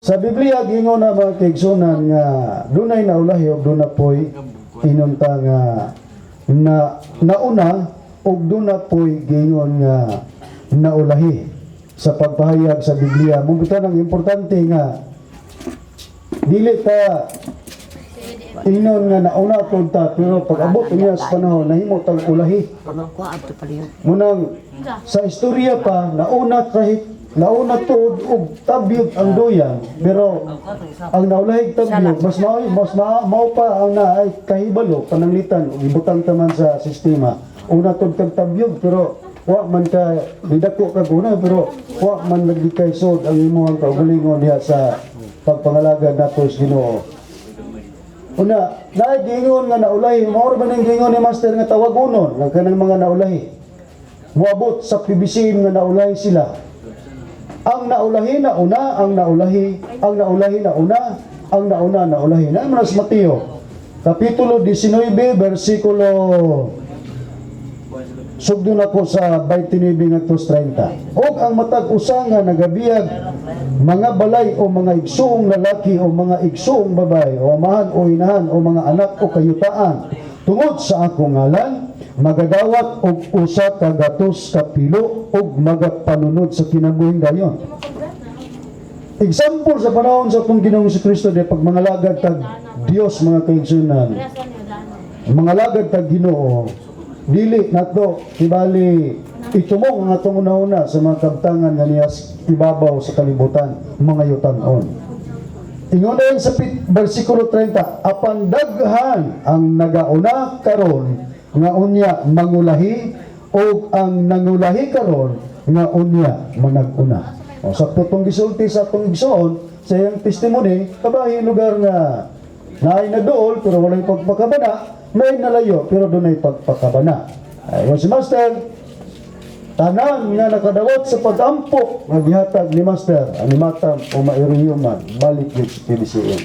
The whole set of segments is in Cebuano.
Sa Biblia gingon na, mga kaigsunan, nga dunay naulahi ug duna poy inunta nga na nauna ug duna poy gingon nga naulahi sa pagpahayag sa Biblia. Mao bitaw ang importante nga dili ta ingnon nga nauna pud ta, pero pag abot niya sa panahon nahimo tag ulahi. Munang sa istorya pa nauna, kahit nauna tuod og tabyog ang duyan, pero ang naulahig tabyog mas mao pa ang naay kahibalo pananglitan ug ibutang taman sa sistema. Una tuod kag tabyog, pero wa man ka nidako kag una, pero wa man lagi kay sod ang imong kaugalingon diha sa pagpangalagad nato sa Ginoo. Una, naay giingon nga naulahi, mao ra ba ning giingon ni Master nga tawagonon nga kanang mga naulahi. Moabot sa PBCM nga naulahi sila. Ang naulahi na una, ang naulahi na una, ang nauna na ulahi. Na man sa Mateo, Kapitulo 19, versikulo, sugdon ako sa 29 ngadto sa 30. Og ang matag usa nga nagabiyag mga balay o mga igsuong lalaki o mga igsuong babae o amahan o inahan o mga anak o kayutaan tungod sa akong ngalan, magadawat og 100 ka pilo ug magapanunod sa kinabuhing dayon. Example sa panahon sa atong Ginoong Kristo de pag mangalagad tag Dios, mga kaigsunan, mangalagad tag Ginoo, dili nato kibali itumong ang atong una-una sa mga kabtangan nga niya ibabaw sa kalibutan, mga yutanon. Ingon din sa versikulo 30, apan daghan ang nagauna karon nga unya mangulahi ug ang nangulahi karon nga unya manag-una. O sakto tong gisulti sa atong igsoon sa iyang testimony, kabahin lugar nga naay naduol pero walay pagpakabana, may nalayo pero dunay pagpakabana. Ay si Master, tanan nga nakadawat sa pag-ampo nga gihatag ni Master, animatam o mairiyuman, balik gyud sa PBCM.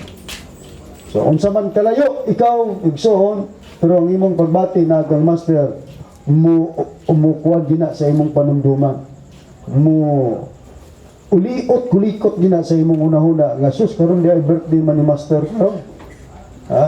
So unsa man kalayo ikaw, igsoon, pero ang imong pagbati na kang Master mo umukuan gina sa imong panumduman. Mo uliot kulikot gina sa imong hunahuna nga, "Sus, karon di ay birthday man ni Master karon." Ha?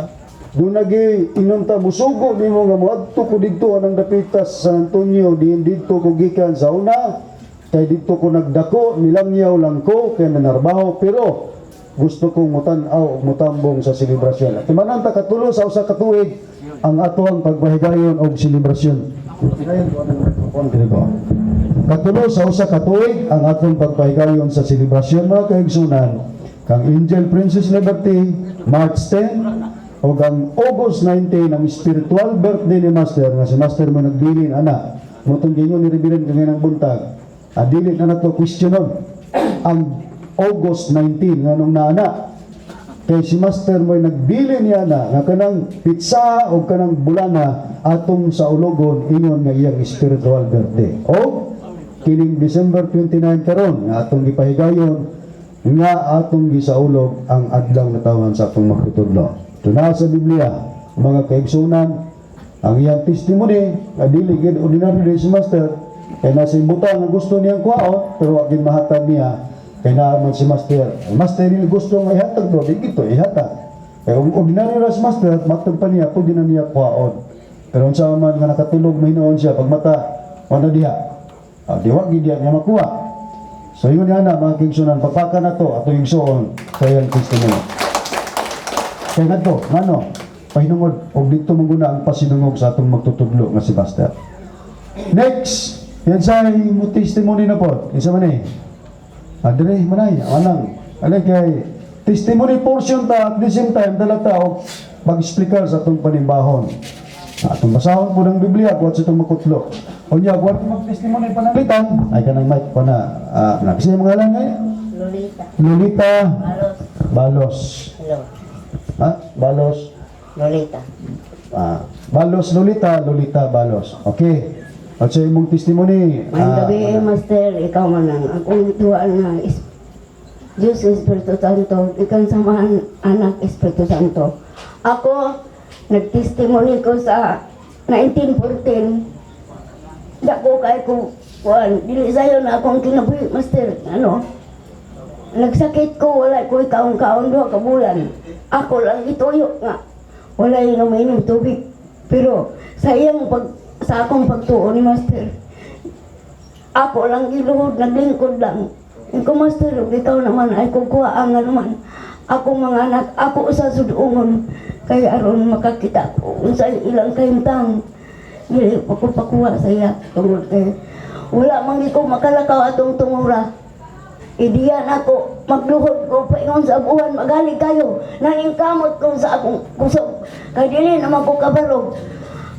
Doon nagi inunta musugo nimo nga moadto ko didto anang dapita sa San Antonio, diin didto ko gikan sa una, kay didto ko nagdako, nilamyaw lang ko kay nanarbaho, pero gusto kong mutan-aw ug mutambong sa selebrasyon. At timanan ta, katulo sa 1 ka tuig ang atoang pagpahigayon og selebrasyon. Katulo sa 1 ka tuig ang atong pagpahigayon sa selebrasyon, mga kaigsunan, kang Angel Princess Liberty, March 10, o ang August 19, ang spiritual birthday ni Master, nga si Master mo nagbilin ana mao tong gingon ni Reverend kaninang buntag. Dili na nato questionon ang August 19 nganong naana, kay si Master mo nagbilin niya na nga kanang pitsa o kanang bulana atong sa ulogon, ingon nga iyang spiritual birthday. O kining December 29 karon nga atong gipahigayon nga atong gisaulog ang adlaw na tawan sa atong magtutudlo. Ito na sa Biblia, mga kaigsunan, ang iyang testimony, nga dili gid ordinaryo din si Master, kay nasa butang nga gusto niyang kuhaon, pero wa gid mahatag niya, kay naa man si Master. Ang Master yung gusto nga ihatag do, di gito ihatag. Kaya kung ordinaryo ra si Master, matag pa niya, pwede na niya kuhaon. Pero unsa man nga nakatulog mahinoon siya, pag mata, wala diha. Ah, di wa gid diha niya makuha. So yun nga na, mga kaigsunan, pagpaka na to, ato yung suon sa iyang testimony. Kaya ngadto, ngano, pahinungod, og dito mangguna ang pasinungog sa atong magtutudlo nga si Master. Next, yan sa mo testimony na po. Isa man eh. Adre, manay, anang. Alay kay testimony portion ta, at the same time dala ta og pag-explicar sa atong panimbahon. Atong basahon po ng Biblia kuat sa itong makutlo. Unya, kuat mag-testimony pananglitan, ay kanang mic pa na. Na kasi mga ngalan ngay? Lolita. Lolita. Balos. Balos. Hello. Ha? Balos. Lolita. Ah, Balos Lolita, Lolita Balos. Okay. At sa imong testimony, Maayong gabi, Master, ikaw man ang akong tuwa nga Diyos Espiritu Santo, ikaw samahan anak Espiritu Santo. Ako, nagtestimony ko sa 1914. Dako kay ko kuan, dili sayo na akong kinabuhi, Master. Ano? Nagsakit ko, wala ko kaon-kaon 2 ka bulan. Ako lang ituyo nga. Wala yung umiinom tubig. Pero sa akong pagtuo ni Master, ako lang giluhod, naglingkod lang. Ko, "Master, ug ikaw naman ay kukuha ang naman. Ako mga anak, ako sa sudungon. Kaya aron makakita ko unsay ilang kahimtang. Dili pa ko pakuha sa iya tungod kay wala man gyud ko makalakaw atong tungura. Idiyan ako, magluhod ko, paingon sa buwan, magaling kayo. Naningkamot ko sa akong kusog. Kay dili naman ko kabarog.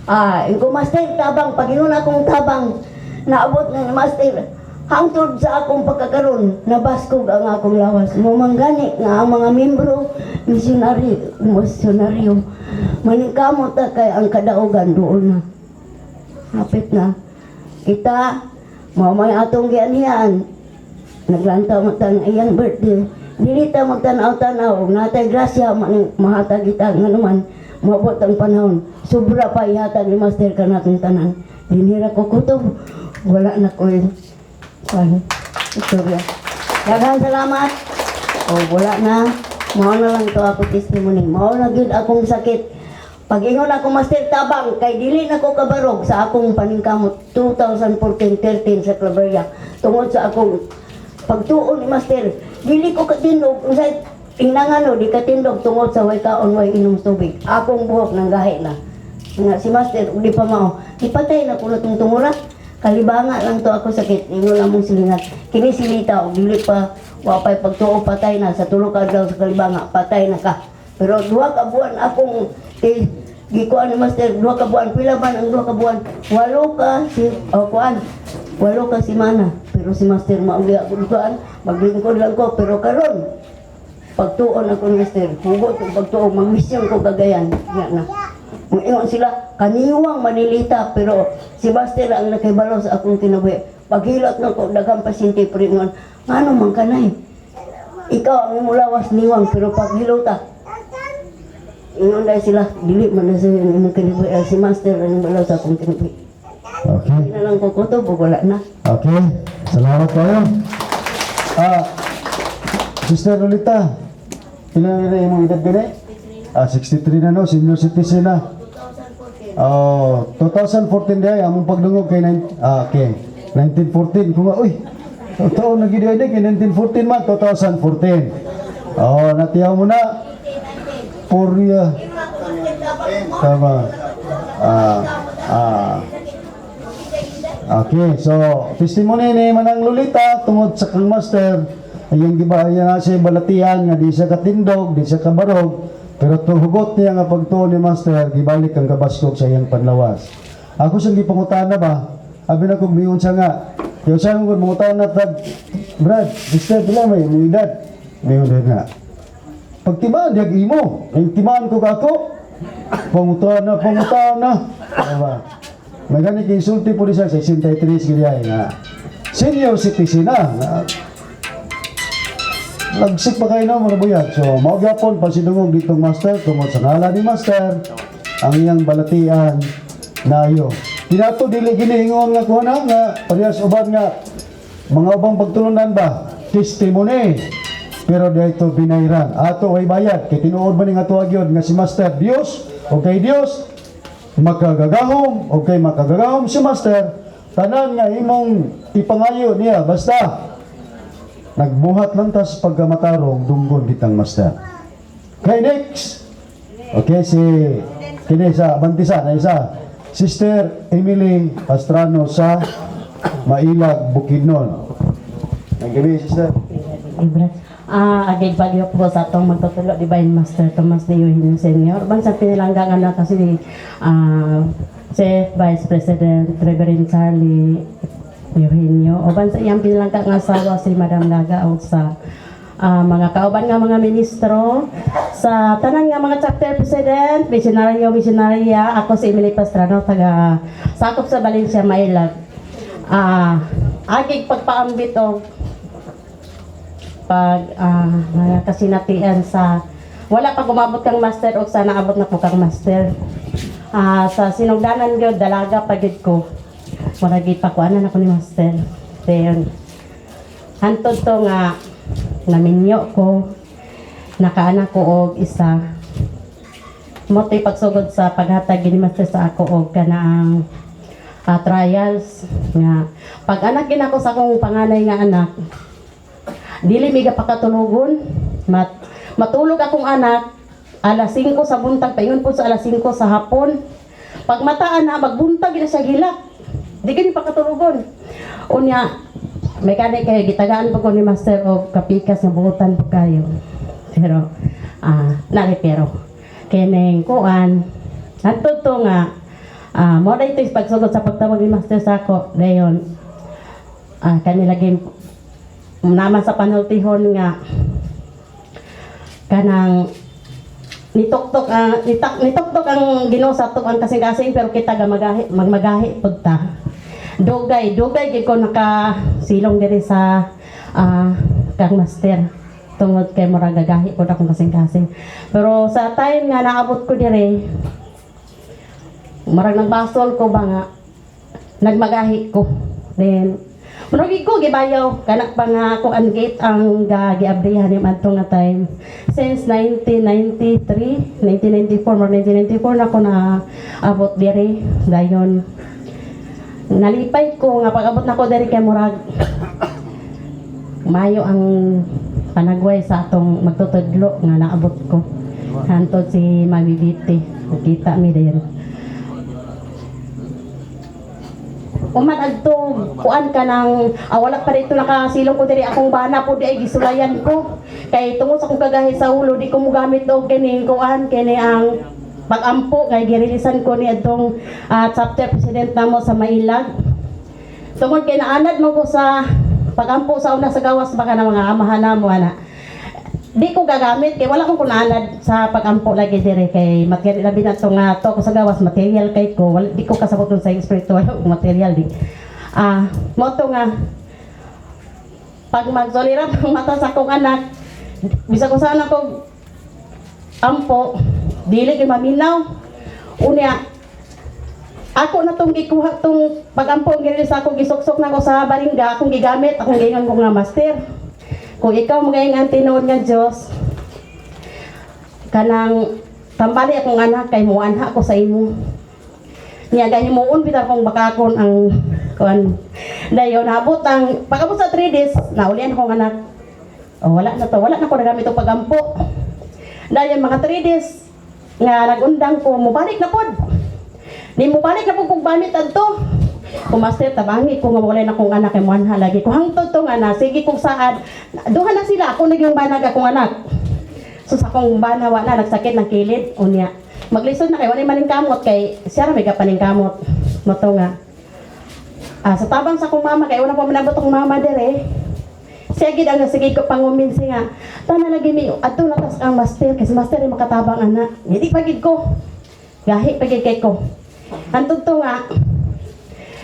Ah, ko, "Master, tabang, pagingon akong tabang." Naabot na ni Master. Hangtod sa akong pagkakaroon, nabaskog ang akong lawas. Mumanggani nga ang mga membro, misyonary, misyonaryo. Maningkamot ta kay ang kadaugan doon na. Hapit na. Kita, mao may atong gianhian. Naglantaw man ta ang iyang birthday. Dili ta magtanaw-tanaw, natay grasya man mahatag kita nga naman moabot ang panahon. Sobra pa ihatag ni Master kanatong tanan. Dinhira ko kutob, wala na ko yung kwan, istorya. Daghang salamat. O wala na. Mao na lang to ako testimony. Mao na gyud akong sakit. Pag ingon ako, "Master, tabang," kay dili na ko kabarog sa akong paningkamot 2014-13 sa Claveria. Tungod sa akong pagtuon ni Master, dili ko katindog, unsay inangano, di katindog tungod sa way kaon, way inom tubig. Akong buhok nang gahi na. Nga si Master, ug di pa mao, ipatay na ko na tong tungura. Kalibanga lang to ako sakit. Ingon lang mong silingat. Kini silita, og dili pa, wa pa'y pagtuo, patay na. Sa 3 ka adlaw sa kalibanga, patay na ka. Pero 2 ka buwan akong gikuan ni Master, 2 ka buwan, pila man ang 2 ka buwan? 8 ka si, o kuan, 8 ka semana. Pero si Master mauli ako kuan, maglingkod lang ko, pero karon pagtuon ako ni Master, hugot ang pagtuon, magmisyon ko Cagayan. Nga na. Ingon sila, kaniwang manilita, pero si Master ang nakibalo sa akong kinabuhi. Paghilot na ko, daghang pasyente, pero ingon, "Ngano man kanay? Ikaw ang imong lawas niwang, pero paghilota," ingon dahil sila, "Dili man na sa imong kinabuhi, ah, si Master ang balo sa akong kinabuhi." Okay. Hindi na lang ko kutob, wala na. Okay. Salamat kayo. Ah, Sister Lolita, ilan na imong edad gani? Ah, 63 na no, senior citizen na. Oh, 2014 day among pagdungog kay nine, ah, okay. 1914 ko nga, uy. Totoo na gid ay kay 1914 man, 2014. Oh, natiyaw mo na. Porya. Tama. Ah, ah. Okay, so testimony ni Manang Lolita tungod sa kang Master, ayang gibahayan na siya balatian nga di siya katindog, di siya kabarog, pero tuhugot niya nga pagtuo ni Master, gibalik ang kabaskog sa iyang panlawas. Ako siyang gipangutana ba? Abi na kong miingon siya nga, kaya siya kong mangutana tag, "Brad, sister, pila may may edad?" Miingon din nga, "Pagtimaan, diag imo, ang timaan ko kako, pangutana, pangutana." Diba? May gani insulti po siya sa 63 gid nga. Senior citizen na. Na lagsik pa kayo na mga buyag. So, mao gyapon pasidungog ditong Master tungod sa ngalan ni Master ang iyang balatian nayo. Kinato dili giniingon nga kuha na nga parehas uban nga mga ubang pagtulunan ba testimony pero dito binayran ato way bayad kay tinuod ba ni nga tuwag yun nga si Master Dios o kay Dios makagagahom o kay makagagahom si Master, tanan nga imong ipangayo niya basta nagbuhat lang tas pagkamatarong, dunggon kitang Master. Okay, next. Okay, si kini sa Bantisa na isa, Sister Emily Pastrano sa Mailag, Bukidnon. Naggabi, Sister. Libre. Ah, agay bagyo po sa atong magtutulo, Divine Master Tomas de Eugenio Senior. Ban sa pinilangga nga na kasi si Vice President Reverend Charlie Eugenio. O ban sa iyang pinilangga nga asawa si Madam Gaga o sa mga kauban nga mga ministro, sa tanan nga mga chapter president, misyonaryo, misyonarya, ako si Emily Pastrano, taga sakop sa Valencia, Mailag. Agig pagpaambit og pag mga kasinatian sa wala pa gumabot kang Master o sa naabot na ko kang Master. Sa sinugdanan gyud dalaga pa gyud ko. Wala gyud pakuanan ako ni Master. Then hantod to nga Naminyo ko, nakaanak ko og isa. Mao to'y pagsugod sa paghatag gini, Master, sa ako og kanang trials nga pag anak gina ko sa akong panganay nga anak, dili mi pakatulugon. Matulog akong anak alas 5 sa buntag, paingon po sa alas 5 sa hapon. Pag mataan na magbuntag gina siya gilak, di gini pakatulugon. Unya may kani kayo gitagaan pa ko ni Master og kapikas nga buotan po kayo, pero nari, pero kining kuan hantod to nga mo na ito pagsugod sa pagtawag ni Master sa ako. Dayon kanila game naman sa panultihon nga kanang nitoktok ang nitoktok ang Ginoo sa ato ang kasing-kasing, pero kita ga magahi, magmagahi pud ta. Dugay dugay gid ko naka silong diri sa kang Master tungod kay murag gagahi pud akong kasing-kasing. Pero sa time nga naabot ko diri, murag nagbasol ko ba nga nagmagahi ko. Then murag ko gibayaw kanak pa nga ko ang gate ang giabrihan ni adto nga time since 1993, 1994 or 1994 na ko na abot diri. Dayon nalipay ko nga pag-abot nako diri kay murag mayo ang panagway sa atong magtutudlo nga naabot ko hantod si Mami Viti. Nakita mi dayon uman adto kuan ka ng wala pa dito nakasilong ko diri. Akong bana po di ay gisulayan ko kay tungod sa akong kagahi sa ulo, di ko mogamit og kining kuan, kini ang pag-ampo, kay girilisan ko ni adtong chapter president namo sa Mailag tungod kay naanad mo ko sa pag-ampo sa una sa gawas baka na mga amahan namo ana. Di ko gagamit kay wala kong kunaanad sa pag-ampo lagi dire kay material, labi na to nga to ko sa gawas, material kay ko wala, di ko kasabot dun sa spiritual ug material di mo to nga pag magsolira ang mata sa akong anak, bisag kung saan ako ampo, dili kay maminaw. Unya ako na tong gikuha tong pag-ampo gini sa akong gisuksok na ko sa baringga, akong gigamit, akong giingon ko nga, "Master, kung ikaw magaing ang tinuod nga Dios, kanang tambali akong anak kay muanha ko sa imo." Niya gahimuon bitaw kong bakakon ang kuan. Dayon habot ang pag-abot sa 3 days, naulian akong anak. Oh, wala na to, wala na ko nagamit og pagampo. Dayon mga 3 days nga nagundang ko, mubalik na pod. Ni mubalik na pod kong gamit adto. Kung Master, tabangi ko nga wala na akong anak kay muanha lagi ko. Hangtod to nga na, sige kung saad, duha na sila, ako na yung banag akong anak. So sa akong bana wa na nagsakit ng kilid, unya. Maglisod na kay wala maning kamot kay siya ra may kapaning kamot. Moto nga. Sa tabang sa akong mama kay una pa manabot akong mama dire. Siya gid ang sige ko panguminsi nga. Tana lagi mi adto na tas ang Master kasi Master ay makatabang ana. Hindi pa gid ko. Gahi pa gid kay ko. Hantod to nga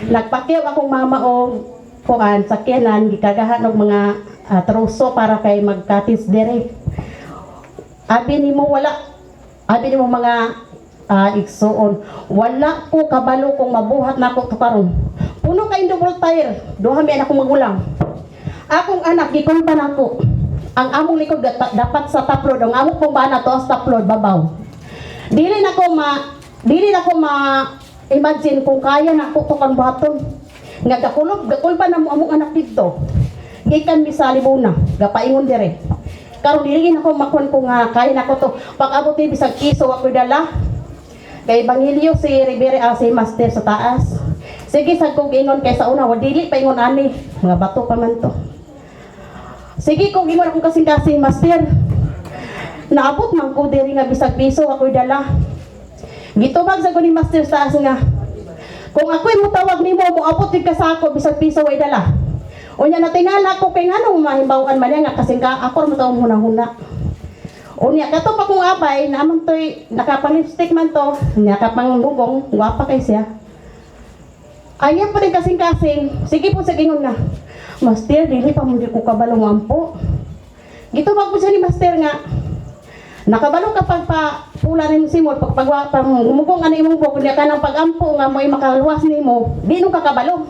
nagpakyaw akong mama og kuan sakyanan, gikagahan og mga troso para kay magkatis dire. Abi nimo wala, abi nimo mga igsuon, wala ko kabalo kung mabuhat nako to karon. Puno kay double tire, duha mi akong magulang. Akong anak gikulba nako. Ang among likod dapat sa top load, ang among pong bana to sa top load babaw. Dili na ko ma imagine kung kaya na ko to kan buhaton. Nga gakulob, gakulba na mo among anak didto. Gikan mi sa Libuna, gapaingon dire. Karon dili na ko makuan ko nga kaya na ko to. Pag abot ni bisag kiso ako dala. Kay Ebanghelyo si Rivera, si Master sa taas. Sige sa kong ingon kay sa una wa dili pa ingon ani, mga bato pa man to. Sige kong ingon akong kasing-kasing, "Master. Naabot man ko diri nga bisag piso ako'y dala." Gitubag sa ko ni Master sa taas nga, "Kung ako'y mutawag nimo, moabot gyud ka sa ako bisag piso way dala." Unya natingala ko kay nganong mahimbawan man niya nga kasing ka ako ra mo hunahuna. Unya kato pa kong abay naman toy nakapang lipstick man to, nakapang bugong, gwapa kay siya. Anya pa rin kasing-kasing. Sige po sa ingon nga, "Master, dili pa mo di ko kabalo nga ampo." Gitubag po siya ni Master nga, "Nakabalo ka pag pa pula ni simot pag pagwa pa gumugong ano imong buhok niya kanang pagampo nga mo'y makaluwas nimo, di nung kakabalo."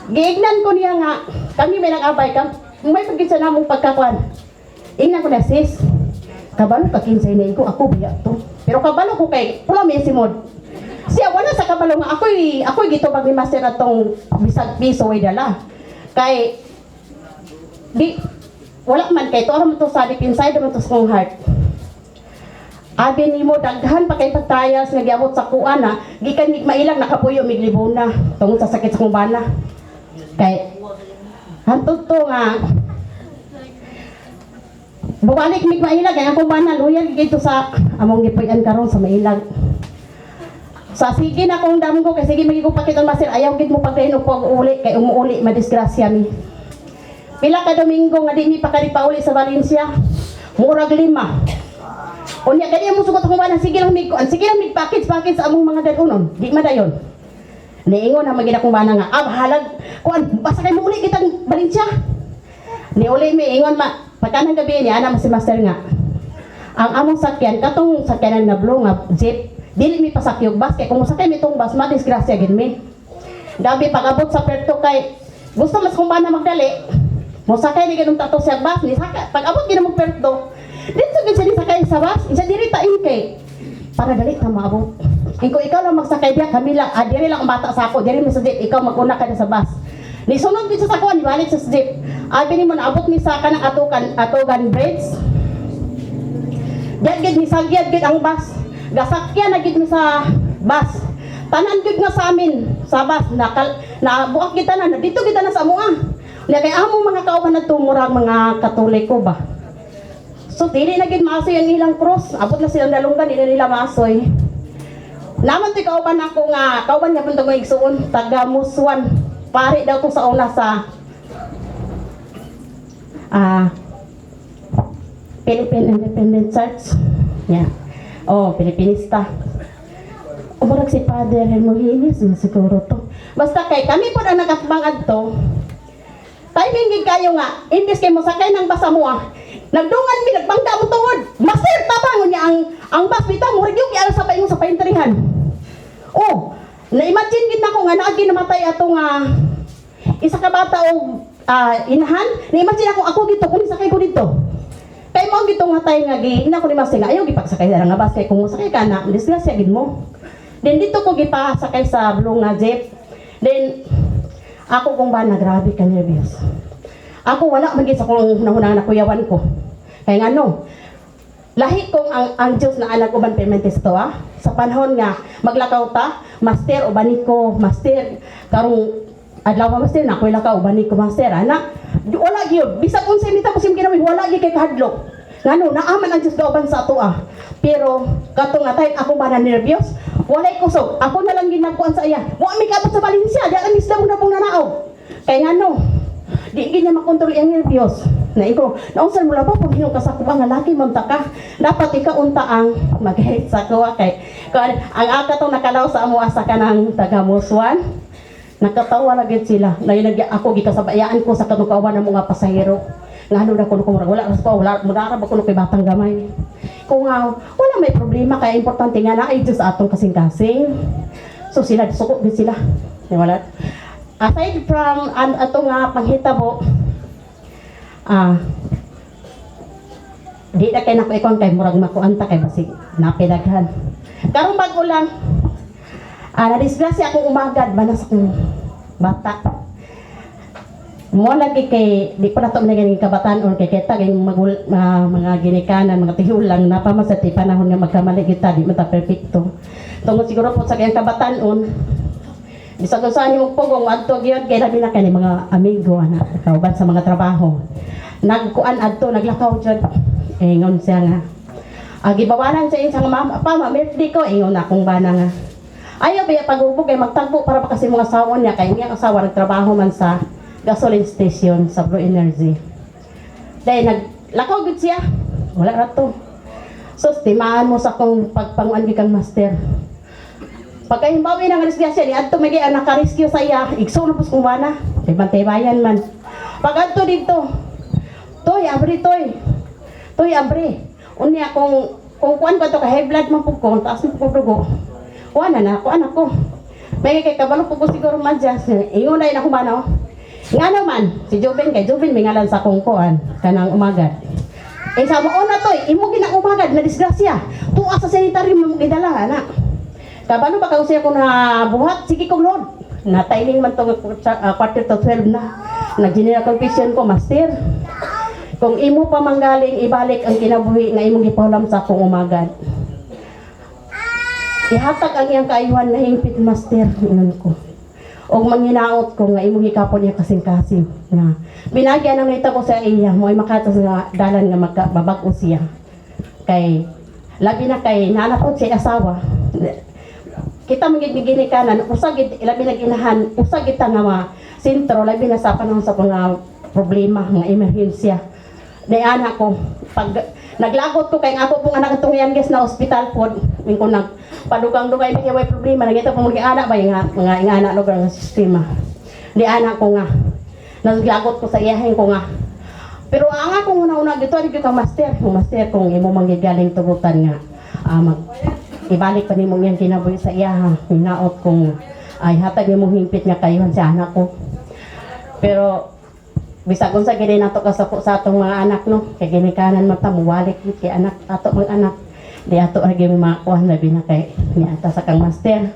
Giignan ko niya nga kami may nag-abay kam May pagkit sa namong pagkakuan. Ingnan ko na, "Sis, kabalo ka kinsay na ko, ako biya to." Pero kabalo ko kay pula may simod. Siya wala sa kabalo nga ako'y gitubag ni master atong bisag piso way dala. Kay di wala man kay to man to sa deep inside man to sa kong heart. Abi nimo, daghan pa kay pag-trials nga giabot sa kuan na gikan mig mailang nakapuyo mig Libona tungod sa sakit sa kong bana. Kay hantod to nga bumalik mig mailag kay akong bana loyal dito sa among gipuy-an karon sa Mailag. Sa sige na kong damgo kay sige magi ko pakita, master, ayaw gid mo pagdayon og pag-uli kay umuuli madisgrasya mi. Pila ka Domingo nga di mi pa pauli sa Valencia? Murag 5. Unya kani mo sugot akong bana, sige lang mig kuan, sige lang mig package package sa among mga dalunon. Di madayon. Niingon na magid akong bana nga, "Ah, bahalag kuan, basta kay muuli kitang Valencia." Niuli mi, ingon ma pagka ng gabi ni ana mo si master nga. Ang among sakyan katong sakyanan nga blue nga jeep, dili mi pasakyog bus kay kung mosakay mi tong bus, madisgrasya gid mi. Gabi pag-abot sa Puerto kay gusto mas kung bana magdali. Mosakay ni ganung tato sa bus ni saka pag-abot gid mo Puerto. Dito gid siya ni sakay sa bus, isa diri ta in kay para dali ta maabot. Ingko, "Ikaw lang magsakay diya, kami lang, ah, diri lang ang bata sa ako, diri mi sa jeep, ikaw maguna ka na sa bus." Ni sunod gid siya sa kuan, balik sa jeep. Abi ni mo, naabot mi sa kanang atukan, Atugan Bridge. Diyan gid ni sagyad gid ang bus. Gasakyan na gid mi sa bus. Tanan gid nga sa amin sa bus nakal nabuak kita na dito kita na sa amoa. Nya kay among mga kauban na murag mga Katoliko ba. So dili na gid maasoy ang ilang cross. Abot na silang dalunggan, dili nila maasoy. Naman to'y kauban ako nga, kauban niya puntong igsuon, taga Muswan. Pare daw to sa una sa Philippine Independent Church. Yeah. Oh, Pilipinista. O murag si Father Hermogenes na siguro to. Basta kay kami po na nagatbang adto. Timing gid kayo nga, imbes kay mosakay ng basa mo ah. Nagdungan mi, nagbangga mo tuod. "Master, tabang!" Niya ang bus bitaw murag yung giala sa paingon sa paintrihan. Oh, na-imagine gid nako nga naagi namatay ato nga isa ka bata og inahan. Na-imagine ako ako dito kung sakay ko dito. Kay mo gito nga tayo nga gi ina ko ni master nga ayaw gipagsakay na nga bus kay kung mosakay ka na disgrasya gid mo. Then dito ko gipasakay sa blue nga jeep. Then ako kung ba na grabe ka nervous. Ako wala man gid sa kung hunahuna na kuyawan ko. Kay ngano, lahi kong ang Diyos na anak uban permente sa to. Sa panahon nga maglakaw ta, "Master, ubani ko, master. Karong adlaw, master, na ako'y lakaw, ubani ko, master," ana. Wala gyud bisag unsay mita ko sim kinawi, wala gyud kay kahadlok. Ngano, naaman ang Diyos kauban sa ato ah. Pero kato nga time ako ba na nervyos, walay kusog. Ako na lang ginagkuan sa iya. Wa mi kaabot sa Valencia, di ang isda mo na pong nanaog. Kay ngano, di gid niya makontrol ang nervyos. Na iko, naunsan mo labaw pag hinong ka sa kuha nga laki man ta ka. Dapat ikaw unta ang mag sa kuha kay kuan ang aka tong nakalaw sa amo asa ka ng taga Muswan. Nakatawa na gid sila. Nay ako gikasabayaan ko sa katong kauban ng mga pasahero. Ngano na kuno ko murag wala ko, wala mo ba kuno kay batang gamay. Kung nga wala may problema kaya importante nga na ay Diyos atong kasing-kasing. So sila suko gid sila. Di wala. Aside from an ato nga panghitabo, di na kay nako ikon kay murag makuanta kay basig napidaghan. Karon bag-o lang, nadisgrasya akong umagad ba na sa akong bata. Mo lagi kay di pa nato man kabataan or kay kita kay magul, mga ginikanan, mga tigulang na pa man sa ti panahon nga magkamali kita, di man ta perfecto. Tungod siguro po sa kayang kabataan, bisag unsa nimong pugong adto gyud kay labi na kay ni mga amigo ana kauban sa mga trabaho. Nagkuan adto, naglakaw jud. Ingon siya nga, gibawalan sa iyang mama pa, ma birthday ko, ingon akong bana nga. Ayaw ba pag-ubog kay magtagbo para pa kasi mga asawa niya kay iyang asawa nagtrabaho man sa gasoline station sa Blue Energy. Dahil naglakaw gud siya. Wala ra to. So, timaan mo sa kong pagpanguan kang master. Pagkahimbawi ng disgrasya ni adto may ang naka-rescue sa iya, igsoon na pus kung bana. Kay bantayan man. Pag adto dito, "Toy, abri toy. Toy, abri." Unya kung kuan ba to kay high blood man pud ko, taas man pud ko dugo. Kuan na na, kuan ako. May kay kabalo po ko siguro madyas. Ingon na ako bana oh. Nga naman, si Juben, kay Juben may ngalan sa akong kuan, kanang umagad. Eh sa mo na to, imo ginang umagad na disgrasya. Tuwa sa sanitary mo gidala ana. Kabalo ba kung siya ko na buhat, sige kong Lord. Na timing man to 11:45 na. Nag-general confession ko, Master. Kung imo pa manggaling, ibalik ang kinabuhi nga imong gipahulam sa akong umagad. Ihatag ang iyang kaayuhan nga hingpit, Master, ingon ko. Og manghinaot ko nga imong hikapon niya kasing-kasing nga binagyan ang nahitabo sa iya mo ay makatas nga dalan nga makababag-o siya. Kay labi na kay naanapod siya asawa. Kita man gid ginikanan usa gid labi na ginahan usa gid ta nga mga sentro labi na sa panahon sa mga problema nga emerhensya. Day anak ko pag naglagot ko kay ang ako pong anak itong youngest na ospital pod ko nag padugang-dugay may way problema nagito po mga anak ba nga mga ingana lugar nga sistema. Di anak ko nga naglagot ko sa iyahin ko nga pero ang akong una-una gito ari gyud ka, Master, kung Master, kung imo manggigaling tugutan nga mag ibalik pa nimo iyang kinabuhi sa iya ha. Hinaot kong ay hatag nimo hingpit nga kayuhan sa anak ko. Pero bisag unsa gid nato kasako sa atong mga anak, no, kay ginikanan man ta muwalik gid kay anak ato mga anak di ato ra gyud makuha, labi na kay niata sa kang Master.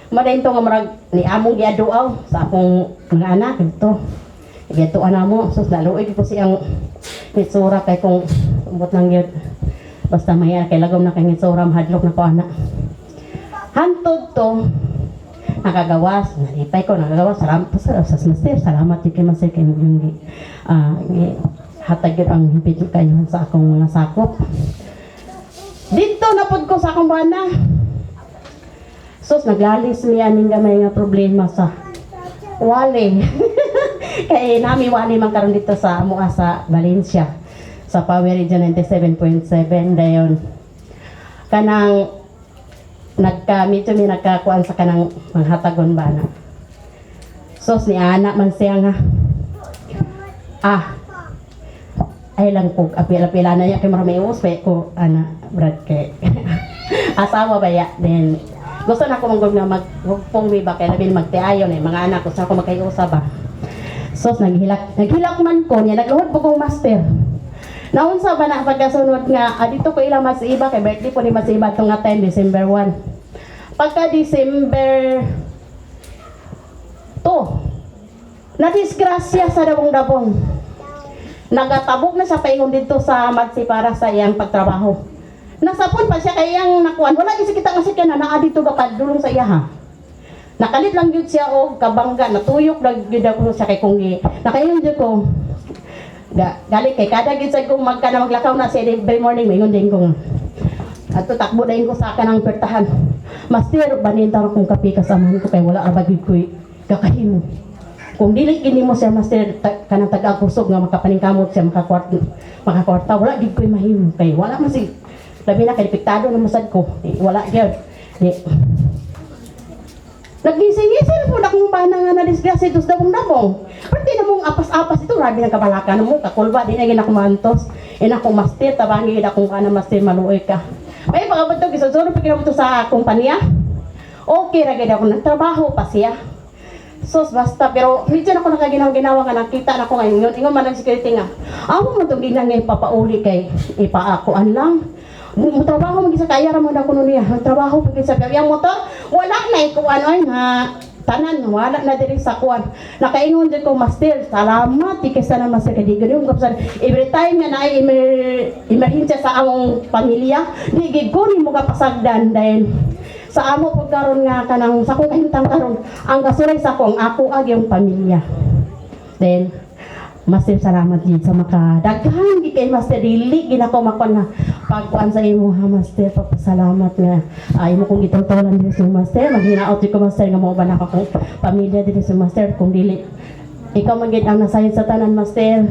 Madayon to nga murag ni among giaduaw sa akong mga anak ito. Giatuan namo sus naluoy gyud ko siyang hitsura kay kung umot lang gyud basta maya kay lagom na kay hitsura, mahadlok na ko ana. Hantod to nakagawas, nalipay ko nakagawas, salamat sa Master, salamat jud kay Master kay yung hatag gyud ang hingpit kayuhan sa akong mga sakop. Dito na pud ko sa akong bana. Sus, naglalis niya ning gamay nga problema sa wali. Kay nami wali man karon dito sa amoa sa Valencia sa Power Radio 97.7. Dayon kanang nagka medyo may nagkakuan sa kanang manghatagon ba na. Sos ni ana man siya nga ay lang ko apila-apila na niya kay marami us pa ko ana brad kay asawa ba ya. Then gusto na ko manggol nga maghugpong mi ba kay labi magtiayon eh mga anak gusto ako makaiusa ba. Sos naghilak naghilak man ko niya, nagluhod po kong Master. Naunsa ba na pagkasunod nga dito ko ilang mas iba kay birthday po ni mas iba itong nga time December 1. Pagka December 2, na disgrasya sa dabong-dabong. Nagatabok na siya paingon dito sa Madsi para sa iyang pagtrabaho. Nasapon pa siya kay iyang nakuan. Wala gyud kita nga sikyan na naa dito gapadulong sa iya ha. Nakalit lang gyud siya og kabangga, natuyok lang gyud ako siya kay kung nakaingon gyud ko. Gali kay kada gyud sa kong magka na maglakaw na siya every morning, maingon din ko nga. Ato takbo dayon ko sa kanang pertahan. Master, baninta ra kong kape kasamahan ko kay wala ra ba gyud ko'y kakahimo. Kung dili gini mo siya, Master, kanang tag-akusog nga makapaningkamot siya makakwarta makakwarta, wala gid ko'y mahimo kay wala man si labi na kay epektado na masad ko. Di, wala gyud. Di. Nagising-gising po na kung bana nga na disgrasya ito sa dabong-dabong. Pati na mong apas-apas ito, grabe ng kabalakan mo, kakulba, di na gina kumantos. Ina kong Master, tabangi gina kung kana, Master, maluoy ka. May pagabot to, gisunod pa kinabot sa kumpanya. Okay ra gid ako nagtrabaho pa siya. Sos basta pero medyo na ako nakaginaw-ginawa nga nakita na ko ngayon yun. Ingon man ang security nga. Amo mo tong ginang nga ipapauli kay ipaakuan lang. Mo trabaho man sa kaya ra man ako niya. Trabaho pag sa iyang motor wala na ikuan oy na tanan wala na diri sa kuan. Nakaingon din ko, Master, salamat di kay sana, Master, kay di gani mo every time nga naay emergency sa among pamilya di gid ko nimo kapasagdan. Dahil sa amo pud karon nga kanang sa akong kahimtang karon ang kasuray sa akong ako ag yung pamilya. Then Master, salamat gid sa makadaghan gid kay Master, dili gid ako makuan nga pagkuan sa imo ha, Master. Papasalamat nga ay mo kong gitultulan diri sa Master. Maghinaot ko, Master, nga mao ba na akong pamilya diri sa Master kung dili ikaw man gid ang nasayod sa tanan, Master,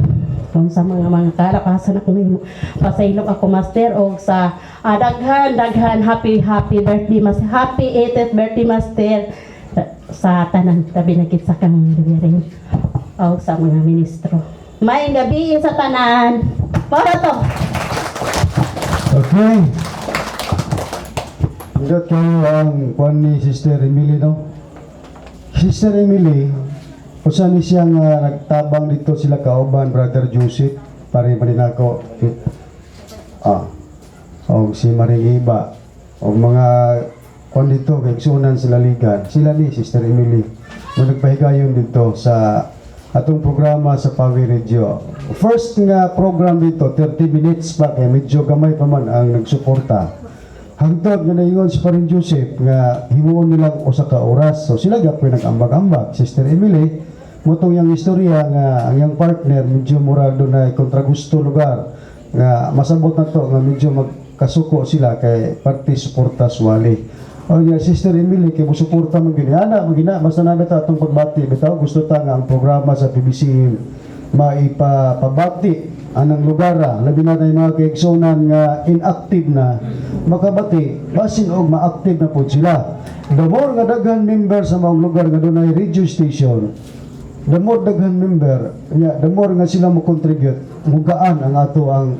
kung sa mga kalakasan ako nimo pasaylok ako, Master, og sa daghan daghan happy happy birthday, Master. Happy 80th birthday, Master, sa tanan, tabi na gid sa kang Reverend o sa mga ministro. Maayong gabi sa tanan. Para to. Okay. Indot kayo ang kwan ni Sister Emily, no? Sister Emily, Usa ni siya nga nagtabang dito sila kauban Brother Joseph pare pa nako. Og si Maring Iba og mga kwan dito kay igsuonan sila ligan. Sila ni Sister Emily mo nagpahigayon dito sa atong programa sa Pawi Radio. First nga program dito, 30 minutes pa kay medyo gamay pa man ang nagsuporta. Hangtod nga naingon si Paring Joseph nga himuon nilang usa ka oras. So sila gyapon nag-ambag-ambag. Sister Emily, motong yang istorya nga ang iyang partner medyo murag dunay kontragusto lugar nga masabot na to nga medyo magkasuko sila kay parte suporta suwali. O niya, Sister Emily, kay musuporta man gyud ana man gina basta na bitaw atong pagbati bitaw gusto ta nga ang programa sa PBC maipapabati anang lugar, labi na tayo mga kaigsunan nga inactive na makabati basin og ma-active na po sila. The more nga daghan member sa mga lugar nga dunay radio station, the more daghan member nya, the more nga sila mo contribute, mugaan ang ato ang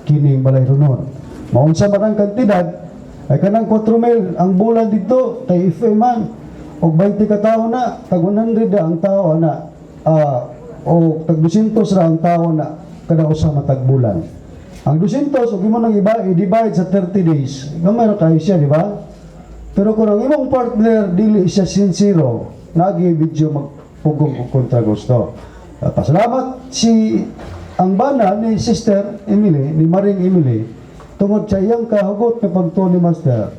kining balay runon. Maunsa man ang kantidad ay kanang 4 mil ang bulan dito kay FM man og 20 ka tawo na, tag 100 na ang tao ana, o tag 200 ra ang tao na kada usa matag bulan. Ang 200 ug imo nang iba i-divide sa 30 days, gamay ra kayo siya, di ba? Pero kung ang imong partner dili siya sincero, nagi video magpugong og kontra gusto. Pasalamat si ang bana ni Sister Emily, ni Maring Emily, tungod sa iyang kahugot nga pagtuo ni Master.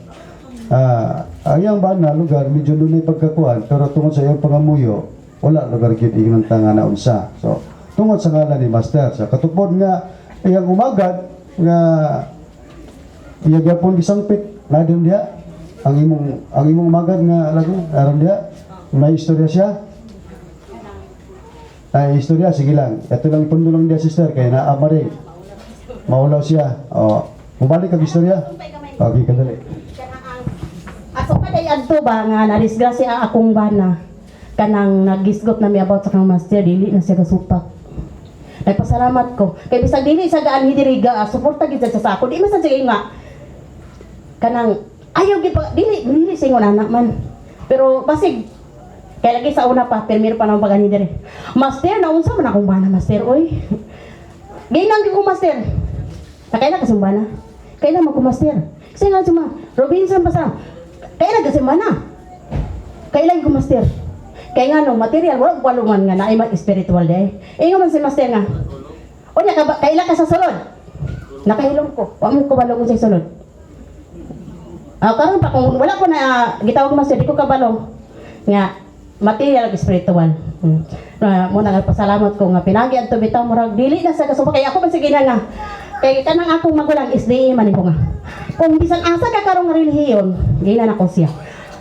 Ang iyang bana lugar medyo dunay pagkakuan, pero tungod sa iyang pangamuyo, wala lugar gyud ingnon ta nga naunsa. So, tungod sa ngalan ni Master, sa katupod nga iyang umagad nga iya gyapon gisangpit na din diha ang imong umagad nga lago aron diha may istorya siya. Ay, istorya, sige lang. Ito lang, ipundo lang diha, sister, kay naa rin. Maulaw siya. O, mubalik kag istorya. Okay, kadali. Aso pa day adto ba nga nadisgrasya ang akong bana kanang nagisgot na mi about sa kang master, dili na siya kasupak. Nagpasalamat ko kay bisag dili sa gaan diri ga suporta gid siya sa ako, di man sad siya nga kanang ayaw gid pa dili dili siya ingon anak man, pero basig kay lagi sa una pa pirmiro pa naman pag diri. Master, naunsa man akong bana, master, oy. Ginang gyud ko, master. Kailan ka simbana? Kailan mo ko, master? Kasi nga suma, Robinson pa sa, kailan ka simbana? Kailan ko, master? Kaya nga no, material, wala ko man nga naay man spiritual day. Ingon man si master nga, o niya, ka, kailan ka sa sulod? Nakahilom ko, wa mo ko balo kung sa sulod. Karon pa kung wala ko na gitawag master, di ko kabalo. Nga material ug spiritual. Mo na nga pasalamat ko nga pinagi adto bitaw murag dili na sa kasuba kay ako man sige na nga. Kay kanang akong magulang SDA man ko nga. Kung bisan asa ka karong nga relihiyon, gina na ko siya.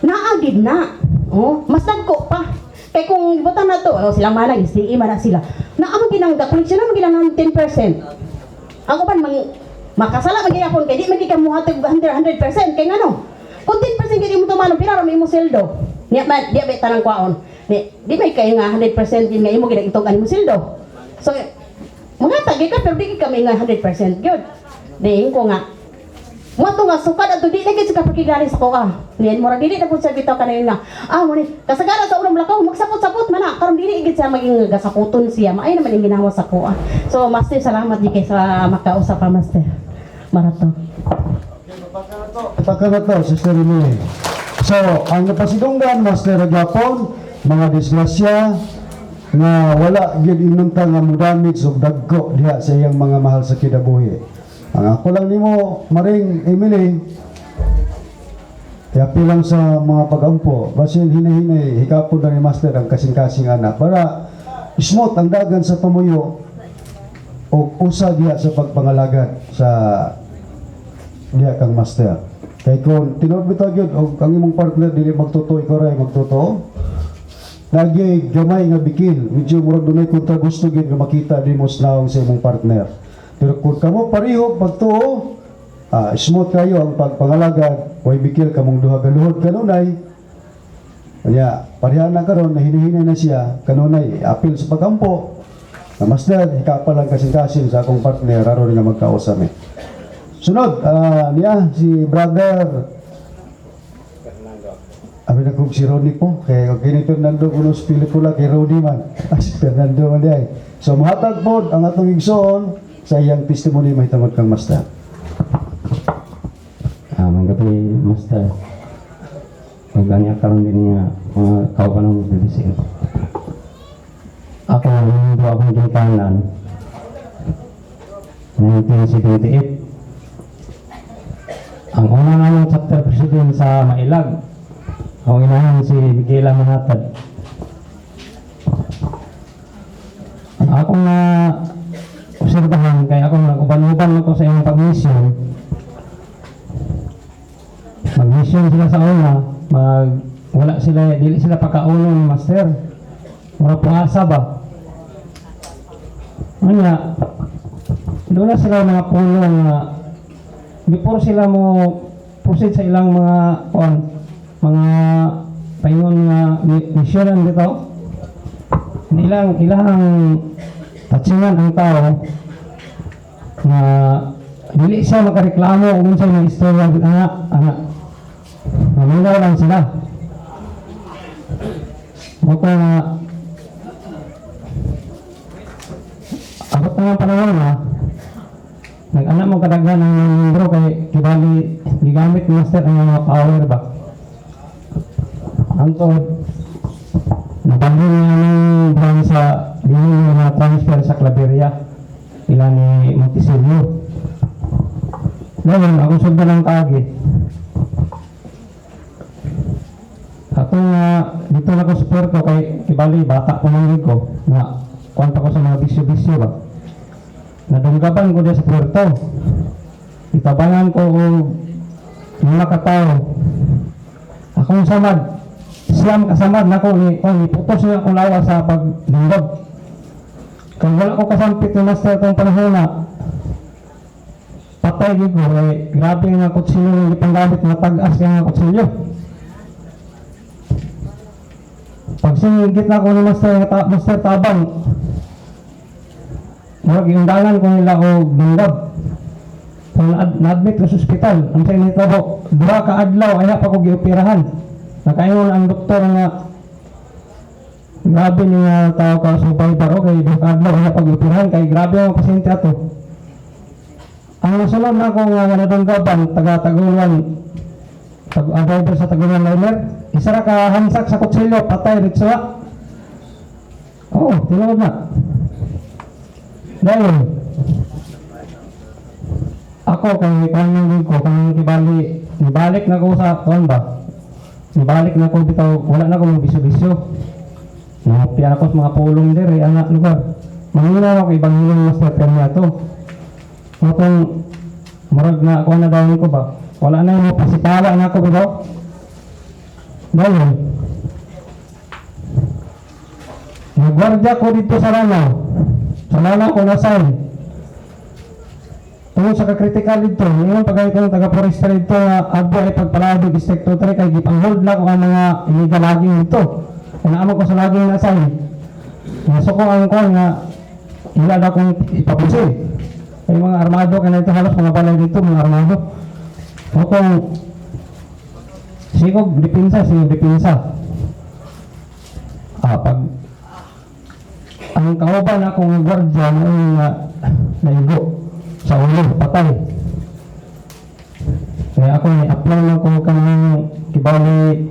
Naa gid na. Oh, mas dagko pa. Kay kung ibutan na to, oh, sila manang SDA man na sila. Naa man ginang koleksyon man ginang 10%. Ang uban mang makasala man gyapon kay di man gyud ka mohatag 100% kay ngano? Kung 10% gyud imo tumanon, pila ra may imo sweldo? Niya man di ba tanang kwaon. Di may kay nga 100% din nga imo gid itong imo sweldo. So mga tagi ka pero di gid kami nga 100% gyud. Di ko nga mo to nga sukad adto di na gid sa kapakigali sa ko ah. Niyan mura dili na pud sa bitaw kanayon nga. Mo ni kasagaran sa unang lakaw magsapot-sapot man na karon dili gid siya maging gasaputon siya. Maay naman ang ginawa sa ko ah. So master, salamat di kay sa makausap pa, master. Marato. Pagka na to, Sister Emily. So, ang napasidunggan, Master Agapon, mga disgrasya nga wala gyud inunta nga mo damage og dagko diha sa iyang mga mahal sa kinabuhi. Ang ako lang nimo, Maring Emily, kaya pilang sa mga pagampo, basin hinay-hinay, hikapon na ni Master ang kasing-kasing anak para smooth ang dagan sa pamuyo o usa diha sa pagpangalagad sa diha kang Master. Kay kung tinuod bitaw gyud og ang imong partner dili magtotoo, ikaw ra magtotoo. Lagi gamay nga bikil, medyo murag dunay kontra gusto gyud nga makita nimo sa nawong sa imong partner. Pero kung kamo pareho pagtuo, smooth kayo ang pagpangalagad, way bikil kamong duha galuhod kanunay. Kanya, pareha na karon na hinihinay na siya, kanunay apil sa pagampo. Na master, hikapa lang kasing-kasing sa akong partner, aron nga magkausap mi. Sunod, niya, si Brother Abi na kung si Ronnie po, kay kini Fernando kuno sa pelikula kay Ronnie man. Ay, si Fernando man diay. So mohatag pod ang atong igsoon sa iyang testimony mahitungod kang Master. Maayong gabii, Master. Ug ang karon din niya mga kauban ng BBC. Ako, nindro akong ginikanan 1978. Ang una namong chapter president sa Mailag, ang inahan si Miguel Manatad. Ang akong na obserbahan kay akong nag-uban-uban ko sa imong pag-mission, mag-mission sila sa una, wala sila, dili sila pakauno ni Master. Mura puasa ba? Anya, doon na sila mga puno nga before sila mo proceed sa ilang mga on mga paingon nga missionan dito, ilang ilang tatsingan ang tao nga dili siya makareklamo kung unsa mga istorya ana ana. Maminaw lang sila. Mo ko nga abot na ang panahon na nag-anak mo kadaghan ng bro kay kibali gigamit ni Master ang mga power ba. Antod nabalhin niya ng branch sa dini nga transfer sa Claveria ila ni Montesilio. Ngayon, ako sundan ng kagi. Ako nga, dito na ko sa puerto kay kibali, bata ko nang ko, na kwanta ko sa mga bisyo-bisyo ba. Nadunggaban ko diya sa puerto. Itabangan ko og mga katao. Akong samad, siyam kasamad nako ni oh, niputos niya akong lawa sa pagdunggab. Kung wala ko kasampit ni Master itong panahon na, patay gid ko kay grabe nga kutsilyo nga gipanggamit nga tag-as nga kutsilyo. Pag sinigit na ako ni Master, nga Master Tabang, murag yung dalan ko nila og dunggab. Kung na-admit ko sa ospital, ang sa initabo, 2 ka adlaw, ay pa ko gioperahan. Nakaingon ang doktor nga, grabe niya tao ka survivor, okay, 2 ka adlaw, ay pa gioperahan, kay grabe ang pasyente ato. Ang nasunod na ako nga nadunggaban, taga Taguluan, ang driver sa Taguluan liner, isa ra ka hansak sa kutsilyo, patay, ritsuwa. Oo, tinuod na. Dahil, ako kay kanang ko, kanang kibali, nibalik na ko sa kuan ba? Nibalik na ko bitaw, wala na ko mga bisyo-bisyo. Nangopya ako sa mga pulong dire, anak lugar. Mangina ako ibang hilong Master Permi ato. Motong murag na ako na dahil ko ba? Wala na yung pasipala na ako bitaw. Dahil, nagwardya ko dito sa Lanao. Sa Lanao ko nasign. Tungod sa kakritikal dito, ngayon pag ko ng taga-forestry dito nga agbo ay pagpalado District 3 kay gipang-hold na ko ang mga illegal logging dito. Kaya naamo ko sa logging na sign. Nasuko ang kuwan nga ila na akong ipapusil. Kay mga armado kay na ito halos mga balay dito, mga armado. O kung sigog dipinsa, sigog dipinsa. Pag ang kauban akong gwardiya noong naigo sa ulo, patay. Kaya ako ni-apply lang ko kanang kibali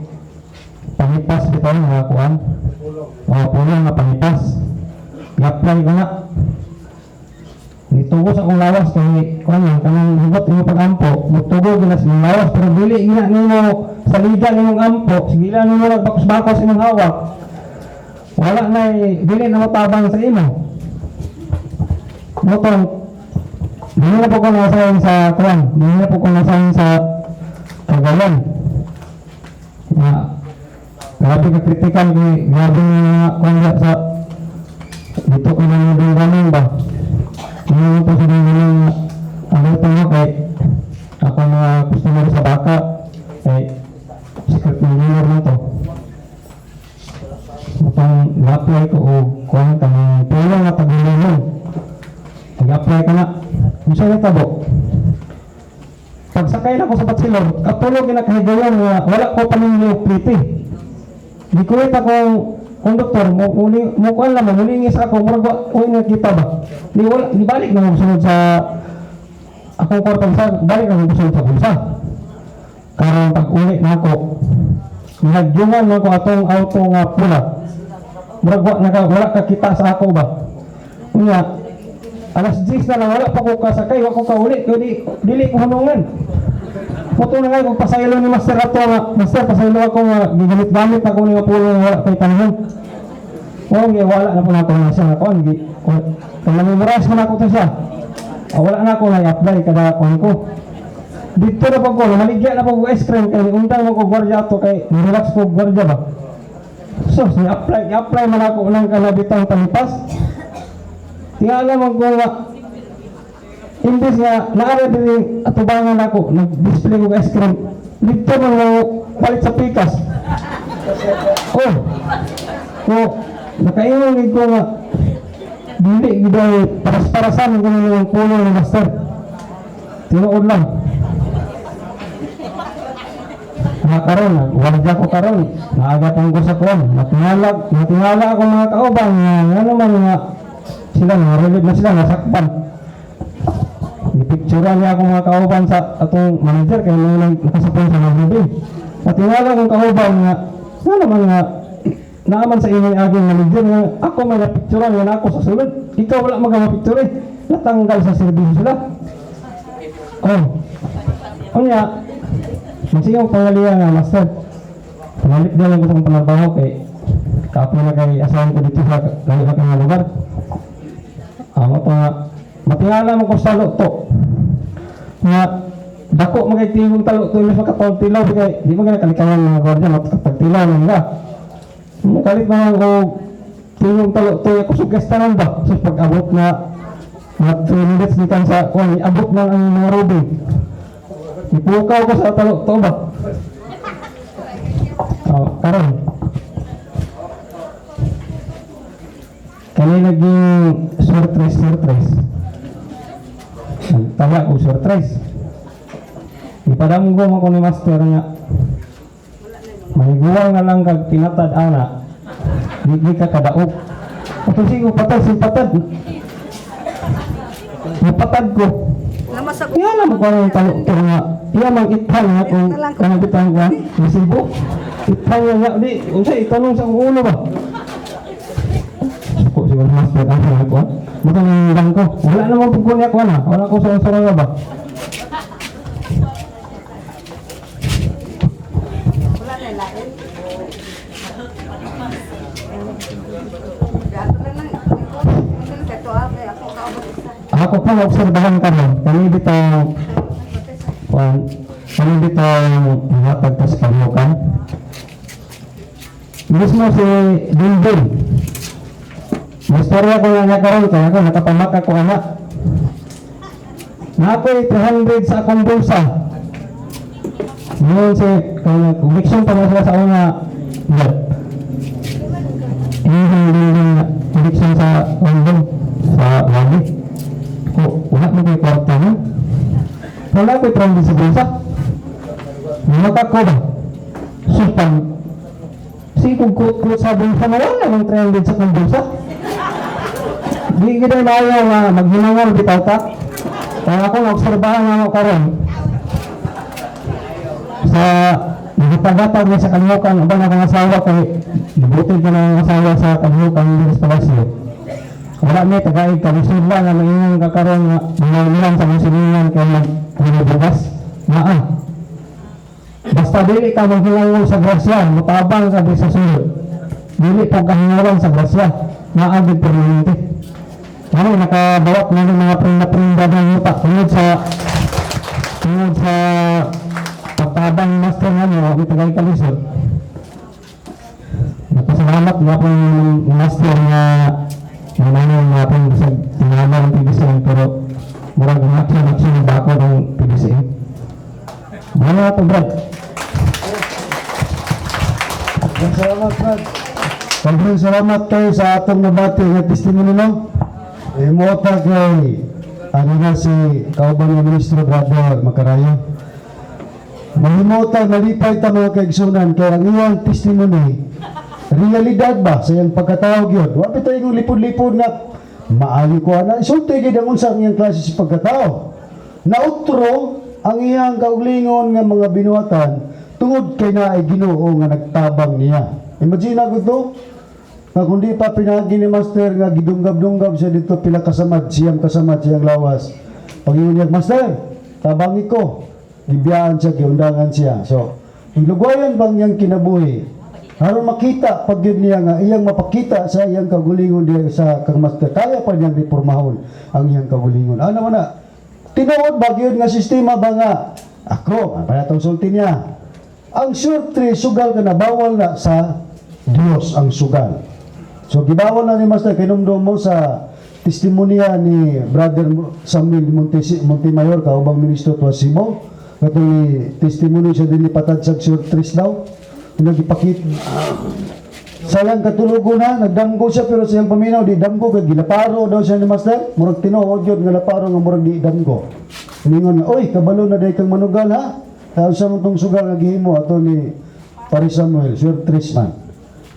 pangipas bitaw nga kuan. O pulong nga pangipas. I-apply ko na. Nitugo sa akong lawas kay kuan lang kanang hugot imo pag-ampo, mutugo gina sa imong lawas pero dili gina nimo saligan imong ampo, sige lang nimo nagbakos-bakos imong hawak. Wala na dili na motabang sa imo. Motong dili na po ko nasayin sa kuan, dili na po ko nasayin sa Cagayan. Na grabe ka critical kay grabe nga kuan sa dito ko na dungganan ba. Ngayon po sa dungganan ang ito mo kay ako mga customer sa baka kay secret engineer na to. Mutong na-apply ko og kuan kanang pulong nga tagulungan. Nag-apply ka na. Unsa ni tabo? Pagsakay na ko sa batsilor, katulog na kahigayon nga wala ko paninyo plite. Gikuwit akong konduktor, mo muli mo kuan lang, mulingis ako, murag wa nakita ba. Di wala, di balik na ako sunod sa akong kwarto sa balik na ako sunod sa bulsa. Karon pag uli na ako, nagyungan man ko atong auto nga pula. Murag wa naka wala ka kita sa ako ba. Unya, alas 10 na lang, wala pa ko kasakay, wa ko kauli, kaya di, dili ko hunungan. Muto na nga kung pasaylo ni Master ato nga, "Master, pasaylo ako nga gigamit-gamit ako ni nga pulo nga wala kay panahon." Oh, gi wala na po na ako na siya ako gi kung na-memorize man ako to siya. Ah, wala na ako na apply kada kuan ko. Dito na po ko, maligya na po ko ice cream kay undang mo ko gwardiya ato kay relax ko gwardiya ba. So, ni apply, apply man ako unang kanabitang palipas. Tingala mo ko nga imbes nga naara diri atubangan ako nag-display ko ice cream dito man mo palit sa pikas. Oh, ko nakaingon gid ko nga dili gid ay paras-parasan ko ng pulo ni Master, tinuod lang. Nga karon nagwardiya ko karon, naaga pong ko sa kuwan, natingala natingala ako mga kauban nga nga naman nga sila nga relieve na sila, nasakpan. Gipicturean niya ako mga kauban sa atong manager kay nang nang nakasapon sa mga. Natingala akong kauban nga nga naman nga naaman sa inyong aging manager nga ako may napicturean nga ako sa sulod. Ikaw wala maga picture eh. Natanggal sa serbisyo sila. Oh. Unya, masiyong pangaliya nga, Master. Pangalik na lang ko sa panarbaho kay kapoy na kay asahan ko dito sa lahi na kang lugar. Amo pa nga matingala mo ko sa loto. Nga dako man kay tingog talo to, imbes makatawag tilaw di kay di man kay kalikayan mga gwardiya matagtilaw man nila. Mukalit man ko tingog talo to ako sugestanan ba. So pag abot na mga 3 minutes ni kan sa kuan, abot na ang mga ruby. Ipukaw ko sa talo to ba. Oh, karon. Kani naging surprise surprise. Nagtala ko surprise. Ipadamgo mo ko ni Master nga mahiguwang na lang kag pinatad ana. Di, di ka kadaog. Ato sigo patad sin patad. Napatad ko. Iya naman ko ang talo to nga. Iya mang ithan nga kung kanang bitang ko. Resibo. Ithan nga nga. Di, unsa itanong sa akong ulo ba? Suko siguro Master ang sa ako. Buta ng bangko. Wala naman po ko niya ko na. Wala ko sa nga ba. Ako pa obserbahan karon kami bitaw kuan, kami bitaw hatag tas kamukan mismo si Dindin. May istorya ko nga niya karon kaya ako nakapamak ako anak na ako'y 300 sa akong bulsa. Ngayon si kaya conviction pa na sila sa una. Yeah. Yung Dindin conviction sa London sa lobby ko, wala mo ko'y kwarta no? Wala ko'y 300 sa bulsa. Maka ko ba? Supang sige kung kut sa bulsa na wala ng 300 sa kong bulsa. Di kita maayo nga maghinangol bitaw ta. Kaya ako naobserbahan nga ako karon sa nagpagapag niya sa kalihukan uban akong asawa kay gibutin ko na ang asawa sa kalihukan diri sa palasyo. Wala mi tagaig kalisod lang nga maingon ka karon nga mga nilang sa mga silingan kay magbugas. Naa. Basta dili ka maghinangol sa grasya, mutabang ka di sa sulod. Dili po kahingalan sa grasya, naa gid permanente. Ano, nakabawat na ng mga prinda-prinda ng yuta tungod sa pagtabang Master nga nyo, may tagay kalisod. Napasalamat nga po yung Master nga nananong nga po bisag tinama ng PBCM pero murag ang action action ng bako ng PBCM. Ano na ito, Brad? Salamat, Brad. Maraming salamat kayo sa atong nabati nga testimony no. Imota kay ano na si kauban nga ministro Brother Makarayo. Mahimota, nalipay ta, mga kaigsunan, kay ang iyang testimony, realidad ba sa iyang pagkatao gyud. Wa pa tayo lipod-lipod nga maayo ko ana. Isulti gyud ang unsa ang iyang klase sa pagkatao. Nautro ang iyang kaugalingon nga mga binuhatan tungod kay naay Ginoo nga nagtabang niya. Imagine ako to, nga kung di pa pinagi ni Master nga gidunggab-dunggab siya dito pila kasamad, 9 kasamad siyang lawas. Pag-ingon niya, "Master, tabangi ko." Gibiyaan siya, giundangan siya. So, ilugwayan bang niyang kinabuhi? Aron makita pag yun niya nga iyang mapakita sa iyang kagulingon diya sa kang Master, kaya pa niyang reformahon ang iyang kagulingon. Ano man na? Tinuod ba gyud nga sistema ba nga ako, ang panatong sulti niya. Ang sure sugal ka na, bawal na sa Dios ang sugal. So gibawal na ni Master, kinumdum mo sa testimonya ni Brother Samuel Montemayor, kaubang ministro to Cebu. Katong testimony siya din ni patad sa sure tres daw. Nagipakit sayang katulugo na, nagdamgo siya pero sa iyang paminaw, di damgo, kay gilaparo daw siya ni Master. Murag tinuod yun nga laparo nga murag di damgo. Ningon nga, "Oy, kabalo na day kang manugal ha. Kaya sa mong tong sugal nga gihimo ato ni Pari Samuel, sure tres man."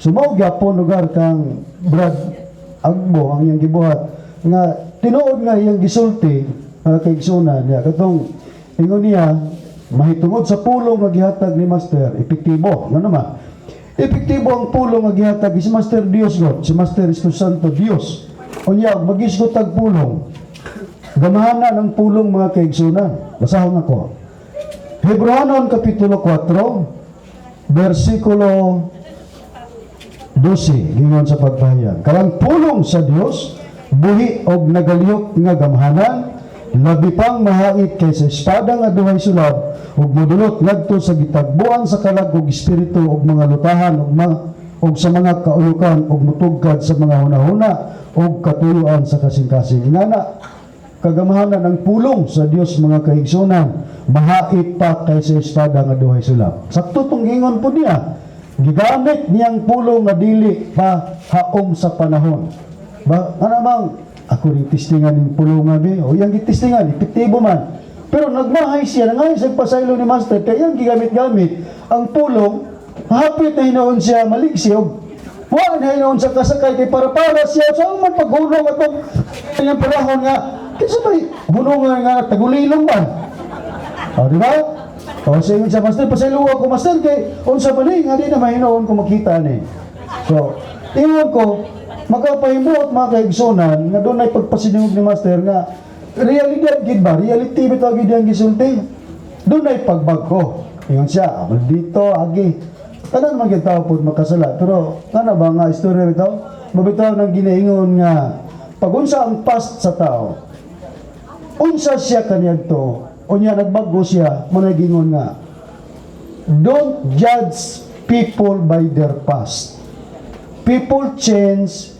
So mao gyapon lugar kang Brad Agbo ang iyang gibuhat nga tinuod nga iyang gisulti, nga kaigsunan niya katong ingon niya mahitungod sa pulong nga gihatag ni Master, epektibo ngano man epektibo ang pulong nga gihatag si Master. Dios God, si Master Espiritu Santo, Dios. Unya magisgot tag pulong, gamhanan ang pulong, mga kaigsunan. Basahon ako Hebreohanon Kapitulo 4 versikulo 12. Gingon sa pagpahayag, "Karang pulong sa Dios buhi og nagalihok nga gamhanan, labi pang mahait kaysa espada nga duhay sulab, ug modulot ngadto sa gitagbuan sa kalag ug espiritu ug mga lutahan ug sa mga kauyukan, ug mutugkad sa mga hunahuna ug katuyuan sa kasing-kasing." Ingana kagamhanan ang pulong sa Dios, mga kaigsunan, mahait pa kaysa espada nga duhay sulab. Sakto tong ingon po niya, gigamit niyang pulong nga dili pa haom sa panahon ba. Ano bang ako ning testingan ning pulong nga bi o iyang gitistingan, epektibo man, pero nagmahay siya, nangahay sa pasaylo ni Master kay iyang gigamit-gamit ang pulong. Hapit na hinuon siya maligsi og wa na hinuon sa kasakay kay para-para siya sa man paghunong atong iyang panahon nga kinsa may hunungan nga tagulilong man. O, di ba? O, sa ingon siya, "Master, pasaylo ako, Master, kay unsa ba ni nga di na mahinoon ko makita ni." So, ingon ko, magkapahimuot, mga kaigsunan, nga doon ay pagpasinungog ni Master nga, realidad gid ba? Reality bitaw gid ang gisulti. Doon ay pagbagko. Ingon siya, "Maldito, agi. Tanan man gyud tao pod makasala." Pero, kana ba nga istorya bitaw? Mabitaw nang ginaingon nga, pag unsa ang past sa tao, unsa siya kaniadto, unya nagbago siya, managingon nga, don't judge people by their past. People change,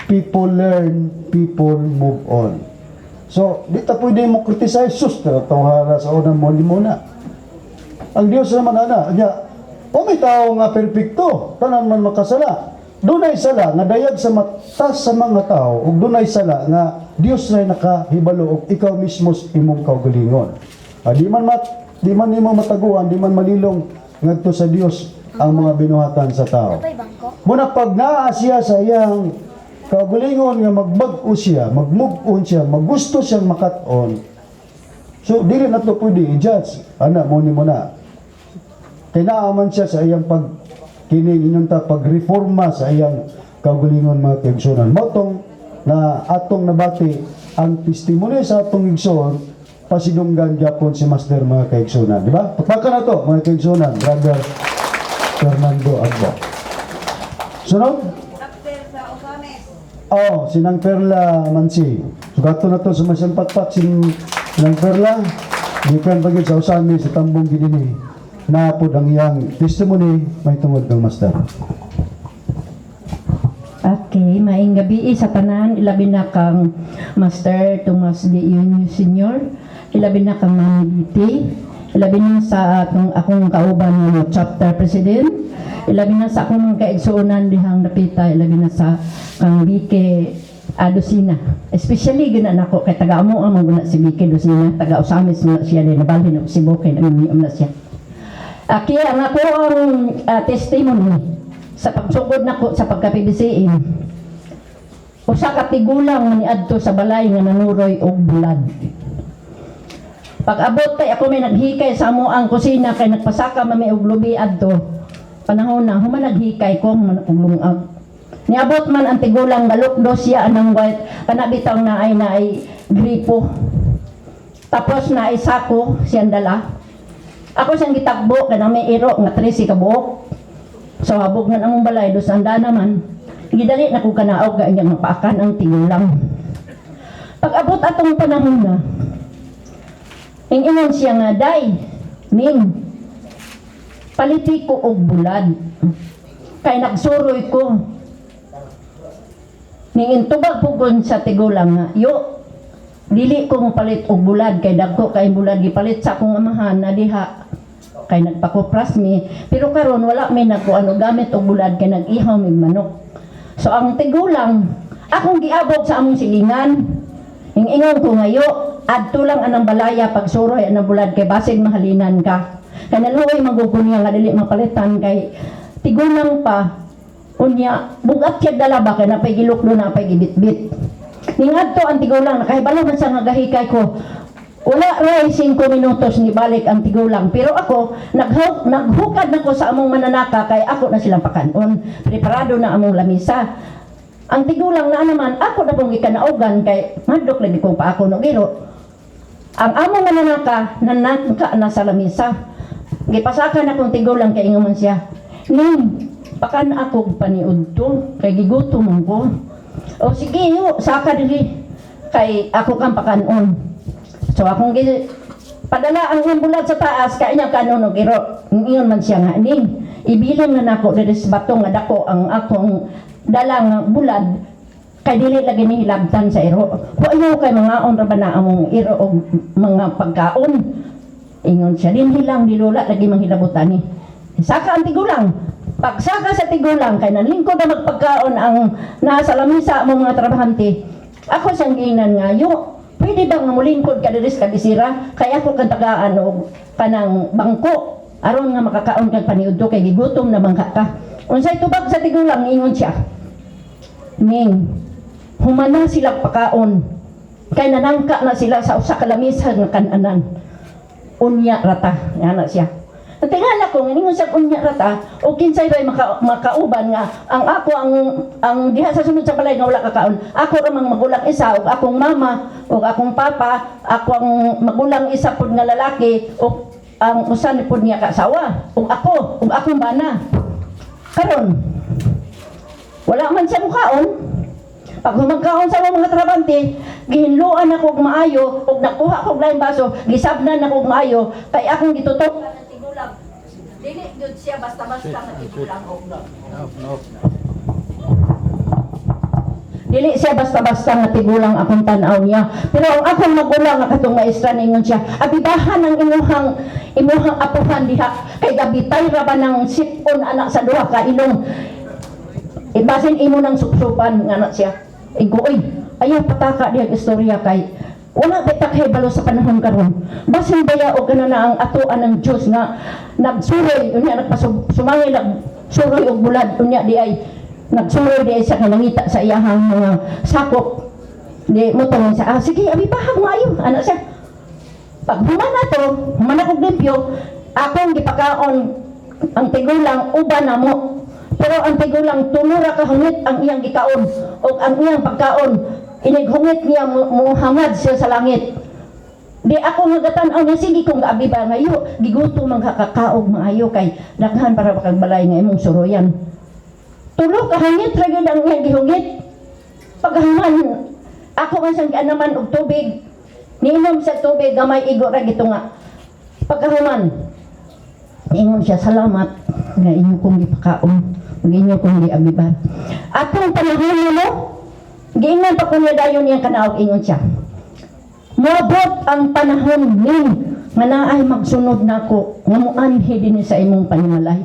people learn, people move on. So, di ta pwede mo criticize, sus, tawhara sa unang mo, muna. Ang Diyos naman ana, niya, o may tao nga perpekto, tanan man makasala. Dunay sala nga dayag sa mata sa mga tao, ug dunay sala nga Dios na nakahibalo ug ikaw mismo sa imong kaugalingon. Di man nimo mataguan, di man malilong ngadto sa Dios ang mga binuhatan sa tao. Muna pag naa siya sa iyang kaugalingon nga magbag-o siya, magmug-on siya, magusto siyang makat-on. So dili na to pwede i-judge. Ana mo ni mo na. Kay naaman siya sa iyang pag kining inyong ta pagreforma sa iyang kaugalingon, mga kaigsunan. Mao tong na atong nabati ang testimony sa atong igsoon, pasidunggan gyapon si Master, mga kaigsunan, di ba? Pakpakan na to, mga kaigsunan, Brother Fernando Agbo. Sunod? Oh, si Nang Perla Mansi. Sugato na to sa masyang pakpak si Nang Perla. Gikan pa gyud sa Ozamiz, sa Tambong gidini. Napod ang iyang testimony may tungod ng Master. Okay, maayong gabi sa tanan, ilabi na kang Master Tomas D. Eugenio Senior, ilabi na kang Ma'am Betty, ilabi na sa akong, akong kauban nga chapter president, ilabi na sa akong mga kaigsuonan dihang napita, ilabi na sa kang BK Adosina. Especially gina nako kay taga amo ang mga si BK Dosina, taga Ozamiz na siya din, nabalhin og Cebu kay namimiom na siya. Kaya ang ako ang testimony sa pagsugod nako sa pagka-PBCM. Usa ka tigulang nga niadto sa balay nga nanuroy og bulad. Pag abot kay ako may naghikay sa amo ang kusina kay nagpasaka mami og lubi adto. Panahon na human naghikay ko man og lungag. Niabot man ang tigulang galukdo siya anang white kana bitaw na ay naay gripo. Tapos na ay sako siyang dala. Ako siyang gitakbo kay na may iro nga 13 ka buok. So habog na among balay dos anda naman. Gidali na ko kanaog ga inyang mapaakan ang tigulang. Pag abot atong panahon na, ingon siya nga, "Day, Ning, paliti ko og bulad. Kay nagsuroy ko." Ning intubag pugon sa tigulang nga, "Yo, dili ko mopalit og bulad kay dagko kay bulad gipalit sa akong amahan na diha kay nagpakupras mi, pero karon wala mi nagkuan og gamit og bulad kay nag-ihaw mig manok." So ang tigulang akong giabot sa among silingan. Ingon ko ngayo, "Adto lang anang balaya pagsuroy anang bulad kay basig mahalinan ka." Kay naluoy man niya nga dili mapalitan kay tigulang pa. Unya, bugat siya dala ba kay napay giluklo, napay gibitbit. Ningadto ang tigulang, nakahibalo man sa nga gahikay ko. Wala ray 5 minutos ni balik ang tigulang. Pero ako, naghukad na ko sa among mananaka kay ako na silang pakanon. Preparado na among lamisa. Ang tigulang na naman, ako na pong gikanaugan kay madlok lagi kong paako no giro. Ang among mananaka, nanangka na sa lamisa. Gipasaka na kong tigulang kay ingon man siya, "Ning, pakan ako paniudto kay gigutom man ko." "O sige yo, saka dili kay ako kang pakanon." So akong gi padala ang iyang bulad sa taas kay niya kanon og iro. Ingon man siya nga, "Ning, ibilin na nako diri sa bato nga dako ang akong dala nga bulad kay dili lagi ni hilabtan sa iro. Wa ayaw kay mga ra ba na among iro og mga pagkaon." Ingon siya, "Dinhi lang dilula lagi manghilabutan ni." Saka ang tigulang. Pagsaka sa tigulang kay nanlingkod na magpagkaon ang nasa lamisa mo mga trabahante. Ako siyang giingnan nga, "Yo, pwede ba nga mulingkod ka diri sa kabisira kay ako kang tagaan og kanang bangko aron nga makakaon kag paniudto kay gigutom na bangka ka." Unsay tubag sa tigulang? Ingon siya, "Ning, humana sila pakaon kay nanangka na sila sa usa ka lamisa nga kananan. Unya rata," ngana siya. Tingala ko ningon sa unya rata o kinsay bay makauban nga ang ako ang diha sa sunod sa balay nga wala kakaon. Ako ra mang magulang isa ug akong mama ug akong papa, ako ang magulang isa pud nga lalaki ug ang usa ni pud niya kaasawa ug ako ug akong bana. Karon wala man siya mukaon. Pag humagkaon sa mga trabante, gihinloan ako og maayo ug nakuha ko og laing baso, gisabnan ako og maayo kay akong gitutok ang tigulang. Dili gyud siya basta-basta nga tigulang. Dili siya basta-basta nga tigulang akong tan-aw niya. Pero ang akong magulang nga katong maestra, ningon siya, "Abibahan ang imuhang apuhan diha kay gabitay ra ba ng sip-on anak sa duha ka ilong. Ibasin imo nang supsupan," nga na siya. Ingo, "Oy, ayaw pataka diha istorya kay wala ba ta kahibalo sa panahon karon. Basin baya og kana na ang atoan ng Dios nga nagsuroy unya nagpasumangil nagsuroy og bulad unya di ay nagsuroy di ay sa nangita sa iyahang mga sakop." Di mo tangon sa, "Ah, sige, abi pahag maayo," ana siya. Pag humana to, humana kog limpyo, akong gipakaon ang tigulang uban na mo. Pero ang tigulang 3 ra ka hungit ang iyang gikaon o ang iyang pagkaon. Inighungit niya muhangad siya sa langit. Di ako nga gatan-aw nga sige kong gaabi ba ngayo, gigutom ang kakakaog maayo kay daghan para kag balay nga imong suroyan. 3 ka hungit ra gyud ang iyang gihungit. Paghaman ako man siyang gianaman og tubig. Niinom sa tubig gamay igo ra gitunga. Pagkahuman, ingon siya, "Salamat nga inyo kong gipakaon, ug inyo kong giabiban." Atong panahon mo, giingon pa ko niya dayon niyang kanaog, ingon siya, "Moabot ang panahon ning nga naay magsunod nako nga muanhi dinhi sa imong panimalay."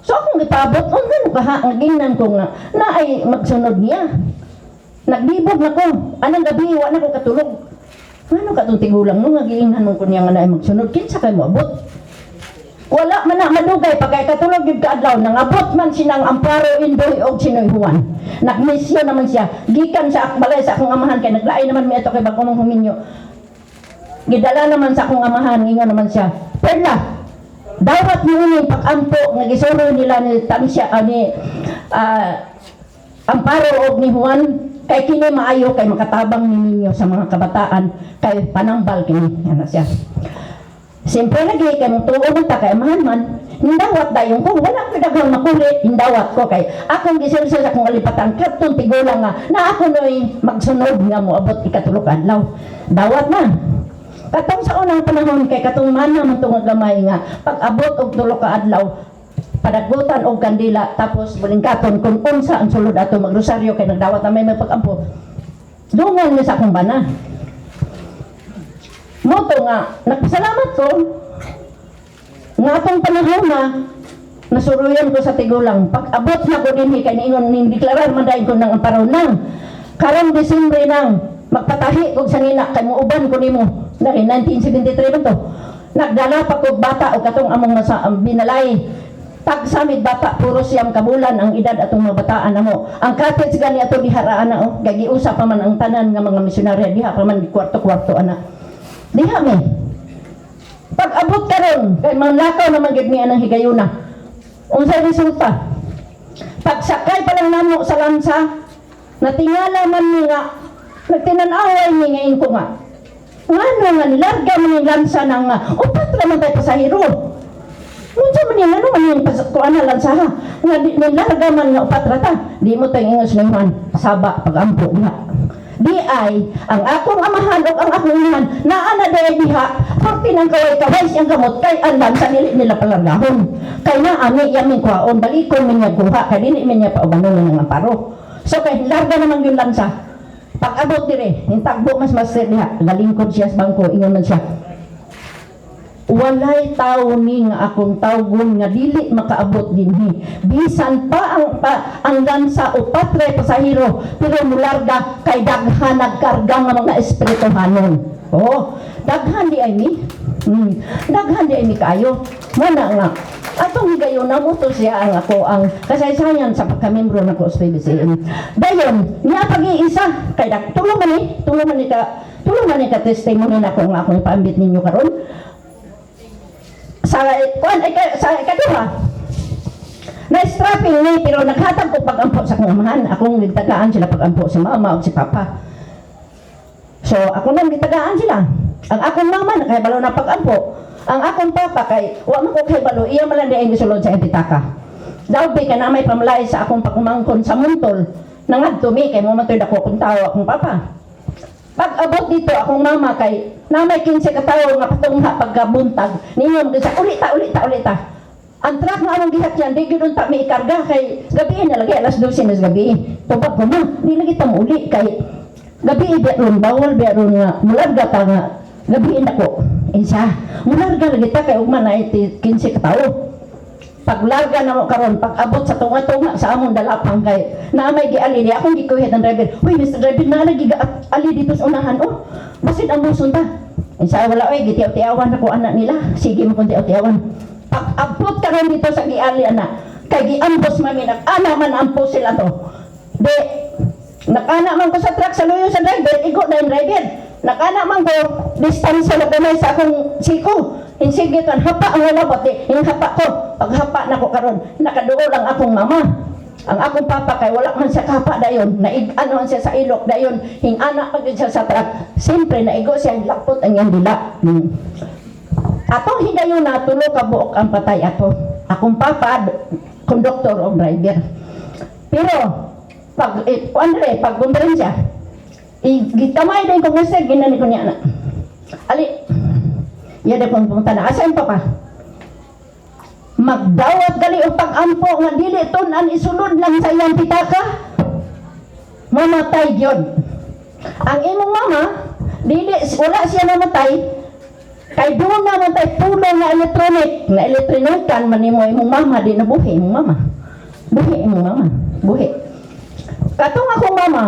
So akong gipabot, on gano ka ha, nga gingnan ko nga naay magsunod niya. Naglibog na ko, anang gabi wa na ko katulog. Ngano ka tong tigulang no nga giingnan mo ko niya nga naay magsunod, kinsa kay moabot? Wala man na madugay pagka ikatulog gyud kaadlaw, nangabot man sinang Amparo Indoy og Sinoy Juan. Nagmisyon naman siya gikan sa balay sa akong amahan kay naglain naman mi ato kay bag-o mong huminyo. Gidala naman sa akong amahan, ingon naman siya, "Perla, dawat niini pag-ampo nga gisuroy nila ni Tansya ni Amparo og ni Juan kay kini maayo kay makatabang ni ninyo sa mga kabataan kay panambal kini," ana siya. Siyempre lagi kay mong tuo man ta kay amahan man, nindawat dayon ko, wala ko daghang makuli, nindawat ko kay akong gisulsul sa akong alipatan kadtong tigulang nga na ako noy magsunod nga moabot ikatulo ka adlaw. Dawat na. Katong sa unang panahon kay katong mana man tong gamay nga pag abot og tulo ka adlaw, padagutan og kandila, tapos bulingkaton kung unsa ang sulod ato, magrosaryo kay nagdawat na may pagampo. Dungan ni sa akong bana. Moto nga, nagpasalamat ko nga atong panahon na nasuruyan ko sa tigulang. Pag abot na ko dinhi kay niingon ning deklarar man dayon ko ng amparo nang karong Disyembre nang magpatahi kog sanina kay muuban ko nimo. Dahil 1973 man to. Nagdala pa kog bata og katong among nasa ang binalay. Tagsamid bata, puro 9 ka bulan ang edad atong mga bataan namo. Ang cottage gani ato diharaan na oh, kay giusa pa man ang tanan nga mga misyonarya diha pa man, kwarto-kwarto ana. Diha mi. Pag abot karon kay manlakaw naman gid mi anang higayuna. Unsay resulta? Pagsakay pa lang namo sa lansa, natingala man mi nga nagtinan-away mi ngayon ko nga. Ngano nga nilarga man yung lansa nang upat ra man tayo pasahero. Unsa man yung ano man yung kuan na lansa ha? Nga di, nilarga man nga upat ra ta. Di mo tayo ingos na Juan, saba pagampo nga. Di ay, ang akong amahan o ang akong inahan, naa na dahil diha, parte ng kaway-kaway siyang gamot, kay ang lansa nili nila palargahon. Kay na ami yaming kuhaon, balikon man niya kuha, kay dili man niya paubanon ng amparo. So kay larga naman yung lansa. Pag abot dire, hintagbo mas master diha, galingkod siya sa bangko, ingon man siya, "Walay tawo ni nga akong tawgon nga dili makaabot dinhi. Bisan pa ang lansa upat ra pasahero, pero mularga kay daghan nagkarga nga mga espirituhanon." Oh, daghan di ay mi. Daghan di ay mi kayo. Mana nga atong higayon na mo to siya ang ako ang kasaysayan sa pagkamembro nako sa PBCM. Dayon, niya pag-iisa kay dak tulo man ni ka testimony nako nga akong ipaambit ninyo karon sa kuan ay sa ikaduha, na strapping ni, pero naghatag ko pagampo sa akong amahan. Akong gitagaan sila pagampo, si mama o si papa. So ako nang gitagaan sila. Ang akong mama nakahibalo na pagampo, ang akong papa kay wa man ko kahibalo, iya man lang diay gisulod sa pitaka. Daw ka na may pamulay sa akong pagumangkon sa Muntol, nangadto mi kay mo man to'y dako kong tao akong papa. Pag abot dito akong mama kay na may 15 ka tawo nga patungha pagkabuntag. Ningon sa ulita, ulita, ulita. Ang truck nga among gisakyan di gyud unta mi ikarga kay gabi na lagi, alas 12 na sa gabi. Tubag ko ma, di lagi ta uli kay gabi biya ron, bawal biya ron nga mularga ta nga gabi nako. Insa, mularga lagi ta kay ugma na 15 ka tawo. Paglarga na mo karon, pag abot sa tunga-tunga sa among dalapang kay na may giali ni akong gikuhit ang driver. "Uy, Mr. Driver, na lagi ali dito sa unahan oh. Basin ang muson ta." Insa, "Wala oy, gitiaw-tiawan ako anak nila. Sige mo kung tiaw-tiawan." Pag abot karon dito sa giali ana, kay giambos man mi, nag-ana man ang pusil ato. Di nakana man ko sa truck sa luyo sa driver, igo na yung driver. Nakana man ko, distansya na gamay sa akong siko. Insige kan hapa ang wala di yung hapa ko. Paghapa na ko karon, nakaduol ang akong mama. Ang akong papa kay wala man siya kahapa dayon, naig ano siya sa ilok dayon, hing anak pa gyud siya sa truck. Siyempre naigo siya, lakpot ang iyang dila. Atong higayon na tulo ka buok ang patay ato. Akong papa, konduktor o driver. Pero pag kuan re, pag kumperensya, gitamay din ko sir, ginani ko niya na. Ali, iya na kong pumunta na. Asa yung papa? Magdawat gali og pag-ampo nga dili tun-an, isulod lang sa iyang pitaka. Mamatay gyud. Ang imong mama, dili wala siya namatay kay doon na man tay pulong nga electronic na elektronikan man nimo imong mama, di na buhi imong mama. Buhi imong mama. Buhi. Katong akong mama,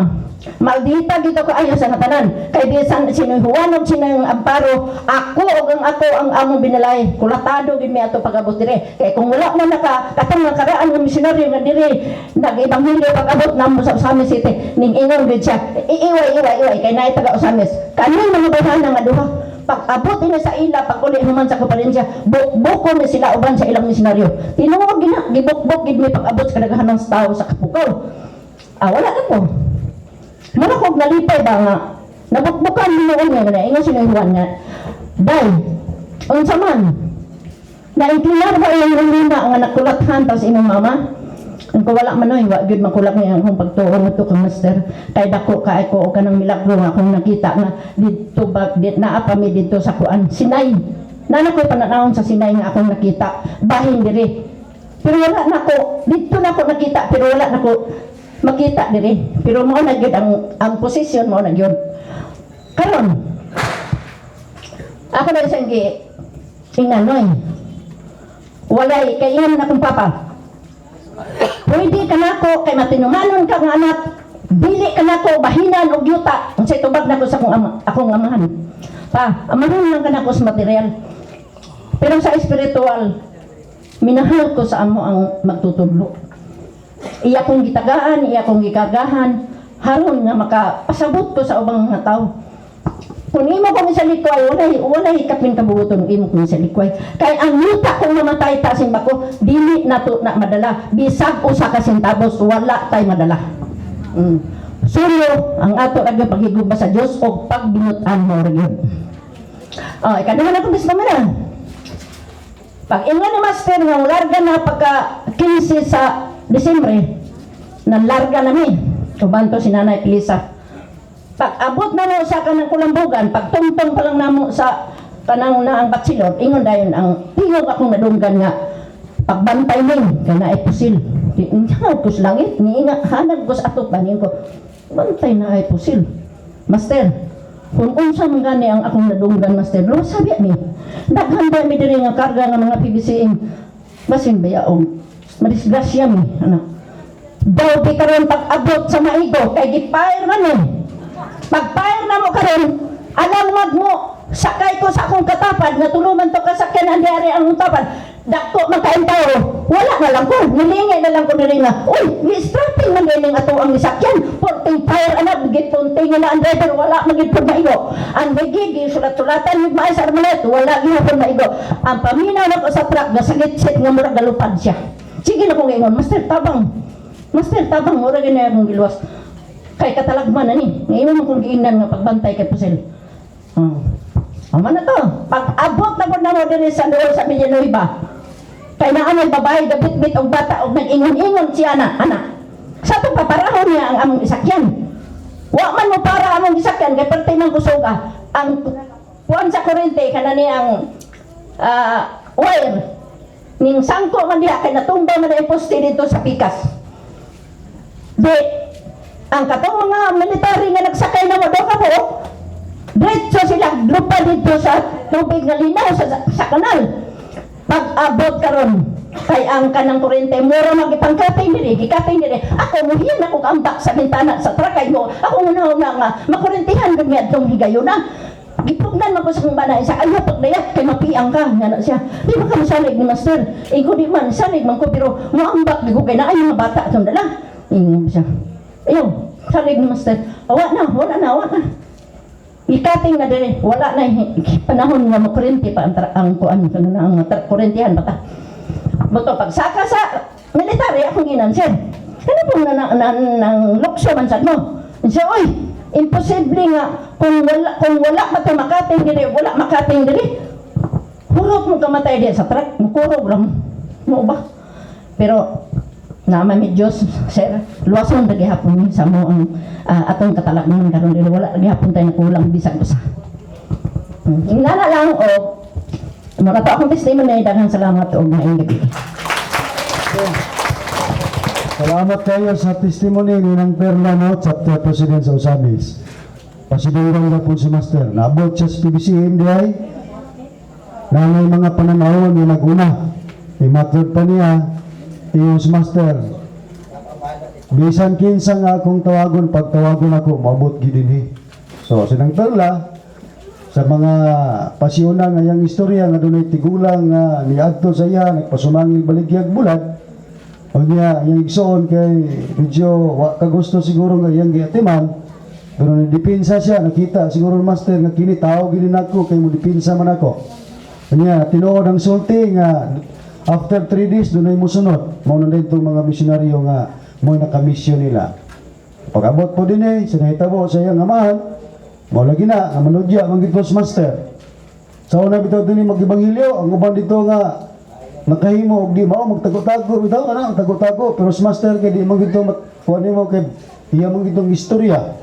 Maldita gito kaayo sa natanan. Kay bisan sinoy Juan og sinoy Amparo, ako og ang ako ang among binalay. Kulatado gid mi ato pag-abot dire. Kay kung wala man naka katong nakaraan nga misyonaryo nga dire nag-ebanghelyo pag-abot namo sa Ozamiz City, ning ingon gid siya, "Iiway, iway, iway kay naay taga Ozamiz." Kaning mga bayhana nga duha, pag abot ini sa ila, pag uli human sa konferensya, bukbukon ni sila uban sa ilang misyonaryo. Tinuod gina, gibukbok gid mi pag abot sa kadaghanan sa tao sa Kapukaw. Ah, wala na po. Mura kog nalipay ba nga nabukbukan mi noon nga ingon si Juan nga, "Day, unsa man? Nainklinar ba iyong rulina nga nakulathan tas imong mama?" Ang ko wala man oy, wa gyud makulat niya akong pagtuo ngadto kang Master. Kay dako ka ko og kanang milagro nga akong nakita nga didto ba dit naa pa mi didto sa kuan Sinai. Nana ko'y pananawon sa Sinai nga akong nakita bahin diri. Pero wala na ko didto na ko nakita, pero wala na ko makita diri. Pero mao na gyud ang posisyon, mao na gyud. Karon ako na isang gi inganoy. Walay kay ingon na akong papa. "Pwede ka nako kay matinumanon ka nga anak. Dili ka nako bahinan og yuta." Unsay tubag nako sa akong ama, akong amahan? "Pa, amahan lang ka nako sa material. Pero sa espiritual, minahal ko sa amo ang magtutudlo. Iya kong gitagaan, iya kong gikagahan, haron nga makapasabot ko sa ubang mga tao. Kung imo kong isalikway, walay kapin kabuoton imo kong isalikway. Kay ang yuta kung mamatay ta simbako, dili nato na madala. Bisag usa ka sentabos, wala tay madala." Sulo ang ato ra gyud paghigugma sa Dios og pagbinutan mo ra gyud. Oh, ikaduha na akong testimony. Pag ingon ni Master nga larga na pagka 15 sa Disyembre, nalarga na mi. Uban to si Nanay Pilisa. Pag abot na mo sa kanang kulambugan, pag tungtong pa lang namo sa kanang naang batsilor, ingon dayon ang tingog akong nadunggan nga, "Pagbantay ning kay naay pusil." Di ko sa langit, niinga hanag ko sa atop banin ko. Bantay na ay pusil. Master, kung unsa man gani ang akong nadunggan, Master, lo sabi mi. Daghan ba mi diri nga karga nga mga PBCM. Basin ba og madisgrasya mi, ana. Daw di karon pag abot sa maigo kay gipire man eh. Pag-fire na mo karon, alam wag mo, sakay ko sa akong katapad, nga tuluman to kasakyan ang diari ang tapad. Dako man kaayong tao, wala na lang ko, nilingay na lang ko diri nga, "Uy, ni-strapping man din ato ang nisakyan, porting fire anak, gipunting na ang driver, wala magid pud maigo." Ang gigi, sulat-sulatan, yung maay sa armalet, wala gihapon maigo. Ang paminaw na ko sa truck, gasagit-sit nga murag galupad siya. Sige na kong ingon, "Master, tabang. Master, tabang," mura gani akong giluwas. Kay katalagman na ni. Ngayon mo kong giingnan nga pagbantay kay pusil. Ama na to. Pag abot na po na mo diri sa dool sa Villanueva, kay naa may babae gabitbit og bata og nag-ingon-ingon siya na, ana. Sa itong paparahon niya ang among isakyan. Wa man mo para among isakyan kay parte man kusuga. Ang kuan sa kuryente kana ni ang wire ning sangko man diha kay natumba man ang poste dito sa pikas. Di ang katong mga military nga nagsakay na mo daw ka po, diretso sila lupa dito sa tubig nga linaw sa kanal. Pag abot karon kay ang kanang kuryente mura magipangkatay diri, gikatay diri. Ako muhiyan ako kaambak sa bintana sa truck kay mo. Ako una una nga makuryentihan gud adtong higayuna. Gipugnan man ko sa kong bana sa ayaw pagdayat kay mapiang ka nga na siya. "Di ba ka mosalig ni Master?" Iko di man salig man ko pero moambak di ko kay naay mga bata atong dala. Ingon siya. "Ayaw, salig ni Master." Awa na, wala na, wala na. Ikating na diri, wala na panahon nga makuryente pa ang kuan kana na ang kuryentehan bata. Buto pagsaka sa military akong ginan, "Sir. Ano pong na, nang lukso man sad mo?" Siya, "Oy, imposible nga kung wala pa to makating diri, wala makating diri. Hurot mo kamatay di sa truck, mukurog lang mo ba?" Pero naman mi Diyos, sir, luwason ra gihapon mi sa mo ang atong katalagman karon diri, wala ra gihapon tayo nakulang bisag usa. Ingana lang o mura to akong testimony. Daghang salamat og maayong gabi. Salamat kayo sa testimony ni Nang Perla, no, chapter president sa Ozamiz. Pasidunggan na po si Master. Naabot siya sa PBCM di ay. Nanay mga pananawon yung naguna. Imatod pa niya yung si Master. Bisan kinsa nga akong tawagon, pagtawagon ako, maabot gid dinhi. So sinang Perla sa mga pasyona nga iyang istorya nga dunay tigulang nga niadto sa iya, nagpasumangil baligyag bulad. Unya iyang igsoon kay medyo wa kagusto siguro nga iyang giatiman, pero nidipinsa siya. Nakita siguro ng Master nga kini tao gini nako kay mo dipinsa man ako. Unya tinuod ang sulti nga after 3 days dunay mosunod. Mao na dito mga misyonaryo nga mo nakamisyon nila. Pag-abot po din eh, sa nahitabo sa iyang amahan, mao lagi na, nga manudya, man gid Master. Sa una bitaw din mag-ebanghelyo, ang uban dito nga nakahimo og di mao magtago-tago bitaw kana magtago-tago, pero sa Master kay di man gid kuan nimo kay iya man gitong istorya.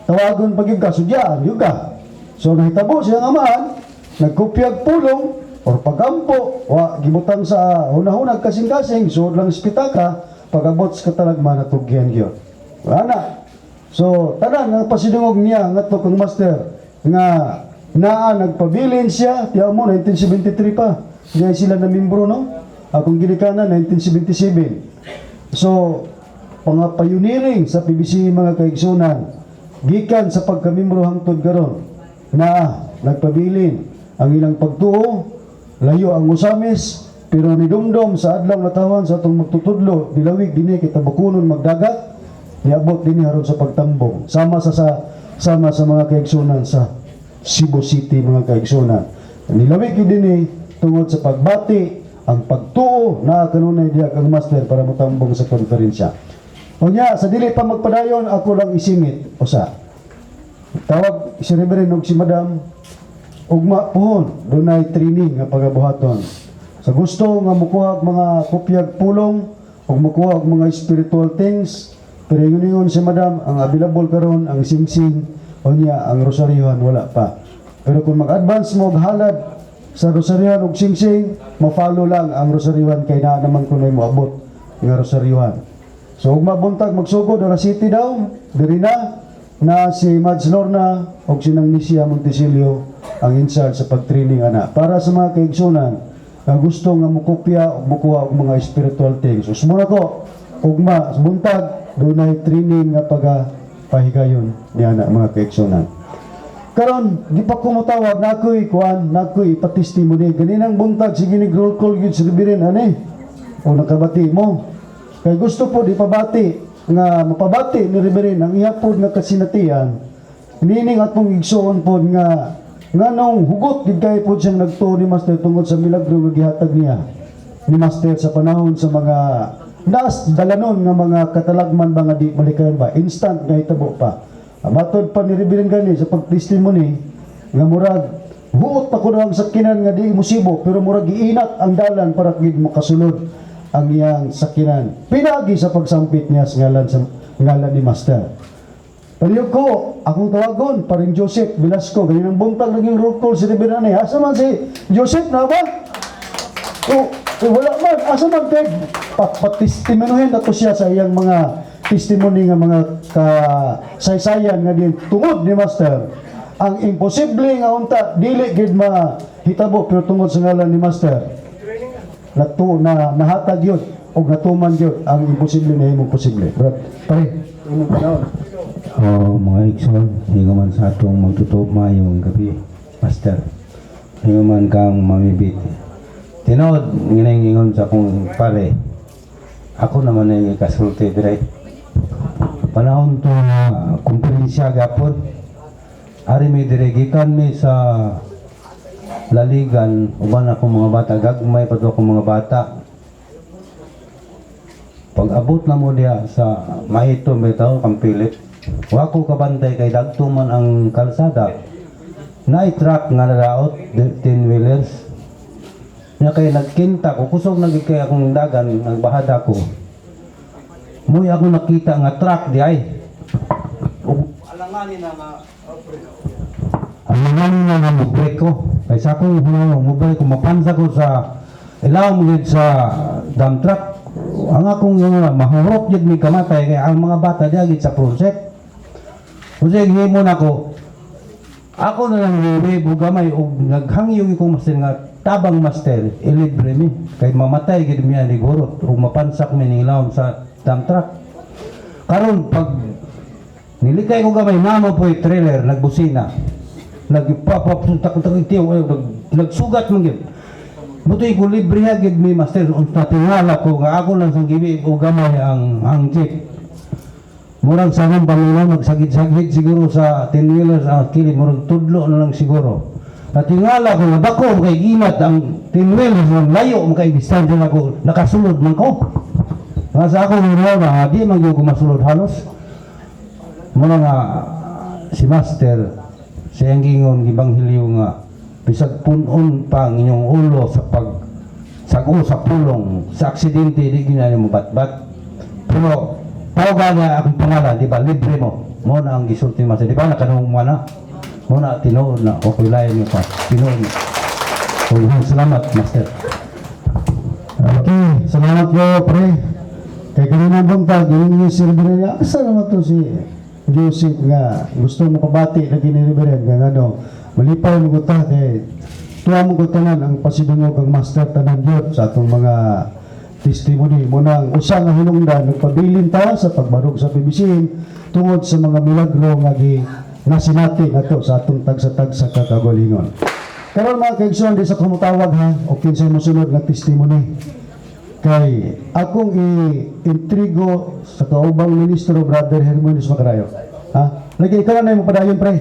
Tawagon pag ka, sudyaan yun ka. So nahitabo siyang amahan, nagkopyag pulong or pagampo, wa gibutang sa hunahunag kasing-kasing, suod lang spitaka, pag-abot sa katalagman natugyan gyud. Wala na. So tanan nga pasidungog niya ngadto kang Master nga naa nagpabilin siya, tiyaw mo 1973 pa. Diyan sila na membro, no? Akong ginikanan 1977. So mga pioneering sa PBC, mga kaigsunan, gikan sa pagkamimbro hangtod karon na nagpabilin ang ilang pagtuo, layo ang Ozamiz, pero nidumdom sa adlaw natawan sa atong magtutudlo nilawig dinhi kita bakunon magdagat, niabot dinhi aron sa pagtambong sama sa mga kaigsunan sa Cebu City. Mga kaigsunan, nilawig gyud dinhi tungod sa pagbati ang pagtuo na kanunay diha kang Master para motambong sa konferensya. Unya, sa dili pa magpadayon, ako lang isingit usa. Tawag si Reverend og si Madam, ugma pohon dunay training nga pagabuhaton. Sa gusto nga mukuha og mga kopyag pulong ug mukuha og mga spiritual things, pero ingon si Madam, ang available karon ang singsing, unya ang rosaryohan wala pa. Pero kung mag-advance mo og halad sa rosaryohan ug singsing, ma-follow lang ang rosaryohan kay naa naman kunoy moabot nga rosaryohan. So ugma buntag magsugod alas 7 daw, diri na na si Mads Lorna og si Nang Nisia Montesilio ang in charge sa pag-training ana. Para sa mga kaigsunan nga gusto nga mokopya o mukuha og mga spiritual things. So sumuna ko, ugma sa buntag dunay training nga paga pahigayon niya na, mga kaigsunan. Karon, di pa ko motawag na ako'y kuan, na ako'y patestimony. Ganinang buntag, sige ni roll call gyud si Reverend ani. O nakabati mo. Kay gusto po di pabati nga mapabati ni Reverend ang iya pod nga kasinatian. Nining atong igsuon pod nga nganong hugot gid kay pod siyang nagtuo ni Master tungod sa milagro nga gihatag niya ni Master sa panahon sa mga nas dalanon nga mga katalagman ba nga di malikayan ba, instant nga hitabo pa. Matod pa ni Reverend gani sa pag-testimony nga murag huot pa kuno ang sakinan nga di musibo, pero murag giinat ang dalan para gid makasulod ang iyang sakinan pinagi sa pagsampit niya sa ngalan ni Master. Palihog ko, akong tawagon, paring Joseph Velasco, ganinang buntag naging roll call si Reverend ani. Asa man si Joseph na ba? Oh, eh, wala man. Asa man kay patestimuhin ato siya sa iyang mga testimony nga mga kasaysayan nga din tungod ni Master. Ang imposible nga unta dili gid mahitabo, pero tungod sa ngalan ni Master natu na nahatag yun og natuman yun ang imposible na himong posible. Brad, pare, imong panahon. Oh, mga igsoon, hinguman sa atong magtutub, maayong gabi, Master. Hinguman kang mamibit. Tinuod, ginangingon sa akong pare. Ako naman ay kasulti dire. Panahon to na kumperensya gapon. Ari mi dire gikan mi sa Laligan, uban ako mga bata, gagmay pa to akong mga bata. Pag abot na mo diya sa Mahito bitaw Kampilit. Wa ko kabantay kay dagto man ang kalsada. Naay truck nga nadaot, 10 wheelers. Nya kay nagkinta ko, kusog na gid kay akong dagan, nagbahada ko. Muy ako nakita nga truck di ay. Ug alanganin na nga mo-brake ko. Kay sa akong hunahuna, mo-brake ko, mapansa ko sa ilawom gid sa dump truck. Ang akong nga mahurot gid mi kamatay kay ang mga bata diya gid sa front seat. Unsay gihimo nako? Ako na lang ni gamay og naghangyo ko Master nga tabang Master, ilibre mi kay mamatay gid mi ani hurot ug mapansak mi ning ilawom sa dump truck. Karon pag nilikay ko gamay namo po yung trailer nagbusina. Nagpapap tak tak tiyo nagsugat man gyud. Butoy ko libre ha gyud mi, master, unsa tingala ko nga ako lang sang gibi o gamay ang jeep. Murag sa akong Panginoon, magsagid-sagid siguro sa 10 wheelers ang kilid, murag tudlo na lang siguro. Natingala ko nga dako kay gimat ang 10 wheelers ng layo makay distansya na ko, nakasulod man ko. Nga sa ako nga na di man gyud ko masulod halos. Muna nga si Master sa iyang gingon gibanghilyo nga bisag punon pa ang inyong ulo sa pag sago sa pulong sa aksidente di ginani mo batbat. Pero tawagan niya akong pangalan, di ba? Libre mo. Mo na ang gisulti, Master. Di ba nakanong mo na? Mo na tinuod na okay lain niyo pa. Tinuod na. So, salamat, Master. Okay, salamat po, pre. Kay kanina buntag, yun yung si Reverend nga, asa naman to si Joseph nga, gusto mo pabati lagi ni Reverend, nga ano, malipay mo ta kay tuwa mo ko tanan ang pasidungog ang master tanan yun sa atong mga testimony. Muna ang usa nga hinungdan, nagpabilin ta sa pagbarog sa PBC tungod sa mga milagro nga gi nasinati nato sa atong tagsa-tagsa kakagalingon. Karon mga kaigsoon, di sa kumutawag ha, o kinsay mosunod nga testimony. Kay akong i-intrigo sa kaubang ministro Brother Hermonis Macarayo. Ha? Lagi ikaw na mo padayon, pre.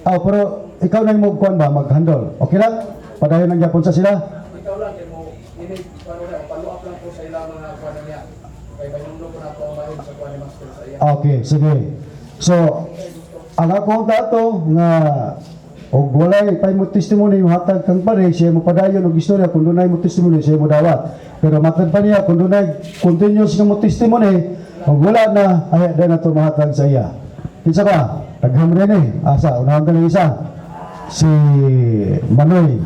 Ah, pero ikaw na mo kuan ba mag-handle. Okay lang? Padayon lang gyapon sa sila. Ikaw lang kay mo ini kuno na follow up lang ko sa ilang mga kuan niya. Kay panumlo ko na ako ang bahin sa kuan ni master sa iya. Okay, sige. So, ang akong dato nga og walay pay mo testimony yung hatag kang pare siya mo padayon og istorya. Kung dunay mo testimony, siya mo dawat, pero matad pa niya kung dunay continuous nga mo testimony. Og wala na ay di na to mahatag sa iya. Kinsa ba tagham rin eh, asa unahan ka ng isa, si Manoy.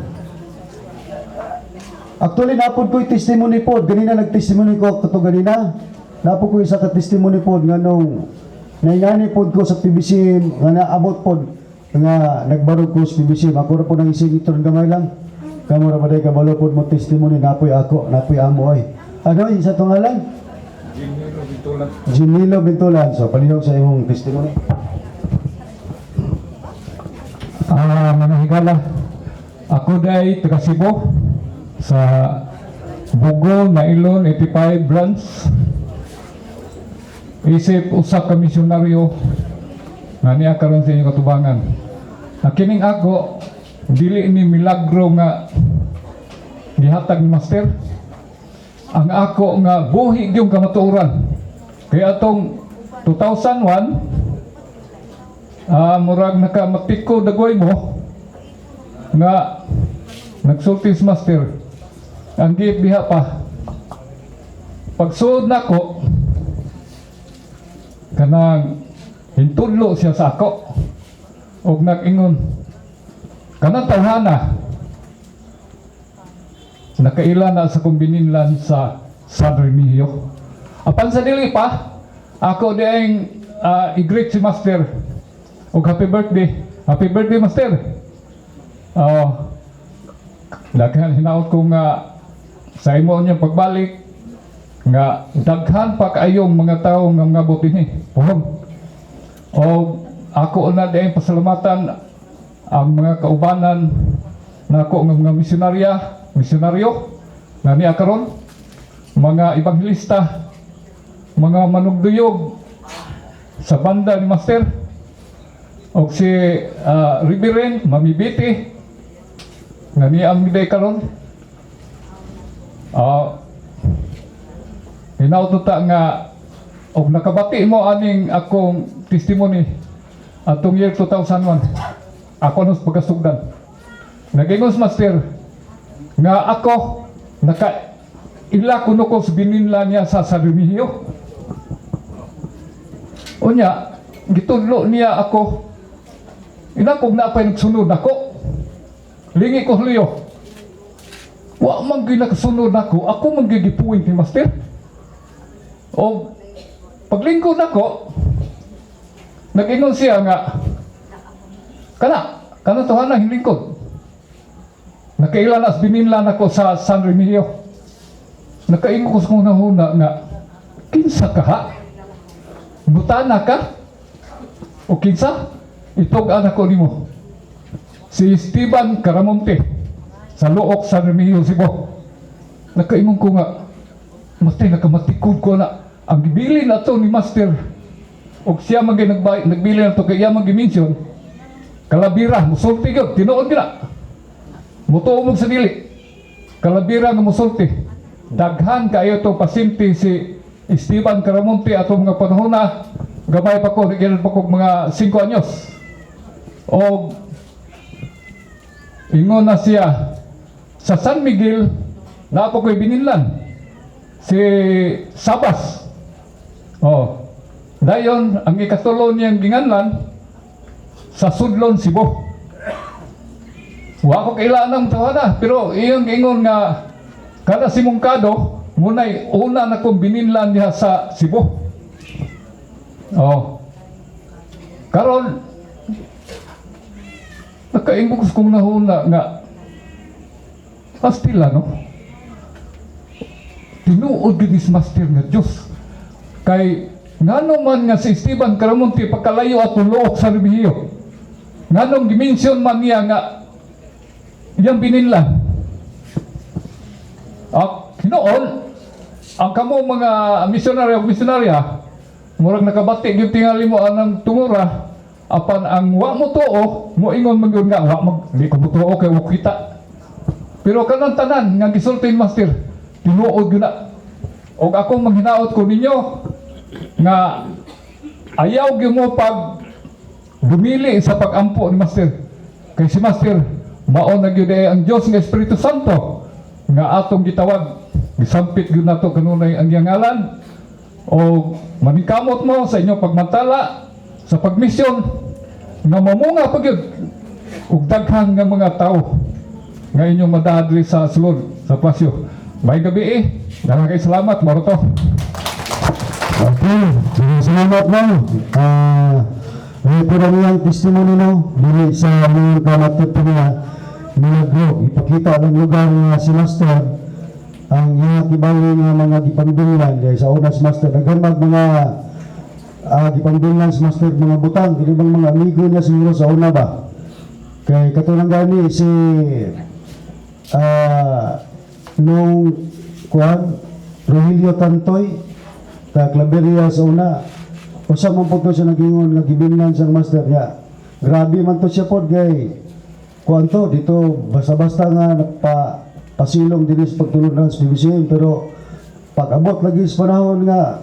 Actually, napod ko yung testimony pod. Ganina nag-testimony ko kato ganina. Napod ko isa ka testimony pod nga nung naingani pod ko sa PBC nga naabot pod nga nagbarog ko sa PBC. Ako ra po nang isig ito gamay lang. Kamo ra ba day kabalo pod mo testimony, napoy ako, napoy amo ay. Ano yung sa tungalan? Ginilo Bintulan. So, palihog sa imong testimony. Ah, mga higala. Ako day taga Cebu sa Bugo, Nailon, 85 branch. Isip usa ka misyonaryo nga niya karon sa inyong katubangan. Na kining ako dili ni milagro nga gihatag ni Master. Ang ako nga buhi gyud kamatuoran. Kaya atong 2001 murag nakamatiko dagoy mo nga nagsulti si master ang giit diha pa pagsuod nako kanang hintudlo siya sa ako og nag-ingon kanang tawhana nakaila na sa kumbininlan sa San Remigio. Apan sa dili pa ako dieng i-greet si master og happy birthday. Happy birthday, master. Oh, daghan hinaot ko nga sa imo niyang pagbalik nga daghan pa kaayong mga tawo nga mangabot dinhi. Puhon. O ako na diay pasalamatan ang mga kaubanan nako nga mga misyonarya, misyonaryo nga niya karon, mga ebanghelista, mga manugduyog sa banda ni Master og si Reverend Mami Biti nga niya ang miday karon. Hinaut ta nga og nakabati mo aning akong testimony atong year 2001 ako nung pagkasugdan. Nag-ingon si Master nga ako naka ila kuno ko sa bininla niya sa San Remigio. Unya gitudlo niya ako ina kog napay nagsunod ako lingi ko liyo wa man gyud nakasunod nako ako man gyud gipuwing ni Master. O paglingkod nako nag-ingon siya nga kana kana tuhan ang lingkod nakaila na sa bininlan ako sa San Remigio. Nakaingon ko sa kong nahuna nga Kinsa ka ha? Mutana ka? O kinsa? Itog-an ako nimo. Si Esteban Caramonte sa Looc, San Remigio, Cebu. Nakaingon ko nga, matay, nakamatikod ko na. Ang gibilin na to ni Master, og siya man gyud nagbilin na to kay iya man gi-mention, Kalabira, musulti gyud, tinuod gyud na. Mutuo mong sa dili. Kalabira nga musulti. Daghan kaayo to pasyente si Esteban Caramonte atong mga panahon na gamay pa ko, di pa ko mga 5 anyos. O ingon na siya sa San Miguel na ako ko'y bininlan si Sabas. Oh. Dayon ang ikatulo niyang ginganlan sa Sudlon, Cebu. Wa ko kailangan ng tawana, pero iyang ingon nga kada si Mungkado munay una na kong bininlan niya sa Cebu. Oh. Karon nakaingog kong nahuna nga pastila, no, tinuod gyud ni Master nga Diyos, kay ngano man nga si Esteban Caramonte pagkalayo at Looc, San Remigio, nganong gi-mention man niya nga iyang bininlan? Ah, hinoon ang kamo mga misyonaryo o misyonarya, murag nakabati gyud tingali mo anang tungura, apan ang wa mo tuo mo ingon man gyud nga wa mag di ko motuo kay wa kita. Pero kanang tanan nga gisulti ni Master, tinuod gyud na. Og ako manghinaot ko ninyo nga ayaw gyud mo pag dumili sa pagampo ni Master, kay si Master mao na gyud ay ang Dios nga Espiritu Santo nga atong gitawag. Gisampit gyud nato kanunay ang iyang ngalan o maningkamot mo sa inyong pagmantala sa pagmisyon nga mamunga pa gyud og daghan nga mga tawo nga inyong madadli sa sulod sa pasyo. May gabi eh. Daghang kay salamat moro to. Okay, salamat mo. Ah, ito na niyang testimony, no, dili sa mga kamatid pa niya, milagro, ipakita ng lugar nga si Master, ang iya kibali nga mga gipandunglan, kay sa una si Master, daghan mag mga gipandunglan si Master mga butang, dili bang mga amigo niya siguro sa una ba? Kay katulad gani si nung kuan Rogelio Tantoy ta Claveria sa una, usa man pud to siya nagingon nga gibinlan sang Master niya. Grabe man to siya pod kay kuan to dito basta-basta nga nagpa pasilong dinhi sa pagtulod ng PBCM, pero pag abot lagi sa panahon nga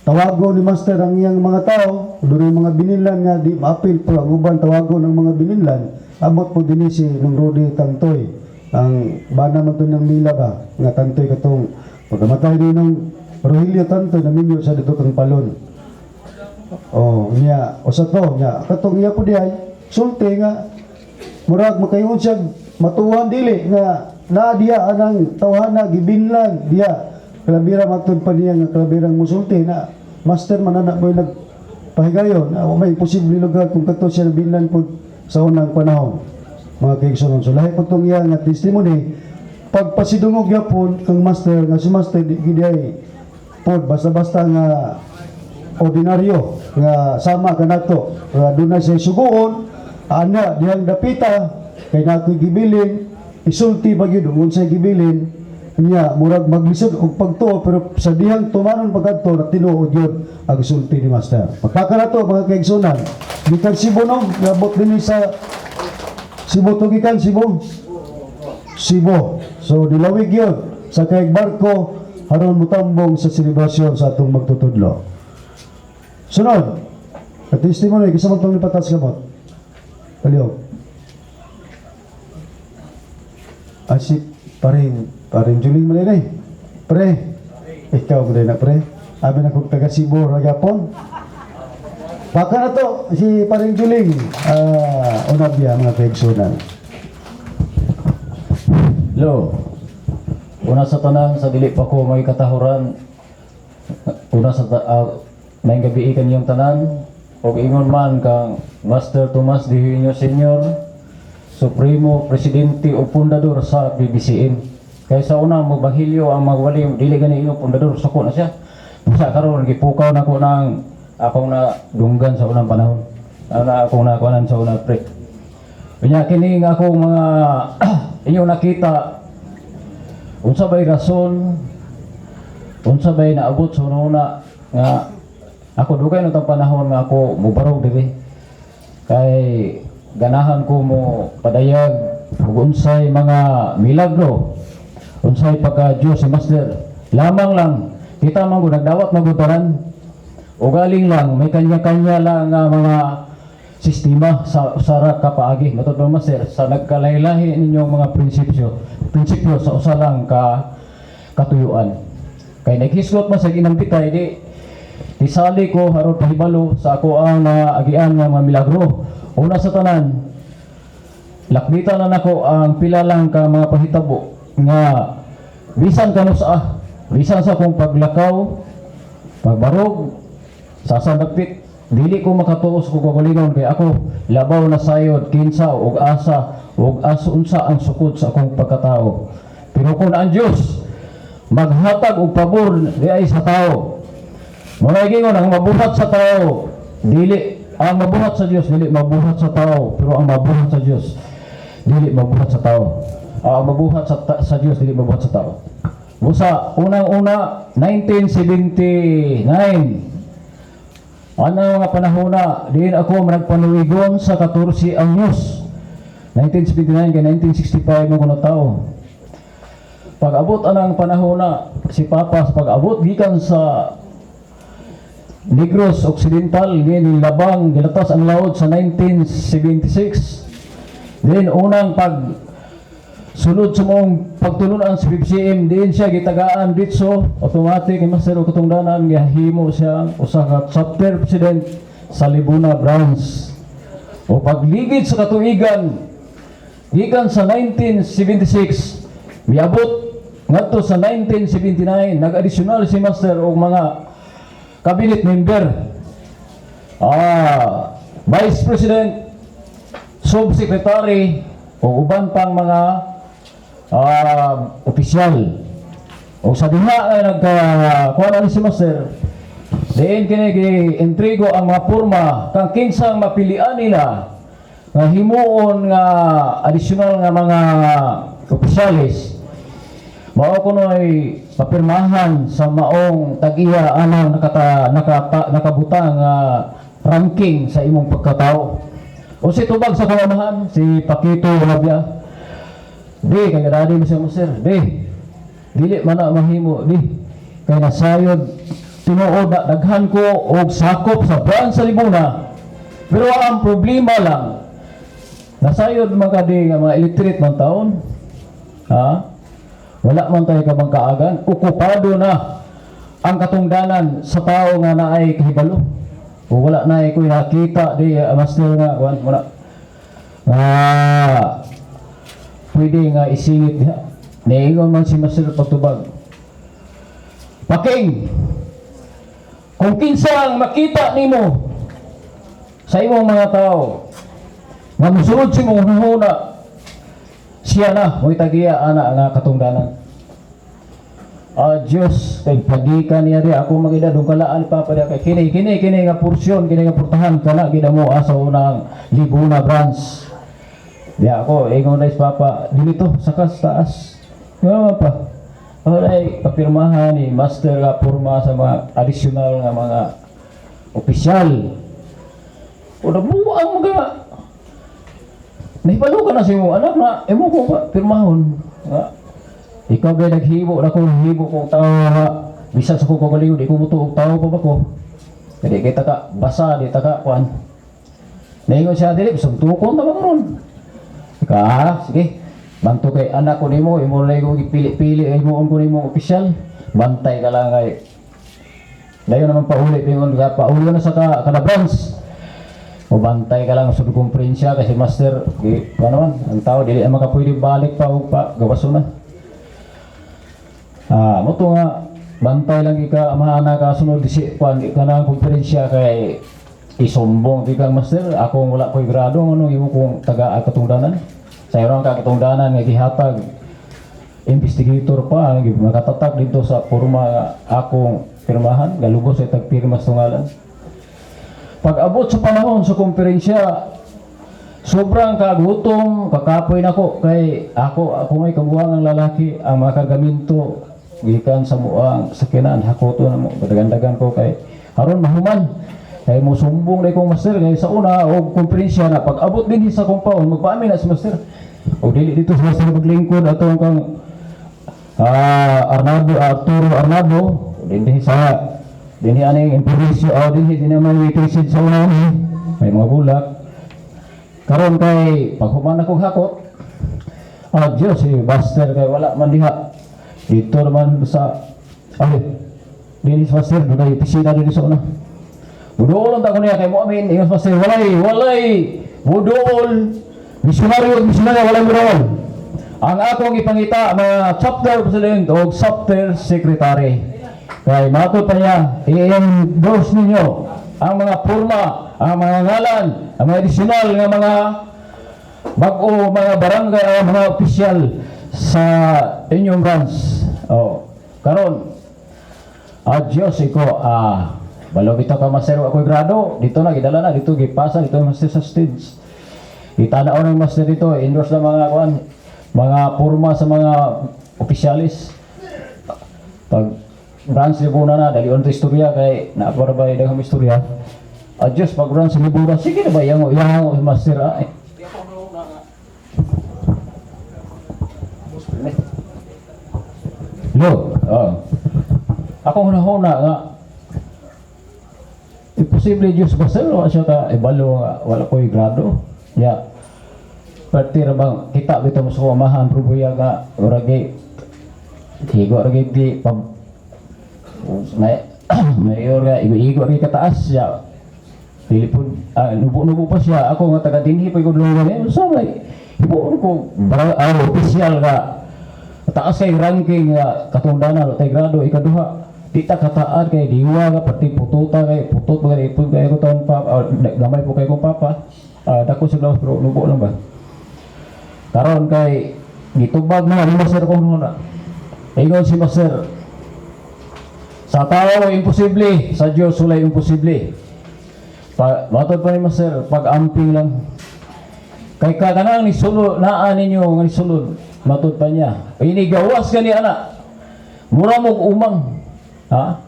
tawago ni Master ang iyang mga tao, doon mga bininlan nga di maapil po ang uban, tawago ng mga bininlan, abot po dinhi si nung Rudy Tantoy, ang bana man to ng Mila ba nga Tantoy. Katong pagkamatay ni nung Rogelio Tantoy, naminyo siya dito kang Palon. Oh, niya usa to niya katong iya po diay sulti nga murag makaingon siya matuwan dili nga naa diya anang tawhana gibinlan diya Kalabira. Matod pa niya nga Kalabirang musulti na Master man ana mo nagpahigayon na may imposible lugar kung kadto siya binlan po sa unang panahon, mga kaigsuonan. So lahi po tong iya nga testimony, pagpasidungog yapon kang Master nga si Master di gid ay pod basta-basta nga ordinaryo nga sama kanato, nga dunay siya suguon ana dihang dapita kay nakoy gibilin, isulti ba gyud unsay gibilin niya. Murag maglisod og pagtuo, pero sa dihang tumanon pagkadto na tinuod gyud ang sulti ni Master. Pagpaka nato, mga kaigsunan, gikan Cebu, no, gabot dinhi sa Cebu to, gikan Cebu, Cebu. So nilawig yun sa kay barko aron mutambong sa selebrasyon sa atong magtutudlo. Sunod, at testimony, kinsa man tong nipatas kamot? Palihog. Ah, si paring, paring Juling man eh. Pre, ikaw ba na pre? Abi na kong taga Cebu, Ragapon. Baka na to, si paring Juling, unabya mga kaigsunan. Hello. Una sa tanan, sa dili pa ko may katahuran. Una sa may gabi kanyang tanan og ingon man kang Master Tomas de Eugenio Senior, Supremo Presidente o Pundador sa BBCM. Kay sa una mo bahilyo ang mga wali dili gani iyong pundador, suko na siya. Busa karon gipukaw na ko ng akong na dunggan sa unang panahon. Ano na akong nakuanan sa unang pre. Unya kini nga akong mga inyong nakita, unsa bay rason, unsa bay naabot sa una nga ako dugay na tang panahon nga ako mubarog diri kay ganahan ko mo padayag ug unsay mga milagro, unsay pagka Dios si Master. Lamang lang kita man gud nagdawat magutaran, ugaling lang may kanya-kanya lang nga mga sistema sa usara ka paagi. Matod ba, Master, sa nagkalahi-lahi ninyong mga prinsipyo prinsipyo sa usa lang ka katuyuan? Kay naghisgot man sa ginampitay di isali ko aron pahibalo sa ako ang naagian nga mga milagro. Una sa tanan, lakbitan na nako ang pila lang ka mga pahitabo nga bisan kanu sa bisan sa akong paglakaw, pagbarog sa sandapit, dili ko makatuo sa kong kaugalingon kay ako labaw na sayod kinsa ug asa ug aso unsa ang sukod sa akong pagkatao. Pero kung ang Dios maghatag og pabor di ay sa tao, mao gingon ang mabuhat sa tao dili ang mabuhat sa Dios, dili mabuhat sa tao, pero ang mabuhat sa Dios dili mabuhat sa tao. Ang mabuhat sa Dios dili mabuhat sa tao. Busa unang-una, 1979, ano nga panahon na diin ako nagpanuwigon sa 14 anyos, 1979 kay 1965 mo ko tao. Pag-abot anang panahon na si Papa, sa pag-abot gikan sa Negros Occidental, labang gilatas ang laod sa 1976. Then unang pag sulod sa mong pagtulunan sa BCM, din siya gitagaan ditso automatic ni Master og katungdanan, gihimo siya usa ka chapter president sa Libuna branch. O pagligid sa katuigan gikan sa 1976 miabot ngadto sa 1979, nag-additional si Master og mga cabinet member, vice president, subsecretary o uban pang mga opisyal. O sa diha ay nagka kuha na si Master, diin kini gi-intrigo ang mga porma kang kinsang mapilian nila nga himuon nga additional nga mga opisyales. Mao kuno'y papirmahan sa maong tag-iya anang nakabutang nga ranking sa imong pagkatao. O si tubag sa kalamahan, si Pakito Labia. Di, kay dali mo siya mo, sir. Di, dili man na mahimo, di. Kay nasayod, tinuod na daghan ko og sakop sa branch sa Libuna. Pero ang problema lang, nasayod man ka di nga mga illiterate man taon. Ha? Wala man tayo kabang kaagan, okupado na ang katungdanan sa tao nga naay kahibalo. O wala na ko nakita di master nga kuan wala. Nga pwede nga isingit diha. Niingon man si Master pagtubag. Paking, kung kinsa ang makita nimo sa imong mga tao nga musunod sa imong hunahuna, siya na mo'y tagiya ana nga katungdanan. Ah, Diyos, kay pagikan niya di ako magida dong kalaan pa pa kay kini kini kini nga porsyon, kini nga portahan kana gid mo asa unang Libuna branch. Di ako ingon na papa dito sa taas. Nga pa. Oray, papirmahan ni Master nga porma sa mga additional nga mga opisyal. O nabuang mga nahibalo ka na sa imong anak na imo ko pa pirmahon. Nga, ikaw ba naghibo na ko hibo kong tao nga bisan sa kong kagalingon di ko mutuo og tao pa ba ko. Kaya kita ka basa di ta ka kuan. Naingon siya dili suntukon ta ba karon. Ka sige. Banto kay anak ko nimo, imo na ko gipili-pili imo ko nimo opisyal. Bantay ka lang kay dayon naman pauli pingon ka pauli na sa ka kada branch. O bantay ka lang sa kumprensya kasi master di pa naman ang tao dili na makapwede balik pa og pa gawaso na. Ah, mo to nga bantay lang ika amahana ka sunod di si kuan ka na ang konferensya kay isumbong di kang master ako wala ko'y grado ano imo kong taga katungdanan. Sa iro ang katungdanan nga gihatag investigator pa nakatatag dito sa porma nga akong pirmahan, galugos ay tagpirma sa ngalan. Pag abot sa panahon sa komperensya, sobrang kagutom, kakapoy nako kay ako ako may kabuwang ang lalaki ang mga kargaminto gikan sa muang sakyanan hakoto na mo dagan-dagan ko kay aron mahuman kay mo sumbong na kong master kay sa una og komperensya na pag abot dinhi sa compound magpaamin na si master og dili dito sa master maglingkod atong kang Arnado, Arturo Arnado dinhi sa dinhi aning improviso oh, dinhi din naman waiting sa una ni may mga bulak karon kay paghuman akong hakot. Ah, Diyos, si Master kay wala man diha. Dito naman sa ay dinhi sa Master dunay opisina dinhi sa una. Budol ang ko niya kay mo amin ingon sa Master, walay walay budol, misyonaryo ug misyonaryo walay budol. Ang akong ipangita mga chapter president o chapter secretary. Kay matod pa niya, i-endorse ninyo ang mga forma, ang mga ngalan, ang mga additional nga mga bag-o mga barangay o mga opisyal sa inyong branch. Oh, karon adios iko balo bitaw ka master ako'y grado dito na gidala na dito gipasa dito master sa stage. Itanaw ng master dito, endorse na mga kuan, mga forma sa mga opisyalis. Pag branch Libuna na, dali on to istorya kay naapara ba daghang istorya. Adios pag branch Libuna, sige na ba yang yang master ah. Lo, oh. Ako hunahuna nga imposible Diyos basta wala siya ka ibalo nga wala ko'y grado. Ya. Perti ra bang kita bitaw mo sa amahan probuya nga oragi higo ra di pag may mayor nga igo-igo ra kataas siya. Dili po, nubo-nubo pa siya. Ako nga taga dinhi pa ko lungan eh. So may hibuon ko bara opisyal nga taas kay ranking nga katungdanan kay grado ikaduha. Di ta kataan kay diwa nga pati pututa kay putot ba kay ipod kay ko taon pa gamay po kay kong papa. Dako sa lawas pero nubo lang ba. Karon kay gitubag na ni master ko na. Ingon si master, sa tao imposible, sa Dios walay imposible. Pa, matod pa ni master, pag-amping lang. Kay kakanang ni sulod, naa ninyo nga ni sulod, matod pa niya. Ini gawas gani ana. Mura mog umang. Ha?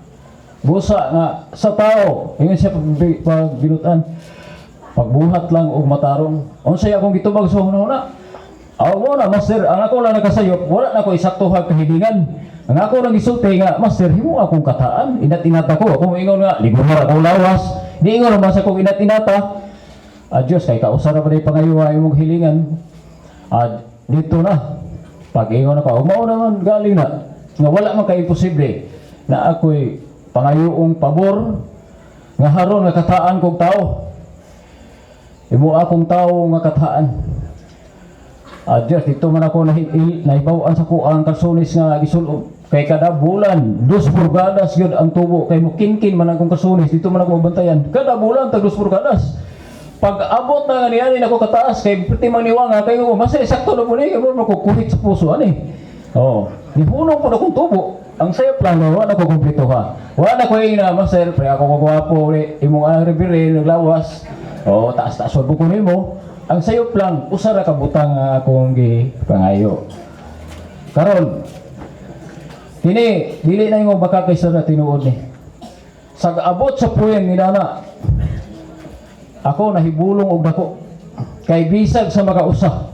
Busa nga sa tao, ingon siya pag binutan, pagbuhat lang og matarong. Unsay akong gitubag sa hunahuna? Aw mo na master, ang ako lang nakasayop, wala na ko isaktuhag kahilingan. Ang ako lang gisulti nga, master, himo akong kataan, inat-inata ko. Ako ingon nga, ligo na akong lawas. Di ingon naman sa kong inat-inata. Adios, kay kausara pa na pangayuwa imong hilingan. Ad, dito na. Pag ingon ako, mao naman galing na. Nga wala man kay imposible na ako'y pangayuong pabor nga haron nga kataan kog tao. Imo akong tao nga kataan. Adios, dito man ako nahibaw-an sa kuang kalsones nga gisulob. Kay kada bulan, 2 purgadas yun ang tubo. Kay mukinkin man akong kalsones, dito man ako mabantayan. Kada bulan, tag 2 purgadas. Pag abot na nga niya, ako kataas, kay priti mang niwanga, kay ko, mas sakto na po ni, kay mo makukuhit sa puso, ani. Oh, nihunong po na akong tubo. Ang sayo plano, wala ko kumpleto ha. Wala ko yung na, master, pre ako ko gwapo, imong ang rebire, naglawas. Oh, taas-taas wa ko nimo. Ang sayop lang, usa ra ka butang nga akong gipangayo. Karon, kini dili na ingon baka kay sa tinuod ni. Sa abot sa puwing ni Nana, ako nahibulong og dako. Kay bisag sa makausa.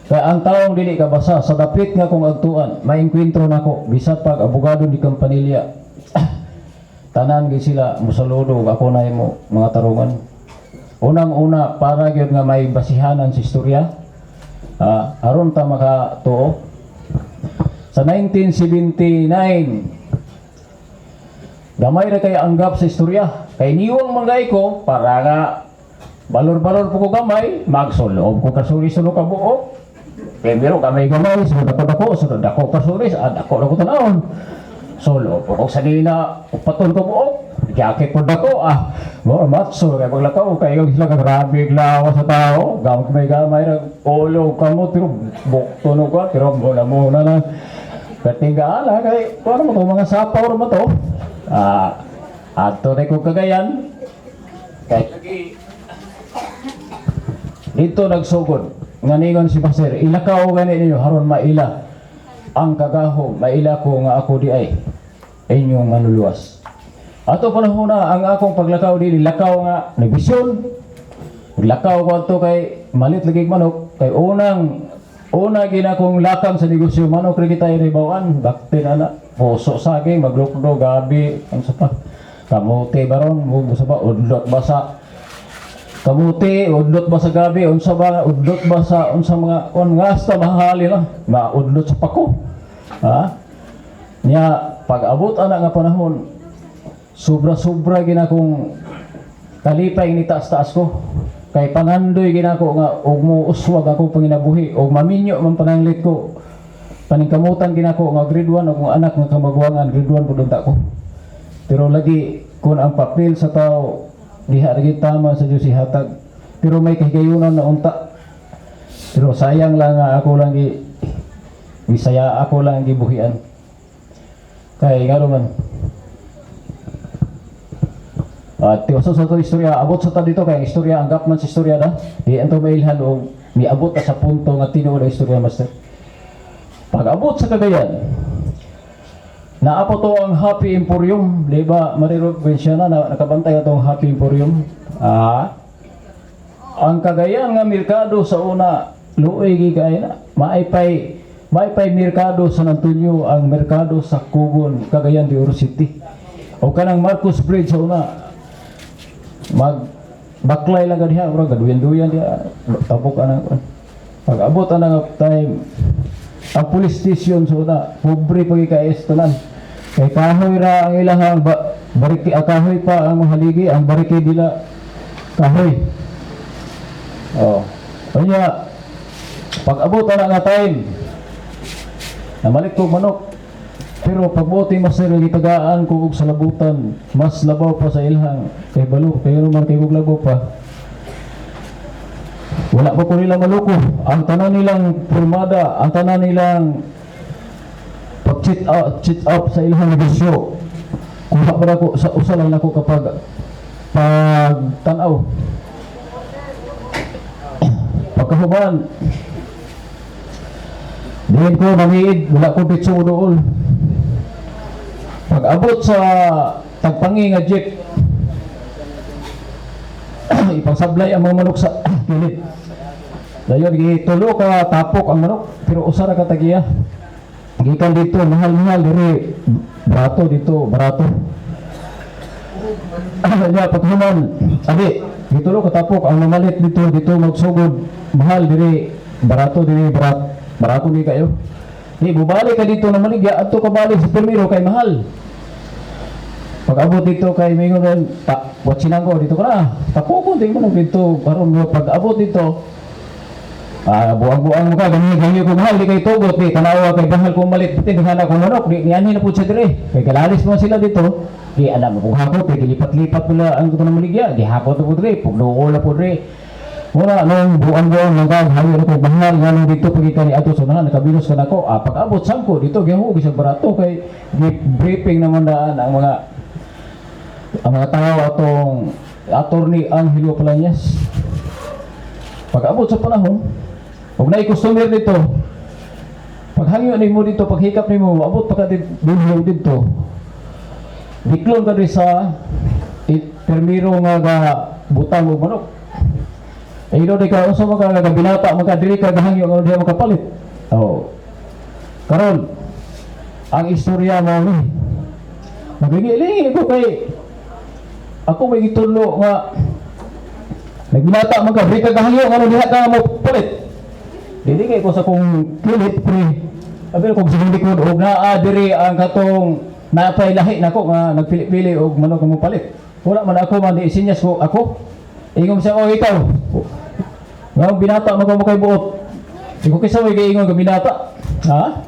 Kay ang taong dili ka basa sa dapit nga kong agtuan, maengkwentro nako bisag pag abogado di kampanilya. Tanan gyud sila mosaludo ug ako na imo mga tarungan. Unang-una para gyud nga may basihanan sa istorya. Aron ta makatuo. Sa 1979, gamay ra kay anggap sa istorya. Kay niwang manggay ko para nga balor-balor po ko gamay, magsulob ko kasuri sulo ka buok. Primero gamay gamay, sunod ako dako, sunod dako kasuris, dako na ko tanawon. Sulo po ko sa nila, upatol ko buok. Jacket po dako mo matso kay paglakaw kay yung sila ka grabe lawas sa tao, gamay gamay ra ulo kamo pero bukto no ka pero wala mo na na. Katingala kay kuno mo to mga sapaw ra mo to. Ah, adto na ko Cagayan. Kay lagi dito nagsugod nga ningon si Master, ilakaw gani ninyo haron maila ang kagahom, maila ko nga ako di ay inyong manluluwas. Ato panahon na ang akong paglakaw dili lakaw nga nagbisyon. Lakaw ko ato kay malit lagi manok kay unang una gina kong lakang sa negosyo, manok ra kita iribawan bakti na na puso saging, maglukdo gabi, ang sa pa kamote baron mo sa ba udlot basa kamuti, udlot ba sa gabi, unsa ba, udlot ba sa unsa mga kuan nga hasta mahali lang, maudlot sa pako. Ha? Nya pag abot ana nga panahon, sobra-sobra gina kong kalipay ni taas-taas ko. Kay pangandoy gina ko nga og mo uswag ako panginabuhi og maminyo man pananglit ko. Paningkamutan gina ko nga grade 1 akong anak nga kamaguwangan, grade 1 pud unta ko. Pero lagi kung ang papel sa tao diha lagi tama sa Diyos ihatag. Pero may kahigayunan na unta. Pero sayang lang nga ako lang gi Bisaya ako lang gibuhian. Kay ngano man. At tiwaso sa ito istorya, abot sa ta dito kay ang istorya ang gap man sa istorya na. Di anto mailhan og miabot na sa punto nga tinuod ang istorya, Master. Pag abot sa Cagayan, naapo to ang Happy Emporium, di ba? Mariro na, na nakabantay atong Happy Emporium. Ah. Ang Cagayan nga merkado sa una, luoy gi kay na. Maaypay merkado San Antonio, ang merkado sa Kugon, Cagayan de Oro City. O kanang Marcos Bridge sa una, mag baklay lang ka diha, murag gaduyan-duyan diha, tabok anang pag abot anang time, ang police station sa una, pobre pag ikaes tanan. Kay kahoy ra ang ilahang ba, bariki, ah, kahoy pa ang haligi, ang bariki dila kahoy. Oh. Kanya pag abot ana nga time, namalit ko manok. Pero pagbuti, Master, gitagaan ko og salabutan, mas labaw pa sa ilhang kay balo, kayo man kay kog labaw pa. Wala pa ko nila maluko. Ang tanan nilang pormada, ang tanan nilang pag cheat up sa ilang negosyo. Kuha pa nako sa usa lang nako kapag pag tanaw. Pagkahuman, diin ko namiid, wala ko bitso dool. Pag abot sa tagpangi nga jeep, ipangsablay ang mga manok sa kilid. Dayon gitulo ka tapok ang manok, pero usa ra ka tagiya. Gikan dito mahal-mahal diri barato dito barato. Ya paghuman, abi gitulo ka tapok ang mamalit dito dito magsugod mahal diri barato diri barato di kayo. Di bubalik ka dito na maligya adto ka balik sa primero kay mahal. Pag abot dito kay mingon ron, ta watsinangko dito ka na. Tapokon din mo dito karon mo pag abot dito. Ah, buang-buang mo ka ganyan ganyan ko mahal di kay tugot di tanawa kay bahal ko malit pati daghan ko manok di nianhi na pud siya dire. Kay galalis mo sila dito. Di alam mo kung hakot kay gilipat-lipat mo na ang kuno maligya, di hakot po dire, pugduol na po dire. Wala nung buang-buang lang ka, hayo na ko mahal nga nung dito pag ni ato sa unahan, nakabilos ka nako. Ah, pag abot sangko dito gihuog sa barato kay briefing naman daan ang mga tao atong Attorney Angelo Plañas. Pag abot sa panahon, ug naay customer dito, paghangyo nimo dito, paghikap nimo, abot pa ka dito dito. Diklon ka diri sa permiro nga ga butang og manok. Eh, di ka unsa man ka nga binata man ka diri ka gahangyo nga diha makapalit. Oh. Karon ang istorya mo ni Naglingi-lingi ko kay ako may gitulo nga nagbinata man ka diri ka gahangyo nga diha ka mo palit. Dili kay ko sa kong kilit pre. Abi ko sa likod og naa diri ang katong napay lahi nako nga nagpili-pili og manok nga mopalit. Wala man ako man di sinyas ko ako. Ingon siya, "Oh, ikaw. Nga binata man ka mo kay buot." Di ko kinsa may giingon nga binata. Ha?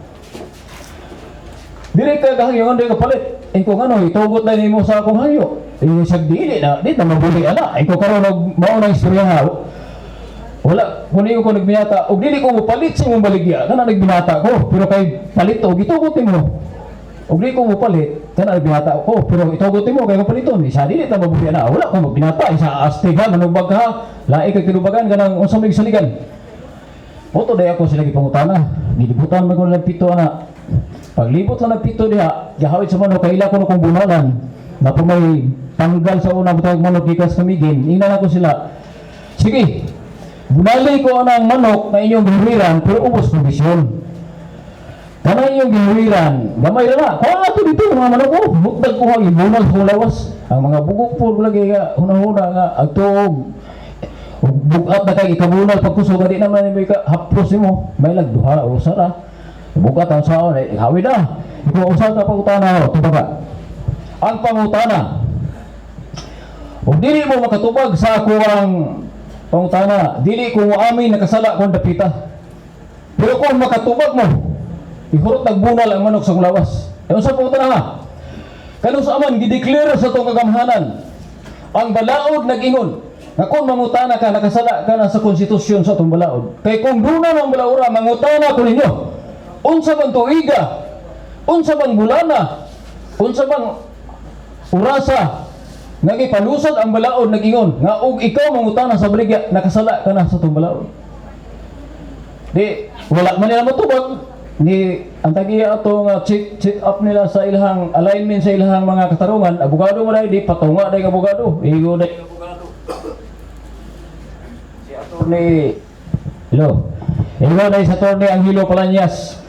Dili ka gahangyo nga dili ka palit. Iko ngano itugot na nimo sa akong hangyo. Ingon siya dili na, di na mabuli ana. Iko karon og mao nang istorya nga. Wala, kung ko nagbinata, og dili ko mopalit sa imong baligya, kana nagbinata ko, pero kay palit og gitugot nimo. Og di ko mopalit. Kana binata ko, pero itugot mo kay kapaliton. Isa dili ta mabuhi na. Wala ko magbinata, isa astig ha, manubag ka. Lahi kay tinubagan kanang unsa may saligan. Moto day ako sila gipangutana. Gilibutan man ko ng pito ana. Paglibot lang ng pito diha, gahawit sa manok kaila ko no kong bunalan. Na po may tanggal sa una butang manok gikas kamigin. Ingnan ako sila. Sige. Bunali ko anang manok na inyong gihuwiran pero ubos provision. Kanang inyong gihuwiran, gamay ra na. Kuha ato dito mga manok ko. Butag ko ang ibunal sa lawas. Ang mga bugok po lagi nga hunahuna nga agtuog. Ug bugat na kay ikabunal pagkusog di naman may ka haplos nimo. May lag duha o usa ra. Bugat ang saon eh hawi na. Ikaw usa ka pangutana tubaga. Ang pangutana. Ug dili mo makatubag sa ako ang pangutana, dili ko amin nakasala kung dapita. Pero kung makatubag mo, ihurot nagbunal ang manok sa lawas. E unsa pangutana ha? Kanus aman gideclare sa itong kagamhanan. Ang balaod nag-ingon nga kung mangutana ka nakasala ka na sa konstitusyon sa atong balaod. Kay kung duna ng balaora mangutana ko ninyo. Unsa bang tuiga? Unsa bang bulana? Unsa bang urasa? Nga gipalusad ang balaod nag-ingon nga og ikaw mangutana sa baligya nakasala ka na sa atong balaod. Di wala man nila matubag ni ang tagiya ato nga check check up nila sa ilahang alignment sa ilahang mga katarungan, abogado mo dai di patunga dai abogado, igo dai abogado si attorney. Hello, igo dai sa attorney Angelo Palanyas.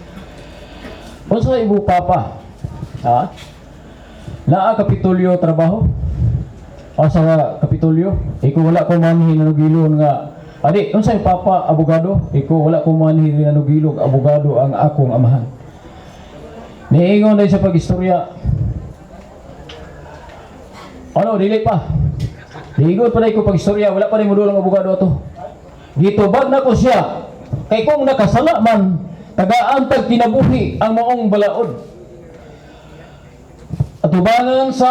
Unsa ibo papa ha, naa Kapitolyo trabaho o sa Kapitolyo? Iko wala ko manhin nanugilon nga adi. Unsay papa abogado? Iko wala ko manhin nanugilog abogado ang akong amahan. Niingon na sa pag-istorya. Ano, dili pa. Niingon pa na ko pag-istorya, wala pa rin mo ang abogado ato. Gitubag na ko siya. Kay kung nakasala man, tagaan tag kinabuhi ang maong balaod. Atubangan sa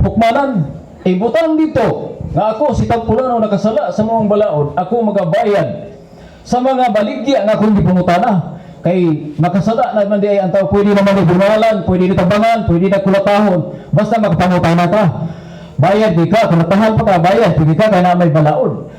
hukmanan, ibutang dito nga ako si Tagpulano nakasala sa maong balaod, ako magabayad sa mga baligya nga akong gipangutana. Kay makasala na man di ay ang tao, pwede naman ibunalan, pwede na tabangan, pwede na kulatahon, basta makapangutana ka. Bayad di ka, kulatahan pa ka, bayad, pwede ka, kaya na may balaod.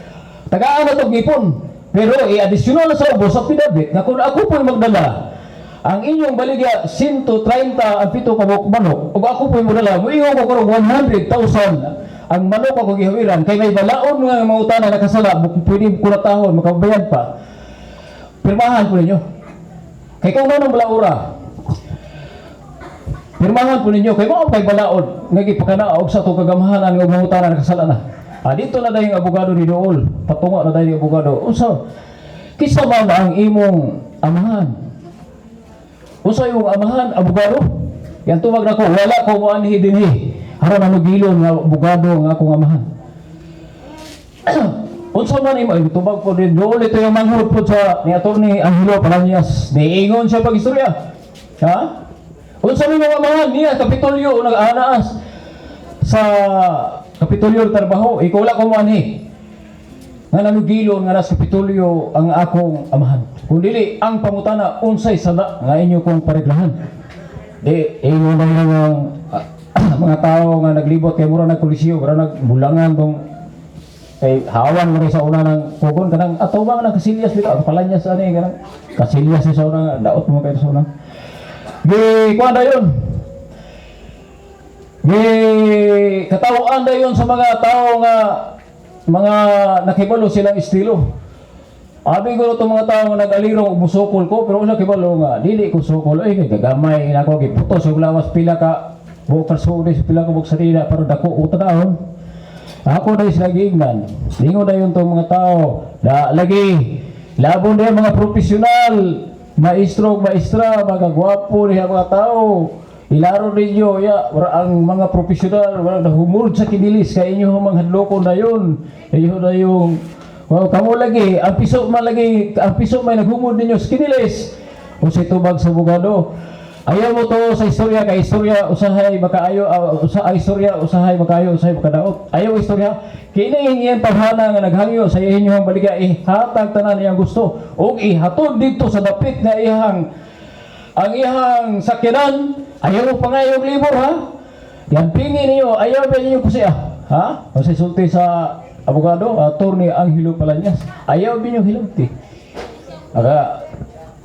Tagaan na itong ipon. Pero i-additional na sa ubos sa pidabit, na kung ako po'y magdala, ang inyong baligya, 130 ang pito ka buok manok, ug ako po'y magdala, muingon ko karong 100,000 ang manok ako gihawiran, kay may balaod nga mga utana nakasala, pwede kulatahon, makabayad pa. Pirmahan po ninyo. Kay kung ano balaura, pirmahan po ninyo, kay mao kay balaod, nga gipakanaog sa atong kagamhanan nga mga utana nakasala na. Ah, dito na dahil ang abogado ni Dool, patunga na dahil ang abogado. Unsa, kisa man ang imong amahan? Unsa imong amahan, abogado? Yan tubag nako, wala ko moanhi dinhi. Aron nanugilon nga abogado ang akong amahan. Unsa man imo ay tubag po din dool ito yung manghud po sa ni attorney Angelo Palanyas. Niingon siya pag-istorya. Ha? Unsa man imong amahan niya Kapitolyo nag-anaas sa Kapitolyo trabaho, ikaw wala ko moanhi. Nga nanugilon nga nasa Kapitolyo ang akong amahan. Kung dili ang pangutana unsay sala nga inyo kong pareglahan. Di ingon na yung mga tao nga naglibot kay mura nagkolisyo, mura nagbulangan tong kay hawan mo rin sa una ng kugon kanang ato ba nga Kasilyas bitaw Palanyas ani kanang Kasilyas sa una daot mo kayo sa una. Gi kuan dayon. Gi katawaan dayon sa mga tao nga mga nakibalo silang estilo. Abi ko itong mga tao nga nag-alirong og musukol ko pero wala kibalo nga dili ko sukol ay kay gagamay na ako giputos og lawas pila ka buok karsuod sa pila ka buok sarila pero dako utanahon. Ako dahil sila giingnan. Lingon dayon tong mga tao. Da, lagi, labon dahil mga profesional, maestro, maestra, mga gwapo diha mga tao. Ilaro ninyo, ya, wala ang mga profesional, wala nahumurod sa kinilis, kay inyo mga hadlokon na yun. Inyo na yung, wow, kamo lagi, ang piso man lagi, ang piso may naghumod ninyo sa kinilis. O sa tubag sa bugado. Ayaw mo to sa istorya, kay istorya usahay makaayo, usa ay istorya usahay makaayo, usahay makadaot. Ayaw istorya. Kini iyang paghana nga naghangyo sa inyong baligya, ihatag tanan iyang gusto ug ihatod didto sa dapit nga iyang ang iyang sakyanan. Ayaw mo pangayog libor, ha? Yan pingi niyo, ayaw ba niyo kasi ah? Ha? O sa sulti sa abogado, Attorney Angelo Palanyas, ayaw ba niyo hilabti? Aga,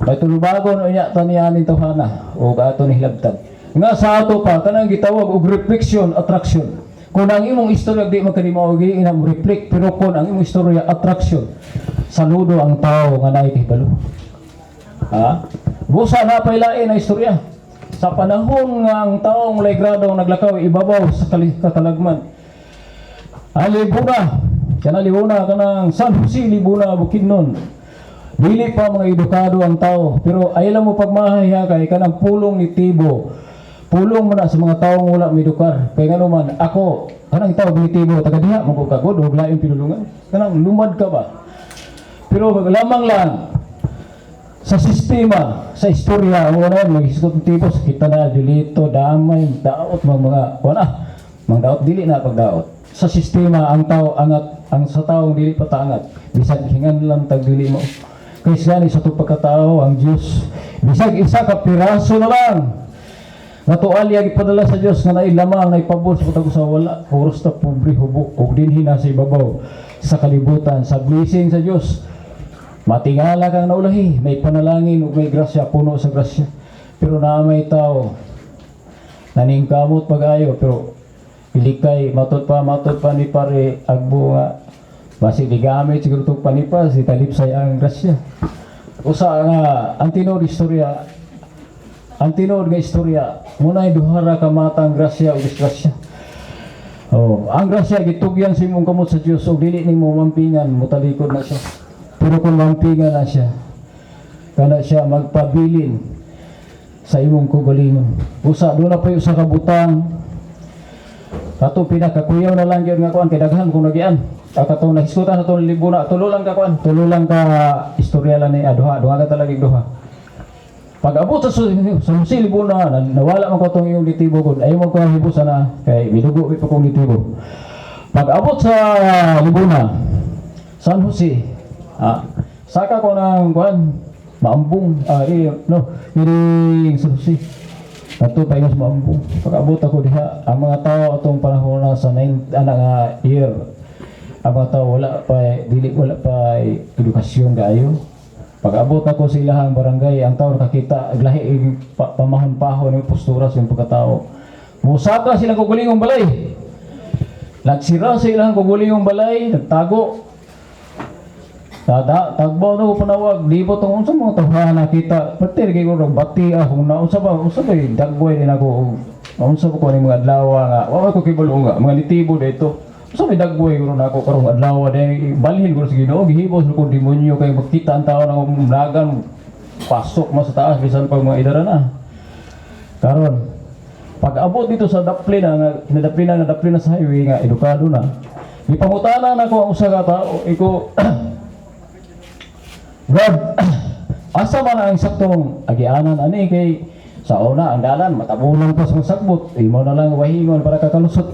may tulubago no inya taniyanin tawhana o ato ni hilabtan. Nga sa ato pa kanang gitawag og reflection attraction. Kung ang imong istorya di man kanimo og ina mo reflect, pero kung ang imong istorya attraction, saludo ang tao nga naay kahibalo. Ha? Busa na pailain ang istorya. Sa panahon nga ang taong walay grado ang naglakaw ibabaw sa katalagman. Libuna, kana Libuna, kanang San Jose Libuna, Bukidnon. Dili pa mga edukado ang tao, pero ay lang mo pagmahay kay kanang pulong ni Tibo. Pulong mo na sa mga taong wala midukar. Kay ngano man ako kanang tawag ni Tibo taga diha mo ko kagod og laing pinulungan. Kanang lumad ka ba? Pero lamang lang sa sistema, sa istorya, ang wala maghisgot ng tipo, sa kita na, Julito, Damay, daot, mga mga, wala, mga daot, dili na pagdaot. Sa sistema, ang tao angat, ang sa taong dili pa taangat, bisag hingan lang tag dili mo. Kaysa gani sa itong pagkatao, ang Diyos, bisag isa ka piraso na lang, nga tualya gipadala sa Dios nga nailamang naipabor sa katag sa wala puros ta pobre hubo ug dinhi na sa ibabaw sa kalibutan sa blessing sa Dios. Matingala kang naulahi, may panalangin ug may grasya, puno sa grasya. Pero naa may tao naningkamot pag-ayo, pero ilikay matod pa ni pare agbo nga basi gigamit siguro tong panipas italipsay ang grasya. Usa nga ang tinuod istorya, ang tinuod nga istorya, muna'y duha ra ka mata ang grasya ug disgrasya. Oh, ang grasya gitugyan sa imong kamot sa Dios ug dili nimo mampingan, mutalikod na siya. Pero kung mampingan na siya, kana siya magpabilin sa imong kaugalingon. Usa doon na pa usa ka butang kato pinakakuyaw na lang gyud nga kuan kay daghan kung nagian. Ang katong nahisgutan sa atong libuna, tulo lang ka kuan, tulo lang ka istorya lang ni duha, duha ka talaga duha. Pag abot sa sa Jose Libuna, nawala man ko tong iyong litibo ko. Ayaw mo ko hibusa na kay midugo pa kong litibo. Pag abot sa Libuna, San Jose, saka ko ng kuan, maambong, no, iring San Jose. Ato pa sa maambong. Pag abot ako diha, ang mga tao atong panahon na sa nine, ana nga year, ang mga tao wala pa, dili wala pa edukasyon kaayo. Pag abot ako sa ilahang barangay, ang tao nakakita, lahi pamahon-pahon yung postura sa yung pagkatao. Musaka sila kugulingong balay. Nagsira sa ilang kugulingong balay, nagtago. Tada, tagbaw na ko panawag, libot ang unsa mga tawhana nakita. Pati lagi ko rong bati ah, kung naunsa ba, unsa ba dagway din ako. Unsa ba ko ni mga adlaw nga, wa ko kibalo nga, mga litibo dito. Unsa may dagway ko na ako karong adlaw dahil balhin ko sa Ginoo, gihibos ko demonyo kay magkita ang tao nang nagan pasok mo sa taas bisan pa mga idara na. Karon, pag abot dito sa dapli na, nga, nadapli na sa highway nga edukado na. Gipangutana na ko ang usa ka tao, iko Brad, asa man ang saktong agianan ani kay sa una ang dalan matabunan pa sa sagbot, imo na lang wahingon para kakalusot.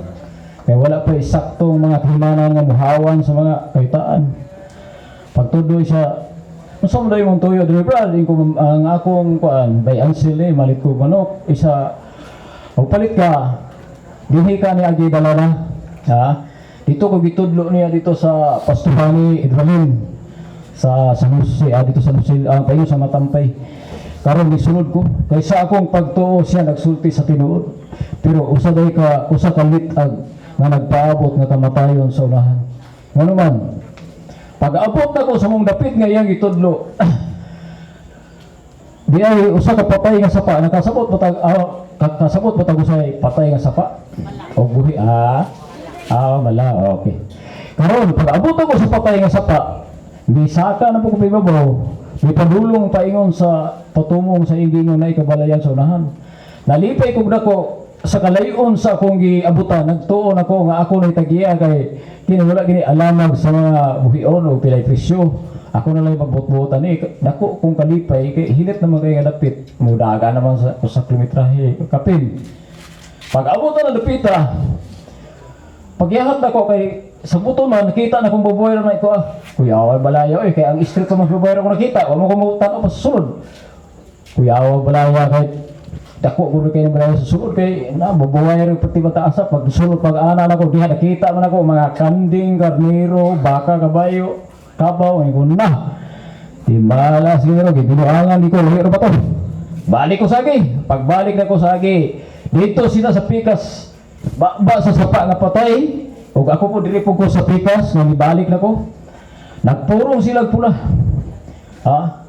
Kay wala pa saktong mga kahimanan nga muhawan sa mga kaitaan. Pagtudoy siya, unsa man daw imong tuyo diri brad, ko ang akong kuan bay ansil eh, malit ko manok isa og palit ka dinhi ka ni agi dala na. Ha? Dito ko gitudlo niya dito sa Pastuhani Idralin sa San Jose, dito sa Jose, payo sa Matampay. Karon gisunod ko kay sa akong pagtuo siya nagsulti sa tinuod. Pero usa day ka usa ka lit-ag nga nagpaabot nga kamatayon sa unahan. Ngano man, pag-abot nako sa mong dapit nga iyang gitudlo, di ay usa ka patay nga sapa, nakasabot ba tag kasabot ba tag usay patay nga sapa? O buhi mala, okay. Karon pag abot ako sa patay nga sapa, bisaka na po ko pibabaw, may padulong paingon sa patumong sa igingon na ikabalayan sa unahan. Nalipay kog dako sa kalayon sa akong giabutan, nagtuon ako nga ako na tagiya kay kini wala gini alamag sa mga buhion o pilay presyo. Ako na lang magbutbutan eh. Dako kong kalipay kay hilit naman kay nga dapit. Mudaga naman sa usa kilometrahe kapin. Pag abot na dapita, pagyahat nako kay sa buto man nakita na kong baboy na ko ah. Kuya balayo eh kay ang street ko mas baboy ko nakita. Wa mo ko mo tan-aw pa sa sulod. Kuya balaya kay Dako ko kay balay sa sulod kay na mabuhay rin pati mataasa pag sulod pag ana nako diha nakita man ako mga kanding, karnero, baka, kabayo, kabaw, ay ko na. Timala siguro gibinuangan di ko lahi ra ba to. Balik ko sagi, pagbalik na ko sagi, dito sila sa pikas ba, ba sa sapa nga patay ug ako po diri po ko sa pikas nga gibalik na ko. Nagpurong sila pula. Ha?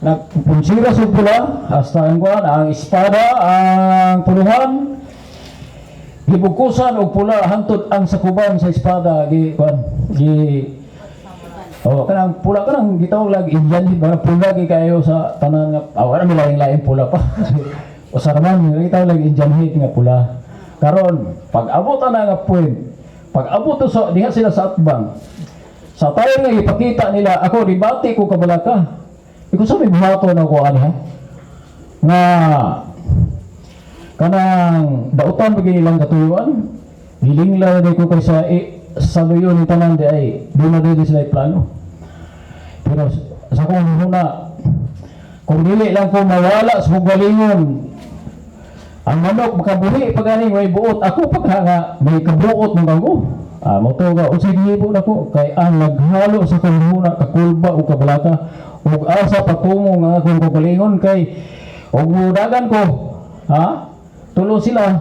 Nagpunsira sa pula hasta ang kuan, ang espada, ang puluhan. Gibugkusan og pula hantod ang sakuban sa espada gi kuan gi. Oh, kanang pula, kanang gitawag lag Indian, mga pula gi kayo sa tanan nga ah, wala mi laing-laing pula pa. Usa ra man gitawag lag Indian head nga pula. Karon, pag abot ana nga point, pag abot to sa diha sila sa atbang. Sa tayo nga ipakita nila ako dibati ko kabalaka. Iko sa may buhaton ako ani ha. Nga kanang dautan pa nilang katuyuan. Gilingla na ko kaysa eh, sa luyo ni tanan di ay di na di sila plano. Pero sa akong huna, kung dili lang ko mawala sa galingon, ang manok makabuhi pag ani may buot, ako pag nga may kabuot ng ko. Ah, mo to ga unsay gihibo nako kay ang naghalo sa akong huna kakulba o kabalaka ug asa patungo nga akong kagalingon kay ug mudagan ko, ha, tulo sila.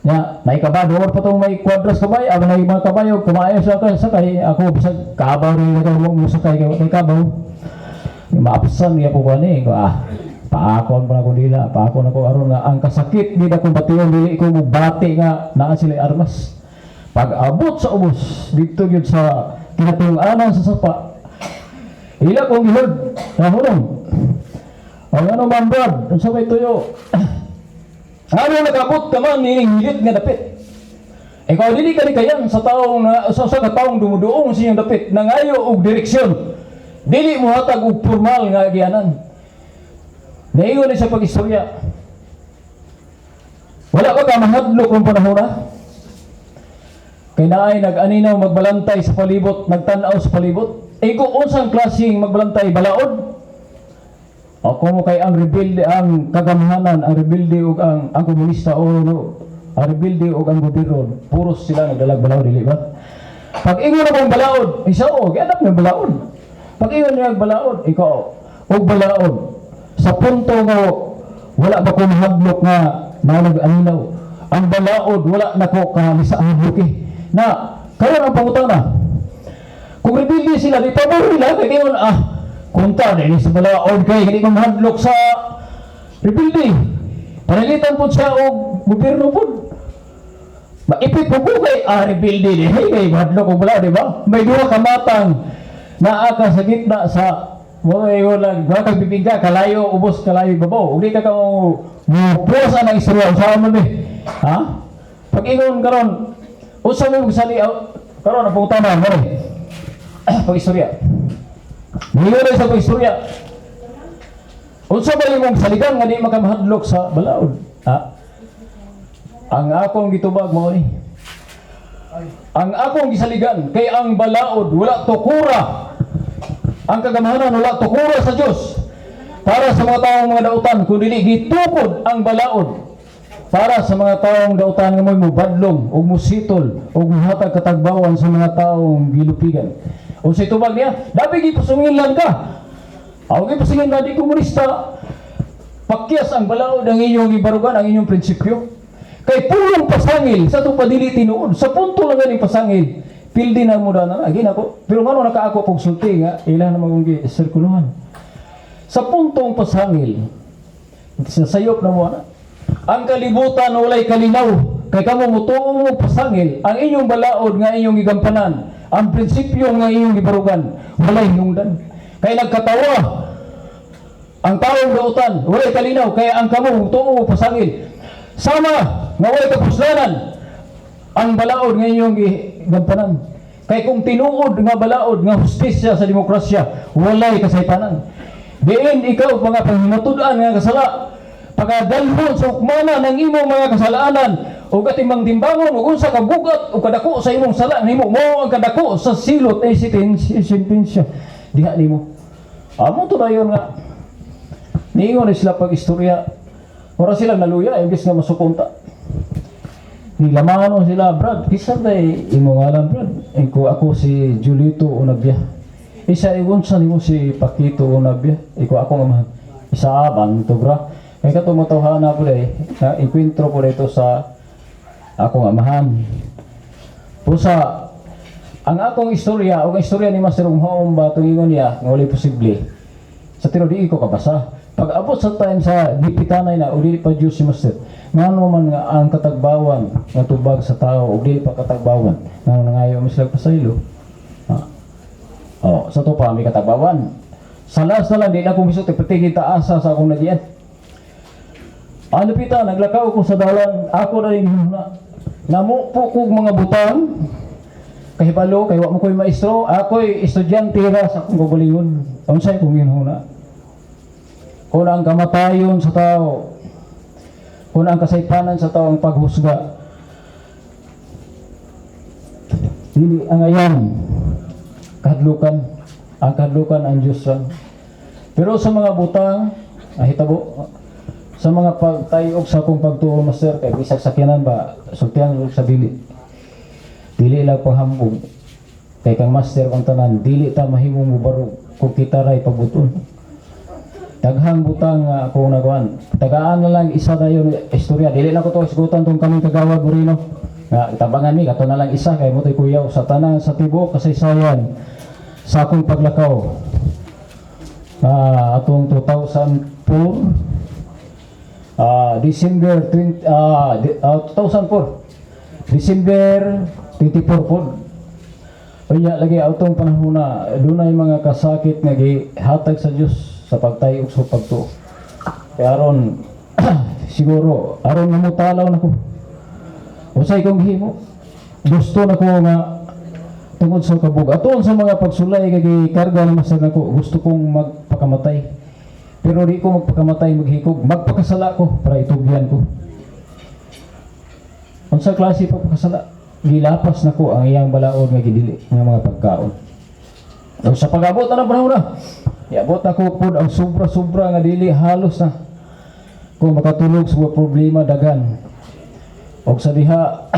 Ya, may kabado pa tong may kwadras kabay, ang may mga kabayo, kumayo sa kay sakay, ako bisag kabaw rin ako mo mo sakay kay may kabaw. Maapsan niya po kani, ko ah, paakon pa ako nila, paakon ako aron nga ang kasakit di na kong bation dili ko mo bati nga naa sila armas. Pag abot sa ubos dito gyud sa kinatung-anan sa sapa. Ila kong gihod, nahulong. Ang ano man brad, unsa may tuyo? Ano nagabot ka man nining hilit nga dapit? Ikaw dili ka ni kayan sa taong na sa ka taong dumuduong sa inyong dapit nangayo og direksyon. Dili mo hatag og formal nga agianan. Naingon ni sa pag-istorya. Wala ba ka mahadlok kung panahon? Kay naay nag-aninaw magbalantay sa palibot, nagtan-aw sa palibot. Iko unsang klaseng magbalantay balaod? Ako mo kay ang rebelde ang kagamhanan, ang rebelde ug ang komunista o no, ang rebelde ug ang gobyerno, puros sila nagdalag balaod, dili ba? Pag ingon na mong balaod, isa o, gianap ng balaod. Pag ingon niya balaod, ikaw og balaod. Sa punto nga wala ba ko mahadlok nga nalag aninaw. Ang balaod wala na ko ka sa hadlok eh. Na karon ang pangutana. Kung rebelde sila, di pabor nila kay ingon ah kunta dili sa balaod kay hindi ko mahadlok sa rebelde. Panalitan po siya og gobyerno po. Maipit po po kay ah rebelde di hey kay mahadlok og balaod, di ba? May duha ka matang naa ka sa gitna sa mo wala duha ka bibingka kalayo ubos kalayo ibabaw. Ug di ka ka mo puwas ang istorya usa man eh. Ha? Pag ingon karon usa mo sali karon ang pangutana mo ni. Pag istorya. Niyo sa pag-istorya. Unsa ba imong saligan nga di makamahadlok sa balaod? Ha? Ang akong gitubag mao ni. Ang akong gisaligan kay ang balaod wala tukura. Ang kagamhanan wala tukura sa Dios. Para sa mga taong mga dautan kun dili gitukod ang balaod para sa mga taong dautan nga mo'y mubadlong ug musitol ug muhatag katagbawan sa mga taong gilupigan. Unsay tubag niya? Dabi gipasungilan ka. Aw gipasungilan di komunista. Pakyas ang balaod ang inyong gibarugan, ang inyong prinsipyo. Kay pulong pasangil sa itong padili tinuod. Sa punto lang ganing pasangil, pildi na mo na agin ako. Pero ngano nakaako kog sulti nga ilan naman kong gi-sirkuluhan. Sa puntong pasangil, sa sayop na mo na, ang kalibutan walay kalinaw. Kay kamo mutuo mo pasangil, ang inyong balaod nga inyong gigampanan, ang prinsipyo nga inyong gibarugan, walay hinungdan. Kay nagkatawa ang taong dautan, walay kalinaw, kaya ang kamo mutuo mo pasangil. Sama nga walay kapuslanan ang balaod nga inyong gigampanan. Kay kung tinuod nga balaod nga hustisya sa demokrasya, walay kasaypanan. Diin ikaw mga panghimatud-an nga kasala, pagkadalhon sa hukmana ng imong mga kasalanan ug ating timbangon ug unsa ka bugat ug kadako sa imong sala nimo mo ang kadako sa silot ay sentensya diha nimo. Amo to dayon nga niingon ni sila pag istorya. Ora sila naluya, imbis nga masukunta. Nilamano sila, "Brad, kinsa ba imo ngalan, Brad?" Iko, "Ako si Julito Unabia." "Isa, iunsa nimo si Pakito Unabia?" Iko, "Ako nga man." "Isa, bantog ra." Kay katong matawhana po day, na enkwentro po dito sa akong amahan. Pusa, ang akong istorya, o ang istorya ni Master Umhaom ba, itong ingon niya, nga walay posible. Sa tiro di ko kabasa. Pag abot sa time sa gipitanay na, o dili pa Diyos si Master, ngano man nga ang katagbawan nga tubag sa tao, o dili pa katagbawan, ngano nangayo mo sila pasaylo. Ha? Oh, sa to pa may katagbawan. Sa last na lang, di na akong misot, pati kita asa sa akong nagian. Ano pita, naglakaw ko sa dalan, ako na rin na. Namupo kog mga butang, kahibalo, kay wa mo ko'y maestro, ako'y estudyante ra sa akong kaugalingon. Unsay kong ginhuna? Kung ang kamatayon sa tao, kung ang kasaypanan sa tao ang paghusga, dili ang ayan, kahadlukan, ang kahadlukan ang Diyos lang. Pero sa mga butang, hitabo, sa mga pagtayog sa akong pagtuo, Master, kay bisag sakyanan ba, sultihan og sa dili. Dili lang panghambog. Kay kang Master kang tanan, dili ta mahimong mubarog kung kita ray pabuton. Daghang butang nga akong nakuan. Tagaan na lang isa dayon istorya. Dili na ko to isgutan tong kaming kagawad Moreno. Nga tabangan mi kato na lang isa kay mo to'y kuyaw sa tanan sa tibuok kasaysayan sa akong paglakaw. Atong 2004, December 20, 2004 December 24 po. Unya lagi atong panahon na dunay mga kasakit nga gihatag sa Dios sa pagtayog sa pagtuo. Kaya aron siguro aron nga motalaw nako. Unsay kong gihimo? Gusto nako nga tungod sa kabug aton sa mga pagsulay nga gikarga ni Master nako, gusto kong magpakamatay. Pero di ko magpakamatay maghikog, magpakasala ko para itugyan ko. Unsa klase pagpakasala? Gilapas nako ang iyang balaod nga gidili nga mga pagkaon. O sa pag-abot na ng panahon na, iabot ako pod ang sobra-sobra nga dili halos na kung makatulog sa mga problema dagan. Og sa diha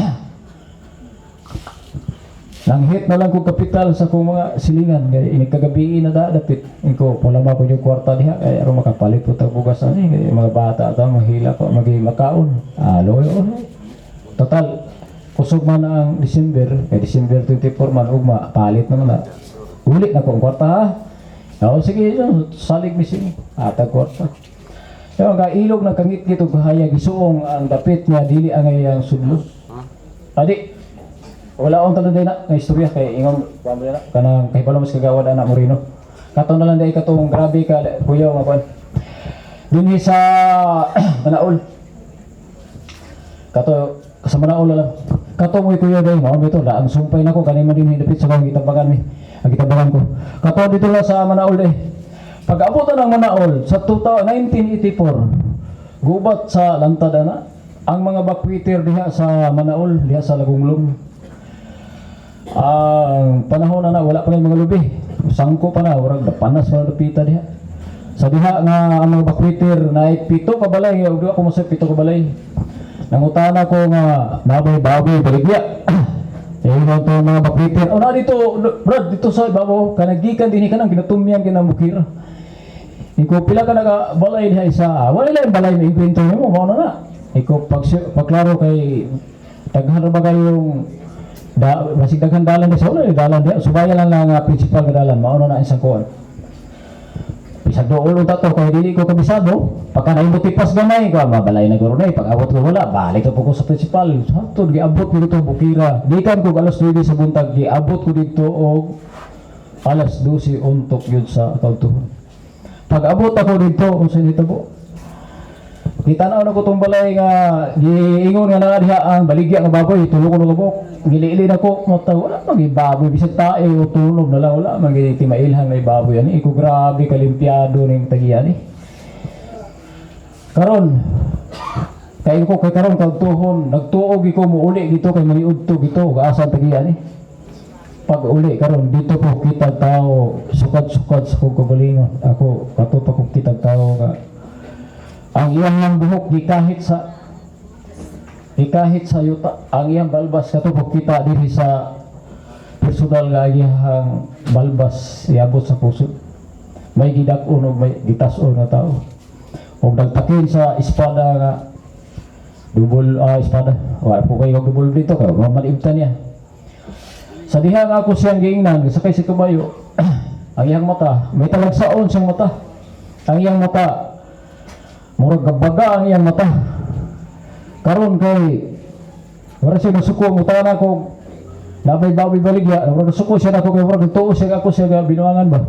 nanghit na lang ko kapital sa akong mga silingan kay inig kagabi na da dapit ko pula ma ko yung kwarta diha kay aron makapalit ko tag bugas ani kay mga bata ta mahila ko magi makaon aloy. Total kusog man ang December kay December 24 man ugma palit naman na uli na ko ang kwarta ha. Oh, sige, salig mi sini atag kwarta. Yo ang ilog na kangit-ngit og kahayag isuong ang dapit nga dili ang iyang sudlo. Adi wala akong tanan na nga istorya kay ingon kuan na kanang kay balo mas kagawad ana Moreno. Kato na lang dai katong grabe ka kuyaw nga kuan. Dinhi sa Manaol. Kato sa Manaol lang. Kato mo kuya dai mao bito ang sumpay nako kani man dinhi dapit sa akong gitabangan mi. Ang gitabangan ko. Kato dito lang sa Manaol dai. Pag abot na ng Manaol sa 1984, gubat sa lantad ana ang mga bakwiter diha sa Manaol, diha sa Lagunglong. Ang panahon na na wala pa na mga lubi. Sangko pa na, urag panas pa na dapita diha. Sa diha nga ang mga bakwiter na 7 ka balay, ug duha ko mo sa 7 ka balay. Nangutana ko nga nabay baboy baligya. Eh to mga bakwiter. Oh na dito, brad, dito sa ibabaw kanagikan dinhi kanang ginatumyan kinamukira. Iko pila ka naka balay diha isa. Wala lang balay may kwento mo mao na na. Iko pag pagklaro kay daghan ra ba kayong da, basig daghan dalan di sa una dalan diha subaya lang lang nga principal nga dalan mao na na isang kuan. Bisag dool unta to kay dili ko kabisado, pagka naimot tipas gamay ko mabalay na guro na pag abot ko wala balik ko ko sa principal. Hantod giabot ko dito bukira. Gikan ko alas 9 sa buntag giabot ko dito og alas 12 untok yun sa kaudtuhon. Pag abot ako dito unsa nitabo? Gitanaw na ko tong balay nga giingon nga naa diha ang baligya nga baboy, tulo ko kabok. Giliili na ko mo wala man baboy bisag tae o tunog na lang wala man gid timailhan may baboy ani. Iko grabe kalimpiado ning tagiyan ni. Karon kay ko kay karon kaudtuhon nagtuog ko muuli dito kay maniudto gito gaasa tagiyan ni. Pag uli karon dito po kita tao sukad-sukad sa kong kagalingon. Ako kato pa kong kitag tao nga Ang iyang buhok gikahit sa yuta. Ang iyang balbas katupok kita diri sa personal nga iyang balbas iabot sa puso. May gidak-on og may gitas-on nga tao. Og nagtakin sa espada nga double espada. Wa po kayo double dito kay mamalibtan niya. Sa diha nga ako siyang giingnan, sakay sa kabayo, ang iyang mata, may talagsaon siyang mata. Ang iyang mata, murag gabaga ang iyang mata. Karon kay wala siya nasuko, mutana ko nabay baboy baligya, murag nasuko siya nako kay murag tuo siya ako siya ga binuangan ba.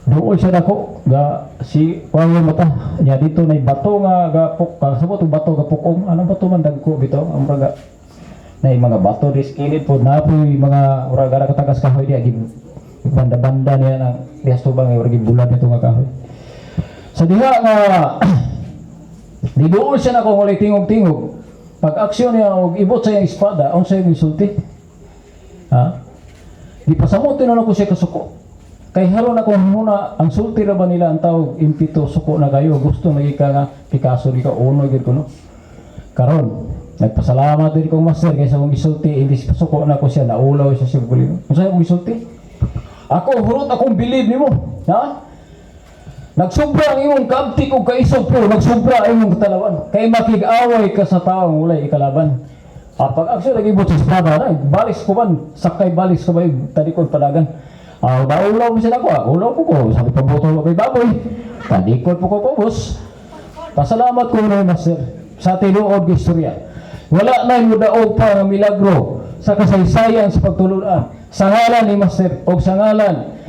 Duol siya nako ga si wala mata nya dito nay bato nga ga puk sabot og bato ga pukong anong bato man dagko bitaw ang murag nay mga bato dis kilid po na po'y mga murag ara katagas kahoy diya gi banda-banda niya ng diha sa tubang murag gibulad nito nga kahoy. Sa diha nga niduol siya nako walay tingog-tingog. Pag aksyon niya og ibot sa iyang espada, unsa iyang insulti? Ha? Gipasamotin na ko siya kasuko. Kay haron ako muna, ang sulti ra ba nila ang tawag impito suko na kayo, gusto na ka nga Picasso di ka uno gyud kuno. Karon, nagpasalamat din kong master kaysa akong gisulti, imbis pasuko na ko siya, naulaw siya siya guling. Unsa akong gisulti? Ako hurot akong bilib nimo, ha? Nagsubra ang imong kaabtik og kaisog po, nagsubra ang imong katalawan. Kay makig-away ka sa taong walay ikalaban. Pag aksyon nag-ibot sa espada na, balis ko man, sakay balis ko ba talikod padagan. Naulaw mo sila ko, ulaw po ko, sabi pa buto kay baboy. Talikod po ko po, boss. Pasalamat ko na, master, sa tinuod ng istorya. Wala na yung daog pa ng milagro sa kasaysayan sa pagtulunan. Sa ngalan ni Master o sa ngalan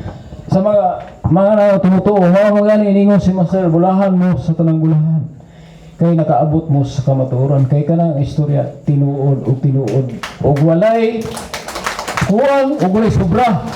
sa mga na tumutuo, mga iningon si Master, bulahan mo sa tanang bulahan. Kay nakaabot mo sa kamatuoran, kay kanang istorya tinuod og tinuod og walay kuwang og walay sobra.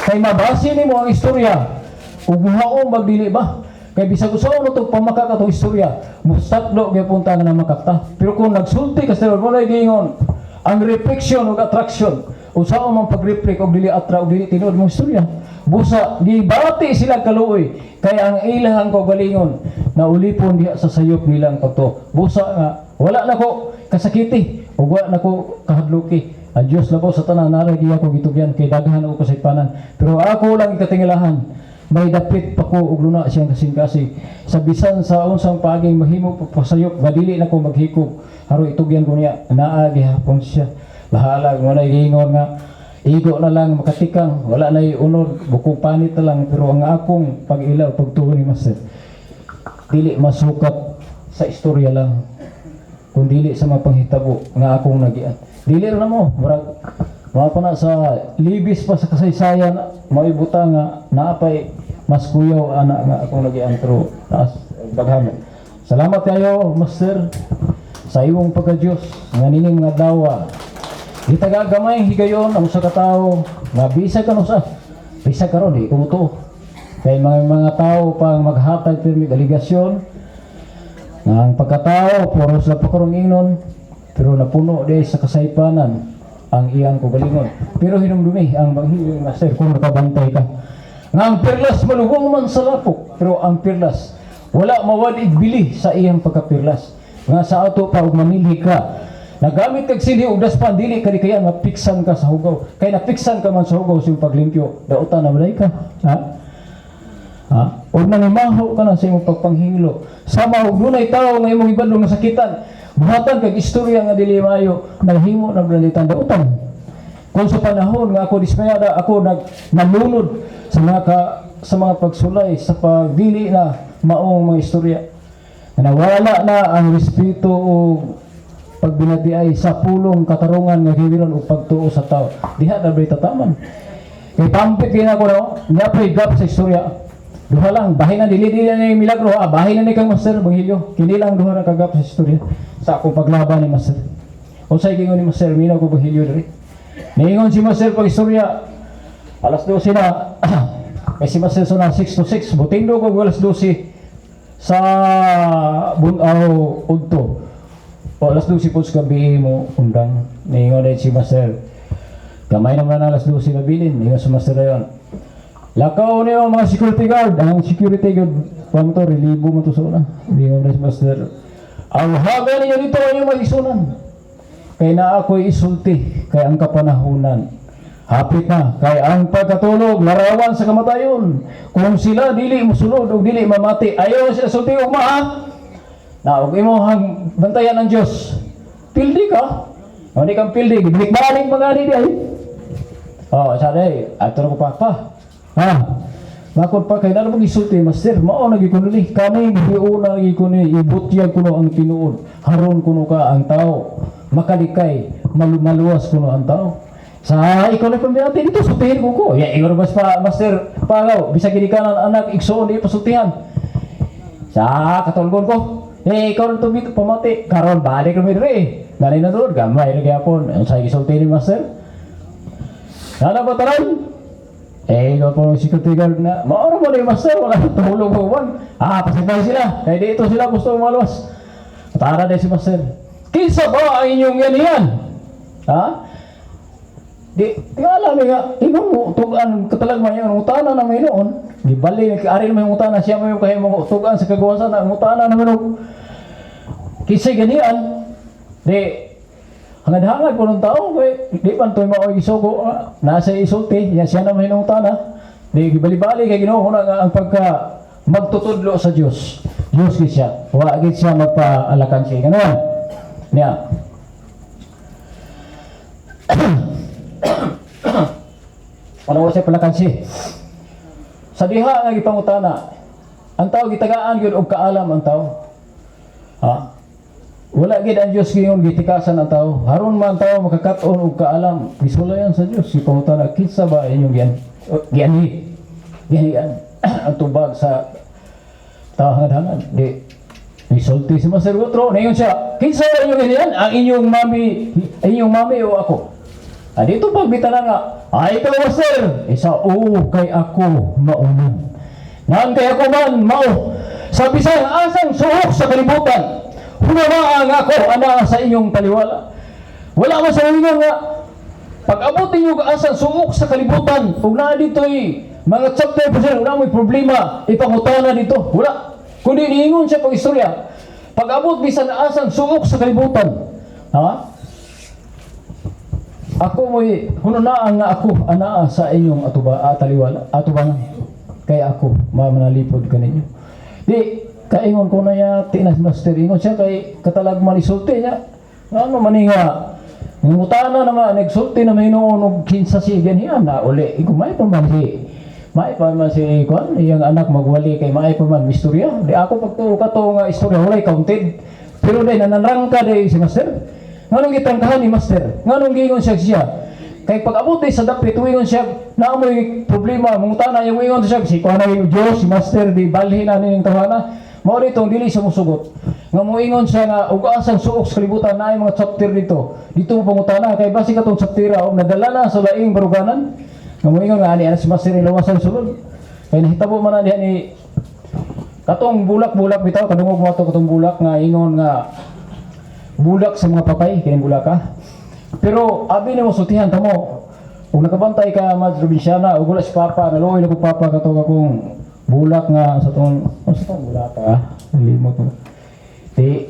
Kay mabase nimo ang istorya ug muhaon magdili ba? Kay bisag usaon na tong pamakak atong istorya, mustatlo gyapon ta nga na makakta. Pero kung nagsulti ka sa walay giingon, ang reflection ug attraction, usaon man pag-reflect og dili atra og dili tinuod mong istorya. Busa gibati sila kaluoy kay ang ilahang kaugalingon na ulipon diha sa sayop nilang pagtuo. Busa nga wala nako kasakiti ug wala nako kahadluki. Ang Dios labaw sa tanan naray giya ko gitugyan kay daghan ako kasaypanan. Pero ako lang ikatingilahan, may dapit pa ko og luna siyang kasing-kasing. Sa bisan sa unsang paaging mahimo pasayop, nga dili na ko maghikog. Haro itugyan ko niya, naa gihapon siya. Bahala mo na giingon nga igo na lang makatikang, wala na unod, bukong panit na lang, pero ang akong pag-ilaw, pagtuo ni Master, dili masukat sa istorya lang, kung dili sa mga panghitabo nga akong nagian. Dili ra na mo, murag mga pa na sa libis pa sa kasaysayan, maibuta nga naapay mas kuyaw ana nga akong nagian pero taas daghan. Salamat kayo, Master, sa imong pagka-Diyos nga nining mga dawa. Gitagagamay higayon ang usa ka tawo nga bisag kanu sa bisag karon di ko mutuo. Kay mga tao pang maghatag pirmi delegasyon nga ang pagkatao puros sa pakarong ingnon pero napuno di sa kasaypanan ang iyang kaugalingon. Pero hinumdumi ang banghiling master kung nakabantay ka. Nga ang perlas malubong man sa lapok, pero ang perlas wala mawad bili sa iyang pagkapirlas. Nga sa ato pa og mamilhi ka, nagamit kag silhi og daspan dili ka kaya mapiksan ka sa hugaw. Kay napiksan ka man sa hugaw sa iyong paglimpyo, dautan na balay ka. Ha? Ha? Og nangimaho ka na sa imong pagpanghilo. Sama og dunay tawo nga imong ibadlong nasakitan, buhatan kag istorya nga dili maayo, nahimo na blalitan dautan. Kung sa panahon nga ako dismayada, ako nag nalunod sa mga pagsulay sa pagdili na maong mga istorya. Nawala na ang respeto o pagbinatiay sa pulong katarungan nga hiwiron o pagtuo sa tao. Diha na ba'y tataman? Kay pampit kay nako no, nya pa'y gap sa istorya. Duha lang, bahin na dili dili na ni milagro, bahin na ni kang Master Banghilyo. Kini lang duha ra kagap sa istorya sa akong paglaban ni Master. Unsay gingon ni Master minaw ko Banghilyo diri. Niingon si Master pag istorya alas 12 na. Kay si Master so na 6 to 6, butindo ko alas 12 sa Bunaw udto. O alas 12 po sa gabi mo undang. Niingon din si Master. Gamay naman na alas 12 na bilin. Niingon si Master ayon. Lakaw niyo mga security guard. Ang security guard, kuwan to, relibo mo to sa una. Ingon na si Master. Ang haga ninyo dito ang inyong mga igsuonan. Kay naa ako'y isulti, kay ang kapanahunan hapit na, kay ang pagkatulog, larawan sa kamatayon. Kung sila dili musulod o dili mamati, ayaw sila sulti ugma ha. Na og imo hang bantayan ang Dios. Pildi ka. Ano kang pildi, gibilik-balik mga di ay. Oh, sabi, ato na ko papa. Ha? Bakit pa kay na mo gisulti, Master, mao na gyud kuno ni kani giuna gyud kuno ni ibutyag kuno ang tinuod. Haron kuno ka ang tao makalikay, maluwas kuno ang tao. Sa ikaw na pamilya dito sultihin ko ko. Ya ingon mas pa Master Pagaw, bisag ginikanan anak igsoon di pasultihan. Sa katulgon ko. Eh, ikaw rin tumito pamati. Karon balik rumi diri. Dali na doon, gamay ra gyapon. Ang sa gisulti ni Master. Nana ba tanan? Eh, ikaw po ang security guard na, maoro mo na yung Master, wala nang tulog mo man. Ah, pasipay sila. Kaya dito sila gusto umalos. Tara na si Master. Kinsa ba ang inyong yan yan? Ha? Di, tingala mi nga, ingon mo, tugan, katalag man yung utana na may noon. Di bali, ari naman yung utana, siya mo yung kayo mga tugan sa kagawasan, ang utana naman og kisay ganian. Di, hangad-hangad po ng tao, kay, di man to'y maoy isugo, ah, nasa isulti, yan siya naman yung utana. Di, gibali-bali kay Ginoo na nga ang pagka magtutudlo sa Dios. Dios gid siya. Wa gid siya magpaalakan siya. Ganun. Niya. Ano siya palakansi? Sa diha nga gipangutana, ang tao gitagaan gyud og kaalam ang tao. Ha? Wala gid ang Dios giingon gitikasan ang tao. Haron man ang tao makakat-on og kaalam, gisulayan sa Dios gipangutana kinsa ba inyong gian gianhi. Gianhian ang tubag sa tao hangad-hangad. Di Isulti si Master Gutro, ningon siya, kinsa ba inyong gianhian? Ang inyong mami o ako? Ah, dito pagbita na nga, ay ikaw Master, isa oo kay ako maunan. Naan kay ako man mao. Sa bisan asang suok sa kalibutan, hunamaan ako ana sa inyong taliwala. Wala man sa ingon nga pag abot ninyo ka asang suok sa kalibutan, ug naa dito'y mga chapter pa siya, wala mo'y problema, ipangutana dito. Wala. Kundi niingon siya pag istorya. Pag abot bisan asang suok sa kalibutan, ha? Ako mo'y hununaan nga ako anaa sa inyong atuba taliwala atubangan kay ako mamanalipod kaninyo. Di kaingon ko na ya tinas Master ingon siya kay katalag man isulti niya. Ngano man ni nga ngutana naman nagsulti na may noon og kinsa si ganyan na uli iko may pa man si kuan iyang anak magwali kay maay pa man istorya. Di ako pagtuo kato nga istorya walay counted. Pero day nananrangka day si Master. Nganong gitangkahan ni Master? Nganong giingon siya siya? Kay pag abot day sa dapit, uingon siya, naamoy problema, mangutana yung ingon siya, si kuha na yung Diyos, si Master, di balhin na ning tawana. Mao dito, dili siya musugot. Nga moingon siya nga, ug asang suok sa kalibutan na mga chapter dito. Dito mo pangutana, kay basi katong chapter og nadala na sa laing baruganan. Nga moingon nga, ani, ana si Master ilawasan sulod. Kay nahitabo man na diha ni katong bulak-bulak bitaw, kadungog mo ato katong bulak nga ingon nga bulak sa mga patay, kining bulaka. Pero abi nimo sultihan tamo. Ug nakabantay ka Mads Provinciana ug wala si Papa, naluoy na ko Papa katong akong bulak nga sa tong ano sa tong bulaka, limot mo. Di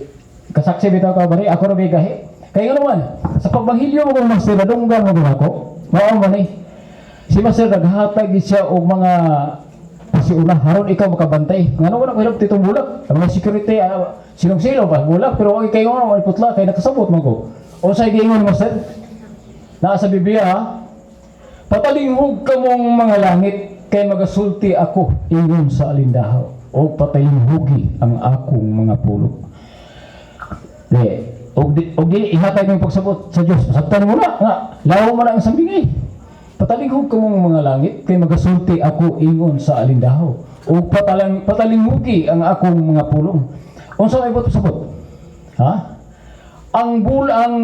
kasaksi bitaw ka bari ako ra gahi. Kay ngano man sa pagbahilyo mo kung Master nadunggan mo ako. Mao man ni. Si Master naghatag gid siya og mga pasiuna haron ikaw makabantay. Ngano wala ko hilabot itong bulak. Ang mga security silong-silong ba bulak pero okay kayo nga putla kay nakasabot man ko. Unsay giingon Master? Naa sa Biblia ha? Patalinghog kamong mga langit kay magasulti ako ingon sa alindahaw o patalinghugi ang akong mga pulong. Di, og di ihatag mo yung pagsabot sa Dios. Masabtan mo na nga lawo man ang sambingay. Patalinghog kamong mga langit kay magasulti ako ingon sa alindahaw o patalinghugi ang akong mga pulong. Unsa may buot pasabot? Ha? Ang ang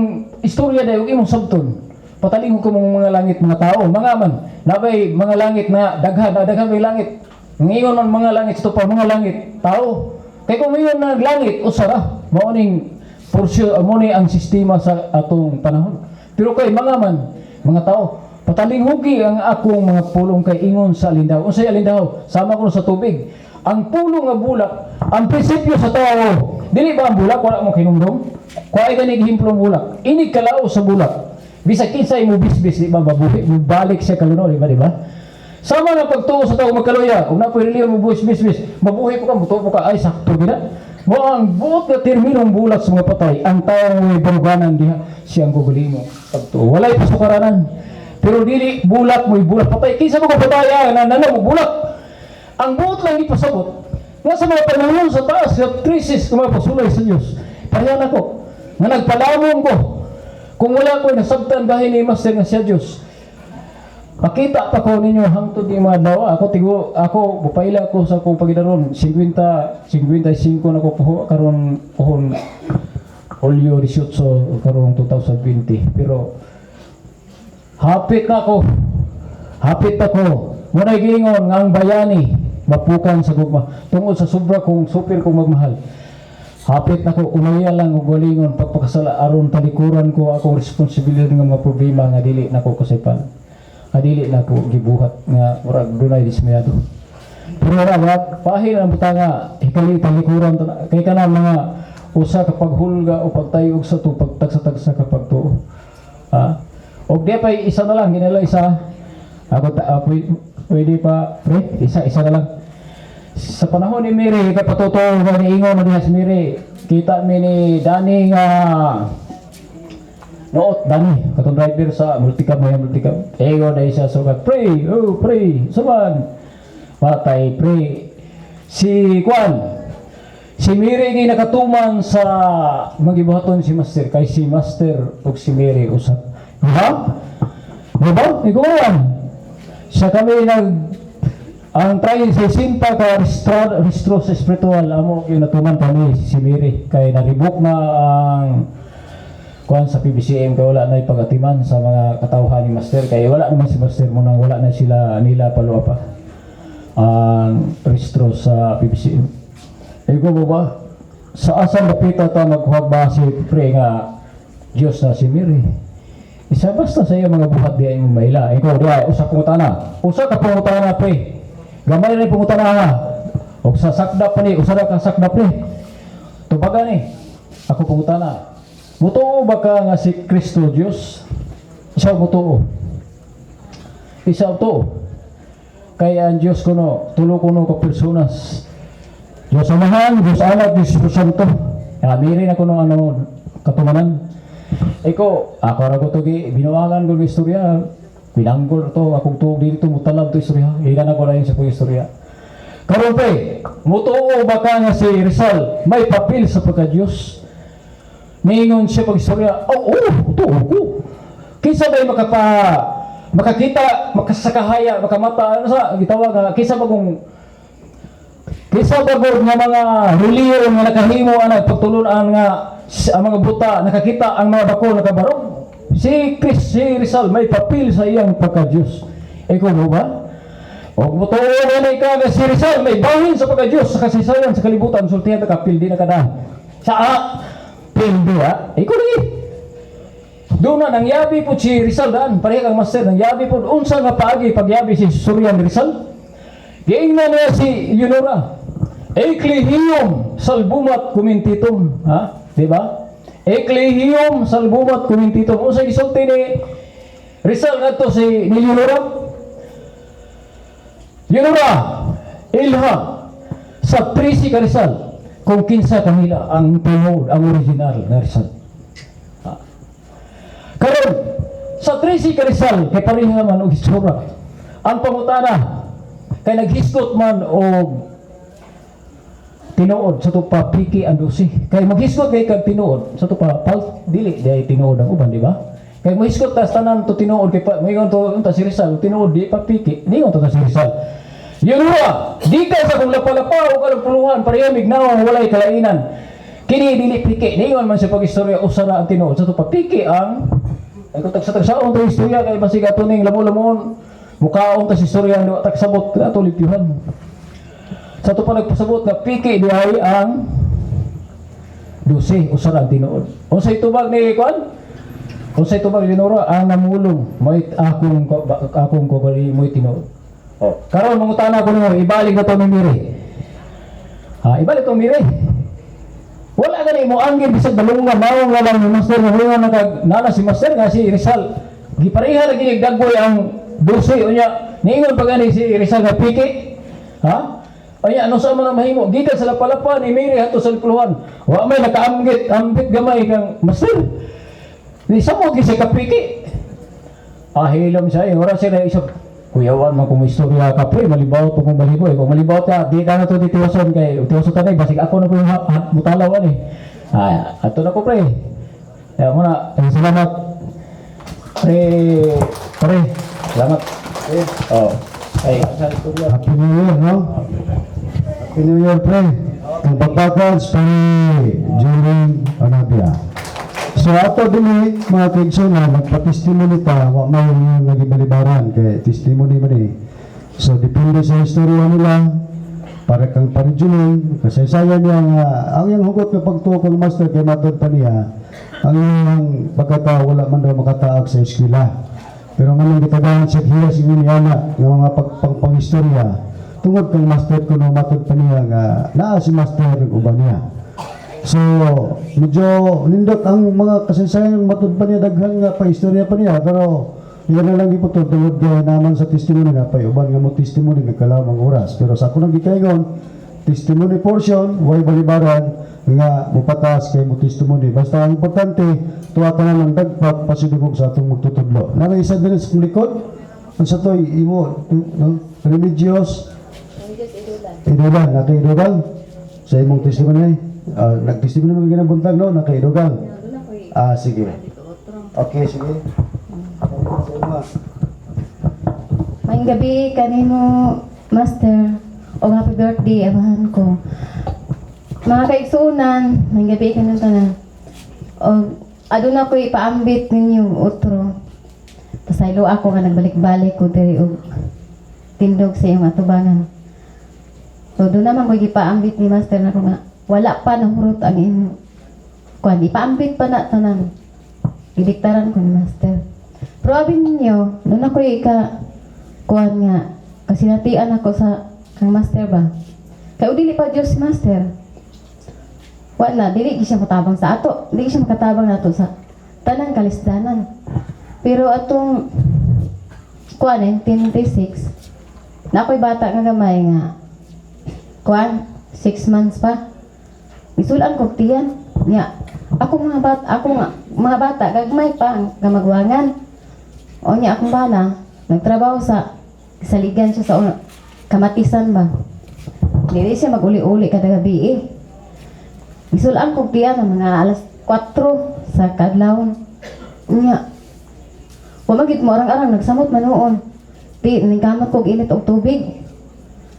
istorya dayo imong sabton. Patalinghog kamong mga langit mga tao, mga man, nabay mga langit na daghan, na daghan may langit. Ngingon man mga langit sa tupa, mga langit, tao. Kay kung ingon na langit usa ra, mao ning porsyon, mao ni ang sistema sa atong panahon. Pero kay mga man, mga tao, Patalinghugi ang akong mga pulong kay ingon sa alindaw. Unsay alindaw? Sama ko sa tubig. Ang pulong nga bulak, ang prinsipyo sa tao, dili ba ang bulak wala mo kinumdum? Kuhay gani gihimplong bulak. Inig kalao sa bulak. Bisag kinsay mo bisbis, di ba mabuhi, mubalik siya kaluno, di ba, di ba? Sama nga pagtuo sa tao magkaluya, ug na po'y reliyon mo buhis bisbis, mabuhi po ka, mutuo po ka, ay sakto gina. Mo ang buot nga terminong bulak sa mga patay, ang taong may baruganan diha, siyang gugulimo pagtuo. Walay pasukaranan. Pero dili bulak mo'y bulak patay. Kinsa mo ka patay, ah, na na mo bulak. Ang buot lang ipasabot nga sa mga panahon sa taas sa krisis kung mga pasulay sa Diyos. Pareha na ko. Nga nagpalamon ko. Kung wala ko nasabtan bahin ni Master nga siya Diyos. Makita pa ko ninyo hangtod ni mga adlaw. Ako tigo ako bupaila ko sa akong pagidaron 50 55 na ko puho karon puhon Hulyo 18 karong 2020, pero hapit na ako. Hapit ako. Muna'y giingon nga ang bayani mapukan sa gugma. Tungod sa sobra kong super kong magmahal. Hapit na ko, unaya lang og galingon pagpakasala aron talikuran ko akong responsibilidad nga mga problema nga dili nako kasipan. Nga dili nako gibuhat nga murag dunay dismayado. Pero wala ba, pahin ang butanga, hikali talikuran to na. Kay kana mga usa ka paghulga o pagtayog sa to pagtagsa-tagsa ka pagtuo. Ha? Og di pa isa na lang, ginala isa. Ako ta, pwede pa, pre, isa isa na lang. Sa panahon ni Mary, kapatuto ba ni ingon na diha si Mary, kita mi ni Danny nga noot Danny, katong driver sa multicab mo yung multicab. Ingon na siya so pray, oh pray, suman. Patay pray. Si Kwan, si Mary ngay nakatuman sa magibuhaton si Master kay si Master ug si Mary usab. Diba? Diba? Ikaw. Siya kami nag ang try sa simpa ka restro, restro sa spiritual amo yung natuman kami si Mary kay naribok na ang kuan sa PBCM kay wala na ipagatiman sa mga katawhan ni Master kay wala naman si Master mo nang wala na sila nila palua pa ang restro sa PBCM. Ikaw mo ba? Sa asan dapita ta maghuwag ba si pre nga Diyos na si Mary? Isa basta sa iyo mga buhat di ay mo maila. Ikaw di ay usa pangutana. Usa ka pangutana pre. Gamay na pangutana ha. Og sa sakdap pa ni, usa ra ka sakdap pre. Tubaga ni. Ako pangutana. Mutuo ba ka nga si Kristo Diyos? Isa mutuo. Isa tuo. Kaya ang Diyos kuno, tulo kuno ka personas. Diyos Amahan, Diyos Anak, Diyos Espiritu Santo. Amiri na kuno ano katumanan. Iko, ako ra ko tugi, binuangan ko ng istorya. Binanggol to, akong tuog dito, mutalab to istorya. Ilan ako na yun sa kong istorya. Karon pre, mutuo ba ka nga si Rizal may papel sa pagka-Diyos? Ningon siya pag istorya, oo, oh, tuo ko. Kinsa ba'y makakita, makasakahaya, makamata, ano sa gitawag nga, kinsa ba gud nga mga reliyon nga nakahimo ana pagtulunan nga ang mga buta nakakita ang mga bakol nakabarog? Si Chris, si Rizal may papel sa iyang pagka-Diyos. Ikaw mo ba? Og mutuo na ka nga si Rizal may bahin sa pagka-Diyos sa kasaysayan sa kalibutan, sultihan ta ka pildi na kada. Sa pildi ha? Ikaw lagi. Doon na, nangyabi po si Rizal daan, pareha kang master, nangyabi po, unsa nga paagi pagyabi si Suryan Rizal? Giingnan niya si Leonora, Ecclesium salbumat commentitum, ha? Di ba? Ecclesium salbumat commentitum. Unsa gisulti ni Rizal ngadto si ni Leonora? Leonora, ilha sa 13 ka Rizal kung kinsa kanila ang tinuod, ang original na Rizal. Ha? Karon sa 13 ka Rizal kay pareha man og istorya. Ang pangutana kay naghisgot man og tinuod sa tupa piki ang 12. Kay maghisgot kay kag tinuod sa tupa pal dili di ay tinuod ang uban, di ba? Kay mohisgot tas tanan to tinuod kay pa moingon to unta si Rizal tinuod di pa piki. Ningon to ta si Rizal. Yun wa, di ka sa kung lapa-lapa o kanang puluhan pareha mignaw walay kalainan. Kini dili piki. Ningon man sa pag-istorya usa ra ang tinuod sa tupa piki ang ay kung tagsa-tagsaon to istorya kay basig ato ning lamo-lamon mukaon ta sa istorya ang tagsabot ato limpyuhan. Sa ato pa nagpasabot nga piki di ay ang 12 usa ra ang tinuod. Unsay tubag ni kuan? Unsay tubag Leonora ang namulong mo'y akong akong kogoli mo'y tinuod. Oh, karon mangutana ko nimo, ibalik na to ni Mary. Ha, ibalik to Mary. Wala gani mo anggid bisag dalunga mao nga lang ni Master nga wala na kag nana si Master nga si Rizal. Gipareha lagi ni dagboy ang 12 unya niingon pa gani si Rizal nga piki. Ha? Unya ano sa man ang mahimo? Gikan sa Lapalapa ni Mary hadto sa Lipluhan. Wa may nakaambit ambit gamay kang Master. Di sa mo gisa kapiki. Ah, hilom siya. Eh, ora siya na isip. Kuyawan man kung istorya ka pre, malibaw to kung balibo. Eh. Kung malibaw ta, di ka na to di tiwason kay tiwason tanay basig ako na ko yung mutalaw ani. Ah, ato na ko pre. Ya muna, eh, salamat. Pre, pre, salamat. Eh, oh. Ay, sa istorya. Happy New Year, no? Happy New Year, pre. Kang pagpapals, pre, during Anabia. So ato dili mga kaigsoon magpa-testimony ta wa may nagibalibaran kay testimony man eh. So depende sa istorya nila para kang parijunong kasaysayan niya nga ang iyang hugot nga pagtuo kang master kay matod pa niya ang iyang pagkatao wala man daw makataag sa eskwela. Pero nganong gitagahan siya hiya sa ingon niya nga mga pagpangpangistorya tungod kang master kuno matod pa niya nga naa si master ug uban niya. So, medyo nindot ang mga kasaysayan matud pa niya daghan nga pa istorya pa niya pero iya na lang giputol tungod kay naman sa testimony na pa uban nga mo testimony nagkalawang ang oras. Pero sa ako nang gikaingon, testimony portion way balibaran nga mupatas kay mo testimony. Basta ang importante tuwa ka na lang dagpak pasidugog sa atong magtutudlo. Nara isa din sa likod unsa to imo no? Religious Idugang, nakaidugang sa imong testimony. Ah, nag-testimony mo ginabuntag no, nakaidugang. Ah, sige. Okay, sige. Maayong gabi kanimo, Master, o happy birthday amahan ko. Mga kaigsuonan, maayong gabi kanimo tanan. O aduna ko ipaambit ninyo otro. Pasaylo ako nga nagbalik-balik ko diri og tindog sa iyong atubangan. So doon naman ko gipaambit ni Master nako nga wala pa nahurot ang imong kuan, ipaambit pa na tanan. Gidiktaran ko ni Master. Pero abi ninyo, doon ako ika kuan nga kasi natian ako sa kang master ba. Kay dili pa Dios si master. Wa na dili gyud siya matabang sa ato, dili siya makatabang nato sa tanang kalisdanan. Pero atong kuan 1996 na ako'y bata nga gamay nga kuan 6 months pa. Isulan ko tiyan nya ako mga bata ako nga mga bata gagmay pa ang kamagwangan. O niya akong bana nagtrabaho sa saligan siya sa kamatisan ba. Dili siya maguli-uli kada gabi eh. Isulan ko tiyan ang mga alas 4 sa kadlawon. Nya wa magit mo arang-arang nagsamot man noon. Di ningkamot kog init og tubig.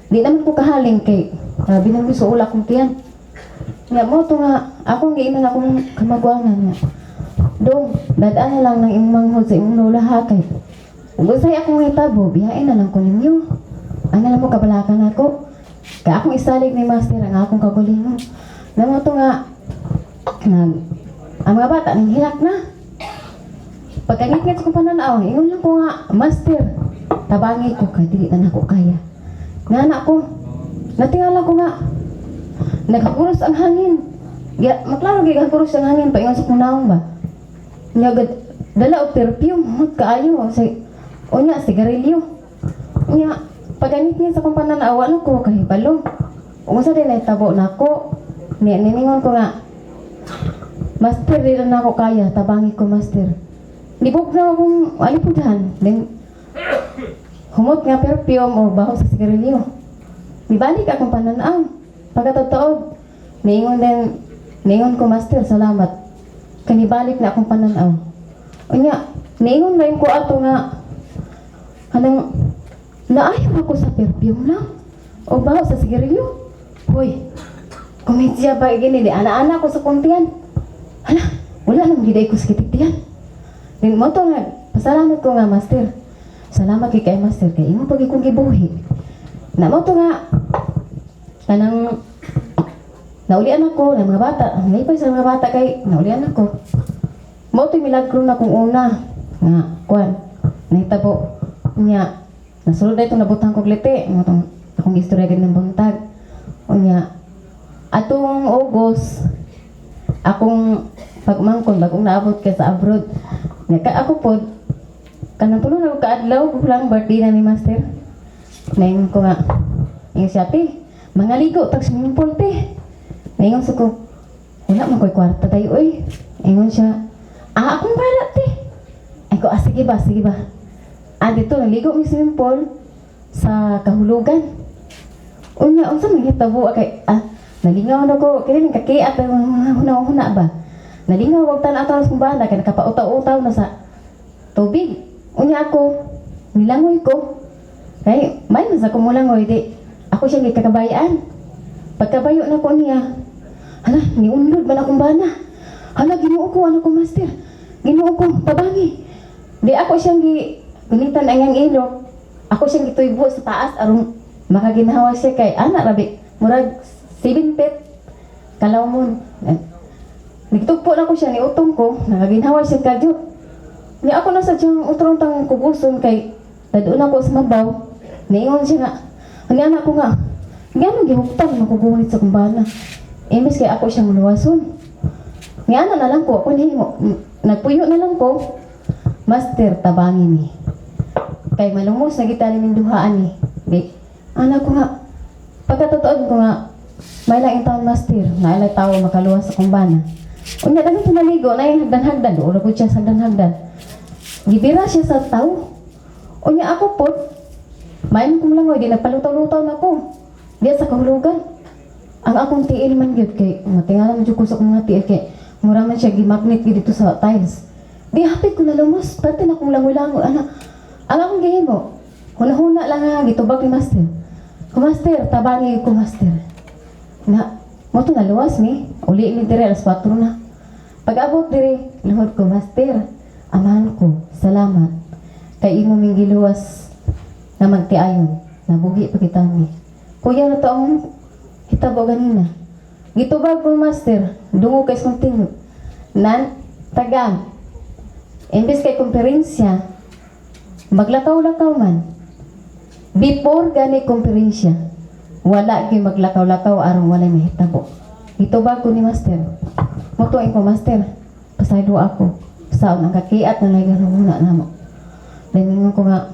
Di naman ko kahaling kay grabe nang gusto akong tiyan. Nga mo to nga akong giinan akong kamagwangan nga. Dong, dadaan na lang ng imong manghod sa imong lola ha kay. Ug unsay akong hitabo, biyain na lang ko ninyo. Ano lang mo kabalakan ako. Kaya akong isalig ni master ang akong kagulingon. Namo to nga nag ang mga bata nang hilak na. Pagkangit-ngit ko pananaw, ingon lang ko nga, master, tabangi ko kay dili na nako kaya. Nga na ko, natingala ko nga, naghakuros ang hangin. Ya, maklaro gyud hakuros ang hangin paingon sa kong naong ba. Nya gad dala og perfume, humot kaayo say unya sigarilyo. Nya pagangit-ngit sa kong pananaw, wala ko kahibalo. Ug unsa din nahitabo nako, ni niningon ko nga, master, di na nako kaya, tabangi ko master. Libog na akong alipudan. Then, humot nga perfume o baho sa sigarilyo. Mibalik akong pananaw. Pagkatotoo, niingon din, niingon ko, master, salamat. Kanibalik na akong pananaw. Unya, niingon na ko ato nga, anong, naayaw ako sa perfume lang. O baho sa sigarilyo. Hoy, kumitsya ba gini, di ana-ana ko sa kuntian. Hala, wala nang giday ko sa kitiktiyan. Din mo to nga, pasalamat ko nga, master. Salamat kay kay master, kay imo pag ikong gibuhi. Na mo to nga, kanang, naulian ako ng mga bata, nalipay sa mga bata kay, naulian ako. Mao to'y milagro na kung una nga kuan nahitabo nya, nasulod na itong nabutang kog liti mo tong akong istorya gid ng buntag. Unya atong August, akong pagmangkon bagong naabot kay sa abroad. Nya ka ako pod kanang puno na ko kaadlaw lang birthday na ni Master. Naingon ko nga, ingon siya, "Te, mangaligo tag swimming pool, te." Naingon sa ko, "Wala man ko'y kwarta tayo, oy." Ingon siya, "Ah, akong bahala, te." Ay ko, "Ah, sige ba, sige ba." Ah, dito, naligo mi swimming pool sa kahulugan. Unya, unsa man hitabo kay, ah, nalingaw na ko, kini ning kakiat, huna-huna ba? Nalingaw wag tan-aw sa kong bana, kay nakapautaw-utaw na sa tubig. Unya ako, nilangoy ko. Kay, may man sa kumulangoy, di, ako siyang gikakabayan. Pagkabayo na ko niya, hala, niunlod man akong bana. Hala, Ginoo ko, ano ko, Master? Ginoo ko, tabangi. Di ako siyang gi, gunitan ang iyang ilok. Ako siyang gituybo sa taas, aron makaginhawa siya kay, ana, rabi, murag 7 feet, kalawmon. Nagtugpo na ko siya, niutong ko, nakaginhawa siya kadyot. Ni ako na sa siyang utrong tang kubuson kay dadoon ako sa mabaw. Niingon siya nga, ani anak ko nga, ngano gihuktan makuguhit sa kumbana? Imbes kay ako siyang luwason. Nga ana na lang ko, ako nihimo, nagpuyo na lang ko, "Master, tabangi ni. Kay malumos na kita ni duhaan ni." Di, anak ko nga, pagkatotoo ko nga, may lang taon, Master, na ilay tao makaluwas sa kumbana. Unya, dagang pinaligo, na yung hagdan-hagdan, doon ko siya sa hagdan-hagdan. Gibira siya sa tao. Unya ako po, may kong langoy, di nagpalutaw-lutaw na ko. Diya sa kahulugan. Ang akong tiil man gyud kay matingala man jud ko sa akong mga tiil kay mura man siya gimagnet gyud dito sa tiles. Di hapit ko na lumos, pati na akong langoy-langoy ana. Ang akong gihimo, huna-huna lang nga gitubag ni Master. Ko, "Master, tabangi ko, Master." Na mo to naluwas mi, uli mi dire alas 4 na. Pag abot dire, luhod ko, "Master, amahan ko, salamat. Kay imo ming giluwas na magtiayon, nabuhi pa kita mi." Kuya na to ang hitabo ganina. Gitubag ko, Master, dungo kay kong tingog. Nan, tagam. Imbes kay komperensya, maglakaw-lakaw man. Before gani komperensya, wala gyud maglakaw-lakaw aron walay mahitabo. Gitubag ko ni Master. Mutuin ko, "Master, pasaylo ako. Saon ang kakiat na nagahuna namo." Then ko nga,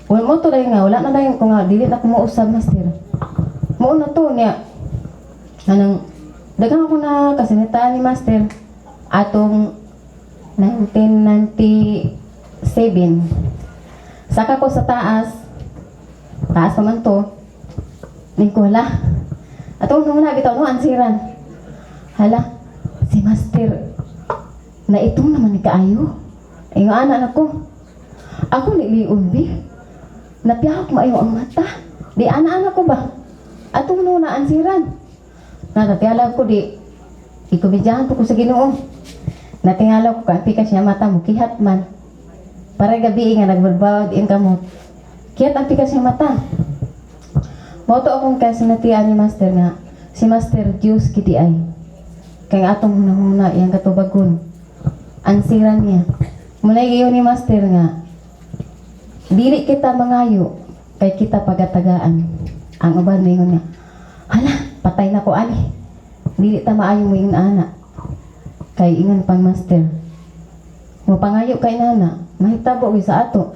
wala mo to dahil nga, wala na dahil ko nga, dili na ko mausab, Master. Mao na to niya. Anong, daghang ako na kasinitaan ni Master atong 1997. Saka ko sa taas, taas pa man to, ning ko hala. Atong nung na bitaw no ansiran. Hala, si Master na itong naman ni kaayo. Ingo ana na ko. Ako ni lion bi. Napiyahok maayo ang mata. Di ana-ana ko ba? Atong nung na ansiran. Natatiyala ko di ikomedyahan po ko sa Ginoo. Natingala ko ka pikas niya mata mo kihat man. Para gabi nga nagbabawad in kamot. Kihat ang pikas niya mata. Mao to akong kasinatian ni Master nga si Master Diyos kiti ay. Kay atong hunahuna iyang katubagon. Ansiran niya. Munay giyon ni Master nga dili kita mangayo kay kita pagatagaan. Ang uban moingon nga, "Hala, patay na ko ani." Dili ta maayo moingon ana. Kay ingon pang Master, mo pangayo kay nana, mahitabo gyud sa ato.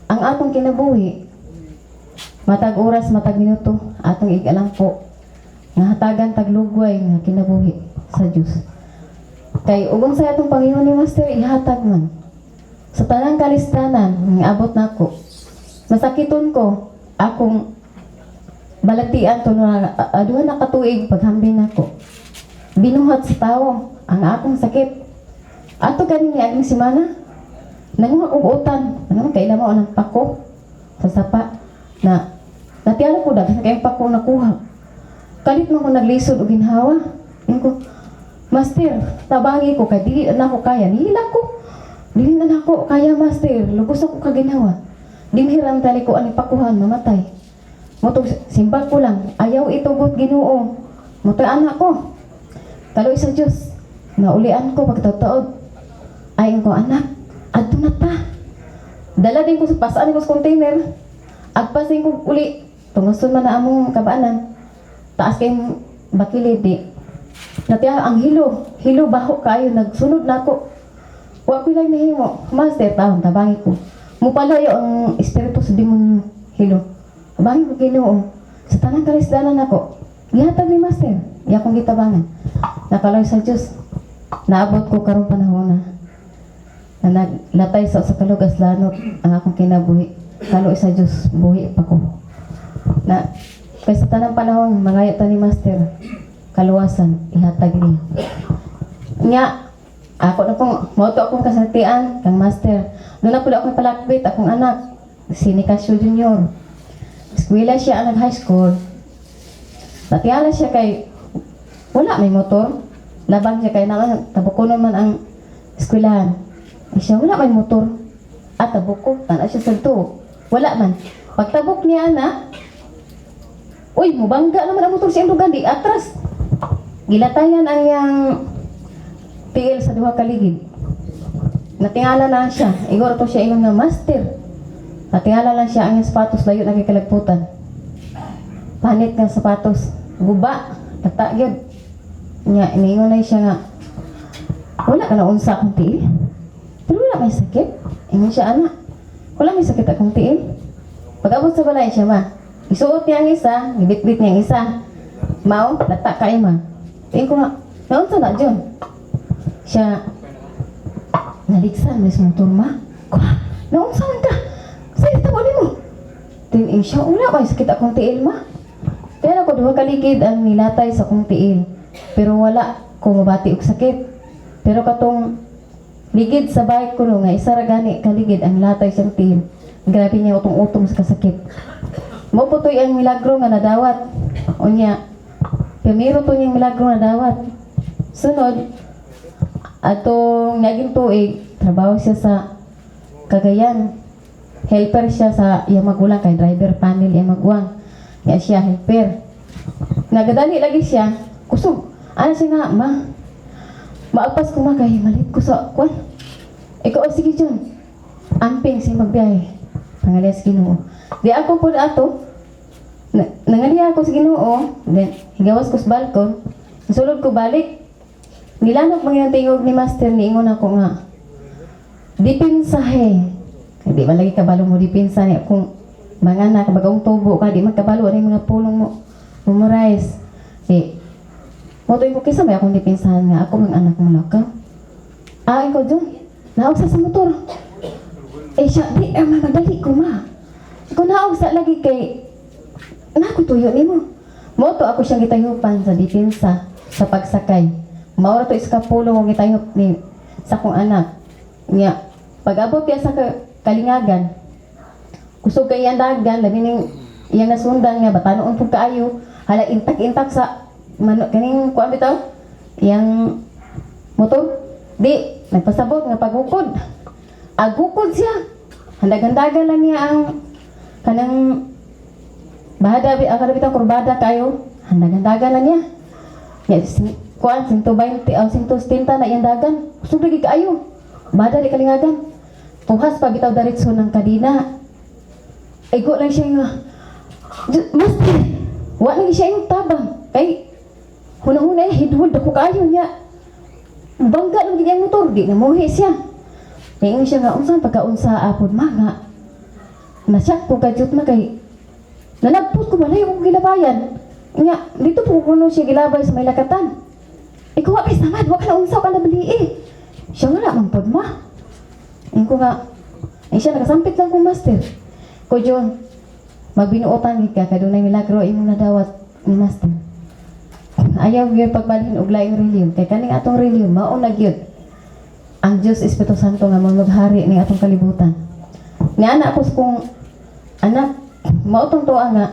Ang atong kinabuhi, matag oras, matag minuto, atong igalampo nga hatagan taglugway nga kinabuhi sa Dios. Kay ug sa atong Panginoon ni Master ihatag man. Sa tanang kalistanan nga abot nako. Masakiton ko akong balatian to na duha na katuig paghambin nako. Binuhat sa tawo ang akong sakit. Ato ganin ni aging simana. Nanguha og utan, ano kay mo ang pako sa sapa na natiyala ko daghan kay pako nakuha. Kalit man ko naglisod og ginhawa. Ingon ko, "Master, tabangi ko kay dili na ako kaya." Nihilak ko. "Dili na nako kaya, Master. Lugos ako kaginhawa. Dinhiram tali ko ani pakuhan mamatay." Motog simba ko lang, "Ayaw itugot, Ginoo." Motoy anak ko. Kaloy sa Dios. Naulian ko pagtataod. Ay ko, "Anak, adto na ta." Dala din ko sa pasaan ko sa container. Agpas din ko uli. Tungason man na among kabaanan. Taas kay bakili di. Natiya ang hilo, hilo baho kayo, nagsunod na ako. Wa ko lang nahimo. Master, taon tabangi ko. Mupalayo ang espiritu sa demonyo. Hilo. Tabangi ko Ginoo. Sa tanang kalisdanan nako. Gihatag ni Master. Iya akong gitabangan. Nakaloy sa Dios. Naabot ko karong panahon na na naglatay sa usa ka lugas lanot ang akong kinabuhi. Kaloy sa Dios, buhi pa ko. Na kay sa tanang panahon mangayo ta ni Master kaluwasan, ihatag niya. Nya ako na pong mao to akong kasantian kang Master. Doon na pud akong palakbit akong anak si Nicasio Jr. Eskwela siya ang nag-high school. Natiala siya kay wala may motor. Labang siya kay naman tabukonon man ang eskwelahan. Ay siya wala may motor. At tabok ko, tana siya sa tuo. Wala man. Pagtabok niya na, uy, mubangga naman ang motor sa iyang di atras. Gilatayan ang iyang tiil sa duha ka ligid. Natingala na siya. Igor to siya ingon nga, "Master." Natingala lang siya ang iyang sapatos layo na kay kalagputan. Panit nga sapatos. Guba. Tata gyud. Nya, iniingon na siya nga, "Wala ka na unsa akong tiil. Pero wala may sakit." Ingon siya, "Anak. Wala may sakit akong tiil." Pag-abot sa balay siya, ma. Isuot niya ang isa, gibitbit niya ang isa. Mao, lata ka ma. Tingin ko nga, "Naunsa na, John?" Siya, "Naligsan, may motor, ma." Kwa, "Naunsa man ka? Sa tabo nimo?" Tingin siya, "Wala may sakit akong tiil, ma." Kaya ako duha kaligid ang nilatay sa akong tiil. Pero wala ko mabati og sakit. Pero katong ligid sa bike ko no, nga isa ra gani kaligid ang latay siyang tiil. Grabe niya utong-utong sa kasakit. Mao po to'y ang milagro nga nadawat. Unya, primero to niyang milagro nga nadawat. Sunod, atong naging tuig, trabaho siya sa Cagayan. Helper siya sa iyang magulang kay driver panel iyang magulang. Ya siya helper. Nagadali lagi siya, kusog. Ano siya nga, "Ma, maagpas ko ma kay malit ko sa kwan." Ikaw, "Oh, sige John." Amping si magbiyahe. Pangalias Ginoo. Di ako po ato. Na, nangaliya ako sa Ginoo, then higawas ko sa balkon. Sulod ko balik. Nilanok man yung tingog ni Master, niingon ako nga, "Dipinsahe." Kay di man lagi kabalo mo dipinsa niya kung mga anak bagong tubo ka, di man kabalo ano yung mga pulong mo memorize. Di mo to ko kisa may akong dipinsahan nga ako mga anak mo lakaw. Ah, ko dun. Naog sa motor. Eh siya, "Di, eh, madali ko ma." Ikaw naog sa lagi kay na ako tuyo nimo. Mo to ako siyang gitayupan sa dipinsa sa pagsakay. Maura to iskapulo kong gitayop ni sa akong anak. Nya, pag-abot niya sa kalingagan, kusog kay iyang dagan, labi ning iyang nasundan nga batanoon pud kaayo, hala intak-intak sa mano, kaning kuan bitaw, iyang motor. Di nagpasabot nga pagukod. Agukod siya. Handag-handagan lang niya ang kanang bahada ang kada bitang kurbada kayo. Handag-handagan lang niya. Ya, kuan 120 o 170 na iyang dagan. Kusog lagi kaayo. Bahada di kalingagan. Puhas pa bitaw diretso ng kadina. Igo lang siya nga, "Master," wa lagi siya yung tabang. Kay hunahuna eh, hidwol dako kaayo niya. Bangga lang gid ang motor, di na muhi siya. Niingon siya nga, "Unsa pagkaunsa apod ma nga. Nasyak ko kadyot ma kay nalagpot ko balay ko gilabayan." Nya, dito po kuno siya gilabay sa may lakatan. "Ikaw wa kay samad, wa ka na unsa ka nabali eh." Siya, "Wala man pod ma." Ingon ko nga, ay siya nakasampit lang kong Master. Ko John, magbinuotan gid ka kay dunay milagro imong nadawat ni Master. Ayaw gyud pagbalhin og laing relihiyon kay kaning atong relihiyon mao na gyud ang Dios Espiritu Santo nga mo maghari ning atong kalibutan. Ni anak ko kung anak mao tong tuwa nga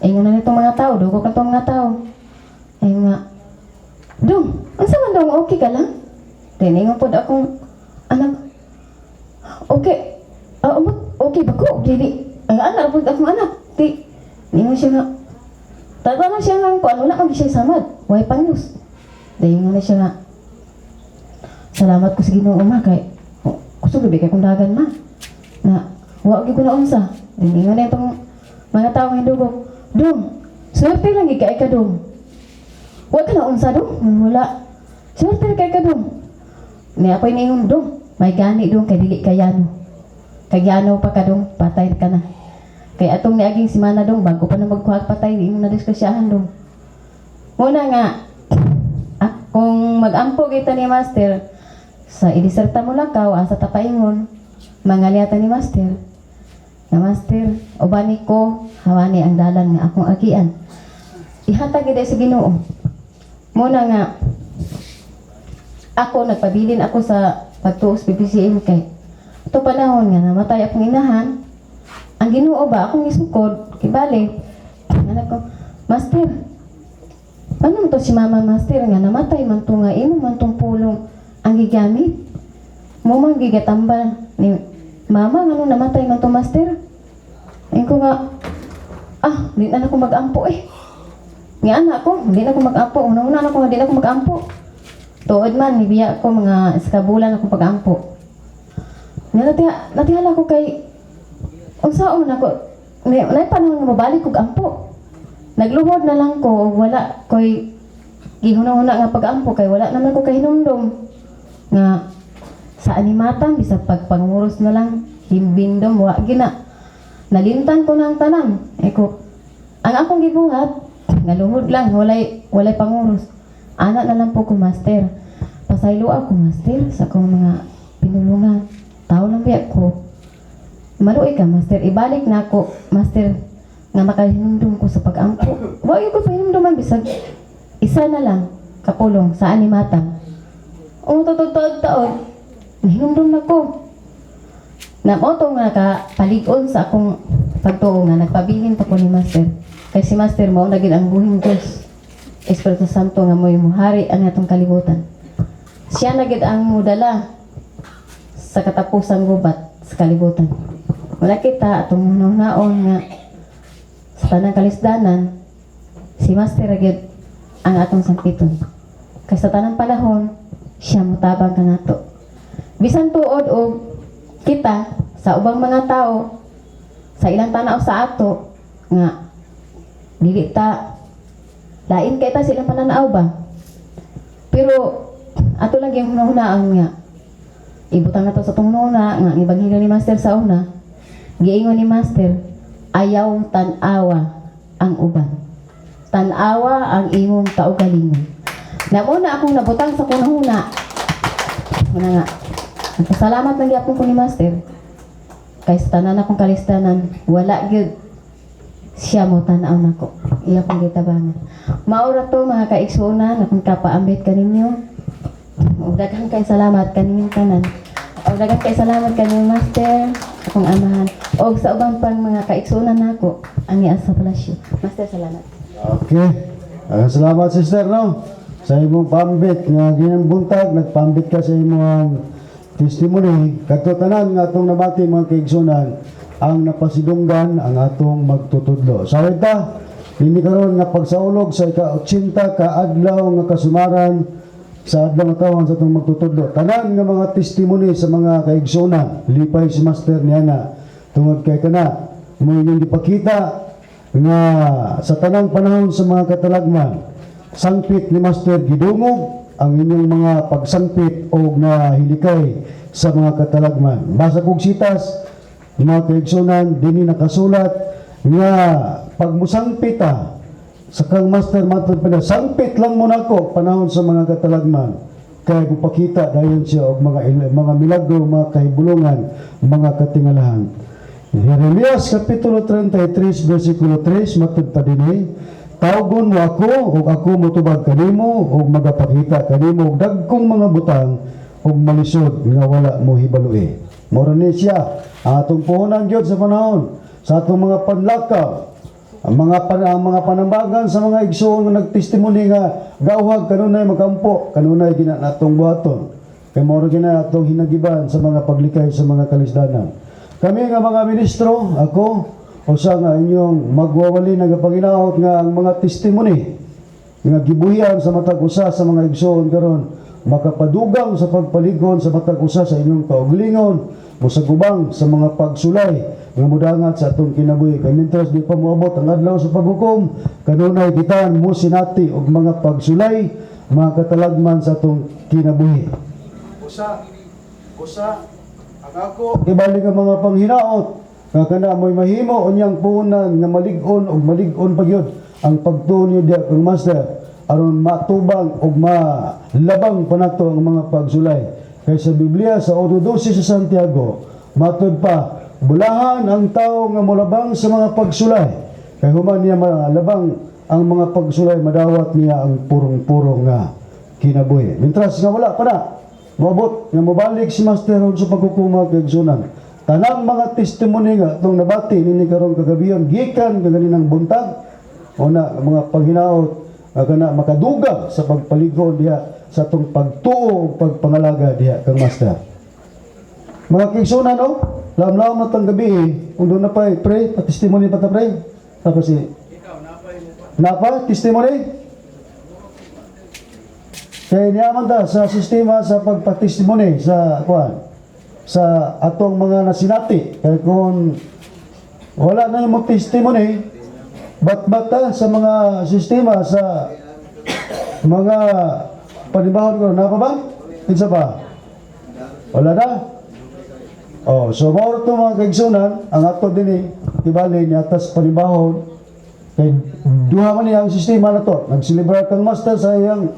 ingon na nitong mga tao, dugo ka tong mga tao. Ay nga, "Dong, unsa man dong, okay ka lang?" Tiningon pod akong anak, "Okay, ah, umot, okay ba ko? Dili, ang anak pod akong anak." Di, ningon siya nga, tatanan siya nga, kuan, wala man siya samad, way panyos. Dayon na siya nga, Salamat ko sa Ginoo, ma, kay oh, kusog gabi kay kong dagan, ma. Na wa gyud ko na unsa. Dingingon na itong mga tao nga hindugok. "Dong, swerte lang gid kay ka, dong. Wa ka na unsa, dong?" "Wala." "Swerte kay ka, dong." Ni ako niingon, "Dong, may gani, dong, kay dili kayano. Kayano pa ka, dong, patay ka na. Kay atong niaging semana, dong, bago pa na magkuha patay, di mo na diskursyahan, dong." Muna nga, kung mag-ampo kita ni Master, sa idiserta mo lakaw, asa tapaingon, mangaliyata ni Master. Nga, "Master, ubani ko, hawani ang dalan nga akong agian. Ihatag gid sa Ginoo." Muna nga, ako, nagpabilin ako sa pagtuo sa PPCM kay ito panahon nga namatay akong inahan, ang Ginoo ba akong isukod, kibali anak ko, "Master, ano to si Mama, Master, nga namatay man to nga imo man tong pulong ang gigamit mo man gigatambal ni Mama, ngano namatay man to, Master?" Ayun ko nga, "Ah, di na ako mag-ampo eh." Nga anak ko, "Hindi na ako mag-ampo. Una-una na ako, hindi na ako mag-ampo." Tuod man, nibiya ko mga isa ka bulan akong pag-ampo. Nga natihala ko kay, unsaon ako, nay panahon nga mabalik kog ampo. Nagluhod na lang ko, wala ko'y gihuna-huna nga pag-ampo kay wala naman ko kahinumdom. Nga sa animatan, bisag pagpanguros na lang, himbindom, wa gina. Nalimtan ko na ang tanan. Eko, ang akong gibuhat, ngaluhod lang, walay panguros. Ana na lang po ko, "Master. Pasaylo ako, Master, sa akong mga pinulungan. Tao lang biya ko. Maluoy ka, Master. Ibalik na ako, Master, nga makahinumdum ko sa pag-ampo." Wa ko pahinumduman bisag isa na lang kapulong sa animatang. O taod taod, nahinumdum na ko. Namoto nga nakapalig-on sa akong pagtuo nga nagpabilin pa ko ni Master. Kay si Master mao na gid ang buhing Diyos, Espiritu Santo nga mo'y muhari ang atong kalibutan. Siya na gid ang mudala sa katapusang gubat sa kalibutan. Wala kita atong hunaon nga sa tanang kalisdanan si Master ra gyud ang atong sangpiton. Kay sa tanang panahon siya motabang kanato. Bisan tuod og kita sa ubang mga tao sa ilang tanaw sa ato nga dili ta lain kay ta sa ilang pananaw ba, pero ato lang yung hunahunaan nga ibutang nato sa atong hunahuna nga ang ebanghelyo ni Master sa una, giingon ni Master, "Ayaw tan-awa ang uban, tan-awa ang imong kaugalingon." Na mo na akong nabutang sa hunahuna. Muna nga nagpasalamat lang gyapon ko ni Master kay sa tanan akong kalistanan wala gyud siya mo tan-aw nako, iya kong gitabangan. Mao ra to, mga kaigsuonan, akong kapaambit kaninyo. Ug daghan kay salamat kaninyong tanan. Ug daghan kay salamat kaninyong Master, akong amahan, ug sa ubang pang mga kaigsuonan nako ang niya sa palasyo. Master, salamat. Okay. Ah, salamat, sister, no? Sa imong pambit nga ginambuntag, nagpambit ka sa imong testimony. Kadto tanan nga atong nabati, mga kaigsunan, ang napasidunggan ang atong magtutudlo. Sa ta, ini karon nga pagsaulog sa ika-80 ka adlaw nga kasumaran sa adlaw nga taon sa atong magtutudlo. Tanan nga mga testimony sa mga kaigsunan, lipay si Master niana tungod kay kana mo inyong gipakita nga sa tanang panahon sa mga katalagman, sangpit ni Master gidungog ang inyong mga pagsangpit o na hilikay sa mga katalagman. Basa kog sitas, mga kaigsunan, dini nakasulat nga pag musangpit ta sa kang Master matod pa na, "Sangpit lang mo nako panahon sa mga katalagman," kay mupakita dayon siya og mga milagro, mga kahibulungan, mga katingalahan. Jeremias Kapitulo 33 versikulo 3, matud pa dinhi, "Tawgon mo ako ug ako motubag kanimo ug magapakita kanimo og dagkong mga butang ug malisod nga wala mo hibaloi." Mao ni siya ang atong puhunan gyud sa panahon sa atong mga panlakaw, ang mga panambagan sa mga igsoon nga nagtestimony nga gauhag kanunay magampo, kanunay gina natong buhaton kay mao ra gina atong hinagiban sa mga paglikay sa mga kalisdanan. Kami nga mga ministro, ako usa nga inyong magwawali, nagapanginaot nga ang mga testimony nga gibuhian sa matag usa sa mga igsoon karon. makapadugang sa pagpaligon sa matag usa sa inyong kaugalingon, mosagubang sa mga pagsulay nga mudangat sa atong kinabuhi. Kay mintras di pa moabot ang adlaw sa paghukom, kanunay kita mo sinati og mga pagsulay, mga katalagman sa atong kinabuhi. Usa, usa, ang ako ibalik ang mga panghinaot nga kana mo'y mahimo unyang puhunan nga malig-on og malig-on pa gyud ang pagtuo niyo diha kang Master aron matubang og malabang pa nato ang mga pagsulay. Kay sa Biblia sa 8:12 sa Santiago, matud pa, bulahan ang tao nga molabang sa mga pagsulay, kay human niya malabang ang mga pagsulay, madawat niya ang purong-purong nga kinabuhi. Mintras nga wala pa na moabot nga mobalik si Master sa pagkukuma kay Sunan, tanang mga testimony nga atong nabati nini karong kagabion gikan kaganinang buntag, una mga panghinaot nga kana makadugang sa pagpaligon diha sa atong pagtuo ug pagpangalaga diha kang Master. Mga kaigsunan, no, lamlam na tang gabi eh. Kung doon na pa eh, pre, pa-testimony pa ta, pre. Tapos si Napa, testimony? Kaya niyaman ta sa sistema sa pagpa-testimony sa kuan, sa atong mga nasinati. Kaya kung wala na yung testimony, bat-bata sa mga sistema sa mga panibahon ko, napa ba? Kinsa ba? Wala na? Oh, so mao to, mga kaigsunan, ang ato dinhi ibali ni atas panibahon kay duha man niya ang sistema na to. Nagselebrar kang Master sa iyang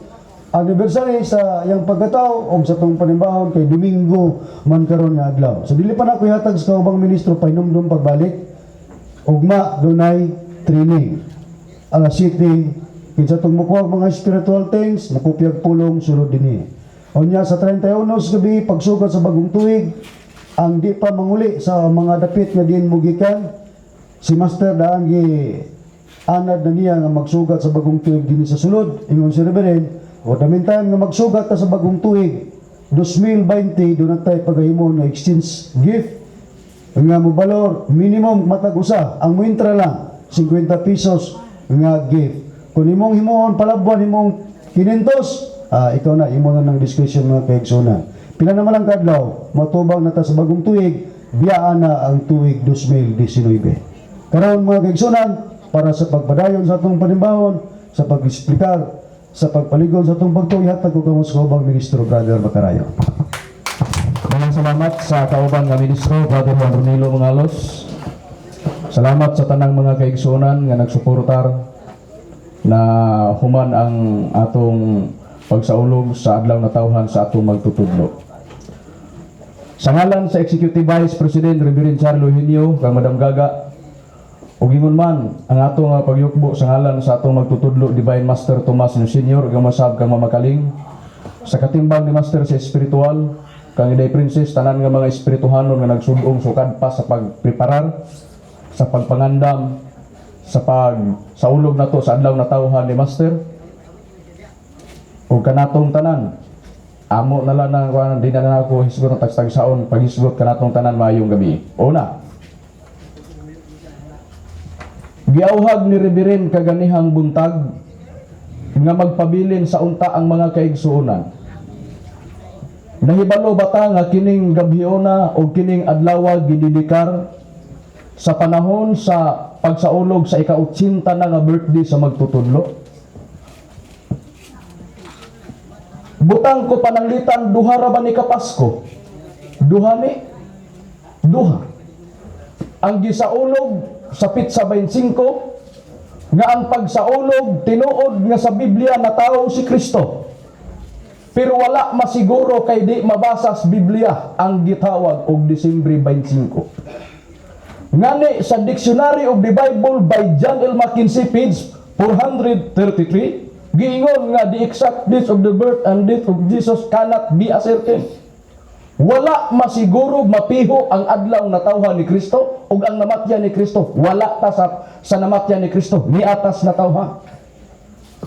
anniversary, sa iyang pagkatao og sa tong panimbahon kay Domingo man karon nga adlaw. So dili pa na ko ihatag sa kaubang ministro, pahinumdum pagbalik ugma dunay training. Alas 7, kinsa tong mukuha og mga spiritual things, mukopyag pulong sulod dinhi. Unya sa 31 sa gabi, pagsugod sa bagong tuig, ang di pa manguli sa mga dapit nga diin mugikan, si Master daan gi anad na niya nga magsugat sa bagong tuig dinhi sa sulod. Ingon si Reverend, o the meantime nga magsugat ta sa bagong tuig 2020, doon na tayo pagahimo nga exchange gift nga mobalor minimum matag usa ang muintra lang 50 pesos nga gift. Kung imong himuon palabuan himong 500, ikaw na, imo na ng discretion, mga kaigsunan. Pila naman ang kadlaw matubang na ta sa bagong tuig, biyaan na ang tuig 2019 karon, mga kaigsunan, para sa pagpadayon sa atong panimbahon, sa pag-eksplikar, sa pagpaligon sa atong pagtuo, ihatag ko kamo sa kaubang ministro, Brother Macarayo. Maraming salamat sa kauban nga ministro, Brother Juan Ronilo Mangalos. Salamat sa tanang mga kaigsunan nga nagsuportar na human ang atong pagsaulog sa adlaw na tawhan sa atong magtutudlo. Sa ngalan sa Executive Vice President Reverend Charlo Eugenio kang Madam Gaga ug ingon man ang atong nga pagyukbo sa ngalan sa atong magtutudlo, Divine Master Tomas Senior ug masab kang Mamakaling, sa katimbang ni Master sa espiritual kang Inday Princess, tanan nga mga espirituhanon nga nagsudong sukad pa sa pagpreparar, sa pagpangandam, sa pag saulog nato sa adlaw na tawhan ni Master ug kanatong tanan, amo na lang na kuan, di na lang ako hisgot ng tagtagsaon paghisgot kanatong tanan. Maayong gabi. Una, giawhag ni Reverend kaganihang buntag nga magpabilin sa unta ang mga kaigsuonan. Nahibalo ba ta nga kining gabhiona o kining adlaw gididikar sa panahon sa pagsaulog sa ika-80 na nga birthday sa magtutudlo? Butang ko pananglitan, duha ra ba ni ka Pasko? Duha ni? Duha. Ang gisaulog sa Pitsa 25 nga ang pagsaulog tinuod nga sa Biblia natawo si Kristo. Pero wala masiguro kay di mabasa sa Biblia ang gitawag og Disyembre 25. Ngani sa Dictionary of the Bible by John L. Mackenzie, page 433, giingon nga the exact date of the birth and death of Jesus cannot be ascertained. Wala masiguro mapiho ang adlaw na tawhan ni Kristo ug ang namatyan ni Kristo. Wala ta sa namatyan ni Kristo ni atas na tawhan.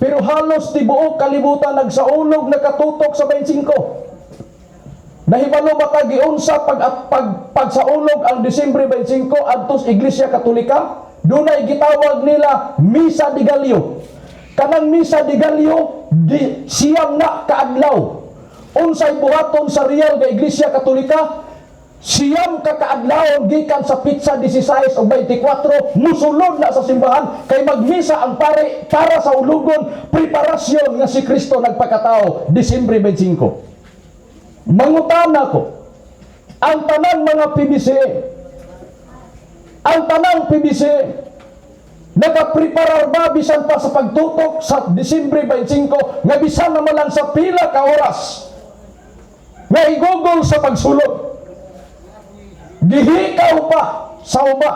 Pero halos tibuok kalibutan nagsaulog, nakatutok sa 25. Nahibalo ba ta giunsa pag pagsaulog ang Disyembre 25 adtos Iglesia Katolika? Dunay gitawag nila Misa de Gallo. Kanang Misa de Gallo di 9 na kaadlaw. Unsay buhaton sa real nga Iglesia Katolika? 9 ka kaadlawon gikan sa petsa 16 o 24, musulod na sa simbahan kay magmisa ang pare para sa ulugon, preparasyon nga si Kristo nagpakatao Disyembre 25. Mangutana ko, ang tanang mga PBCM, ang tanang PBCM, nakapreparar ba bisan pa sa pagtutok sa Disyembre 25 nga bisan naman lang sa pila ka oras nga igugol sa pagsulod? Gihikaw pa sa uban.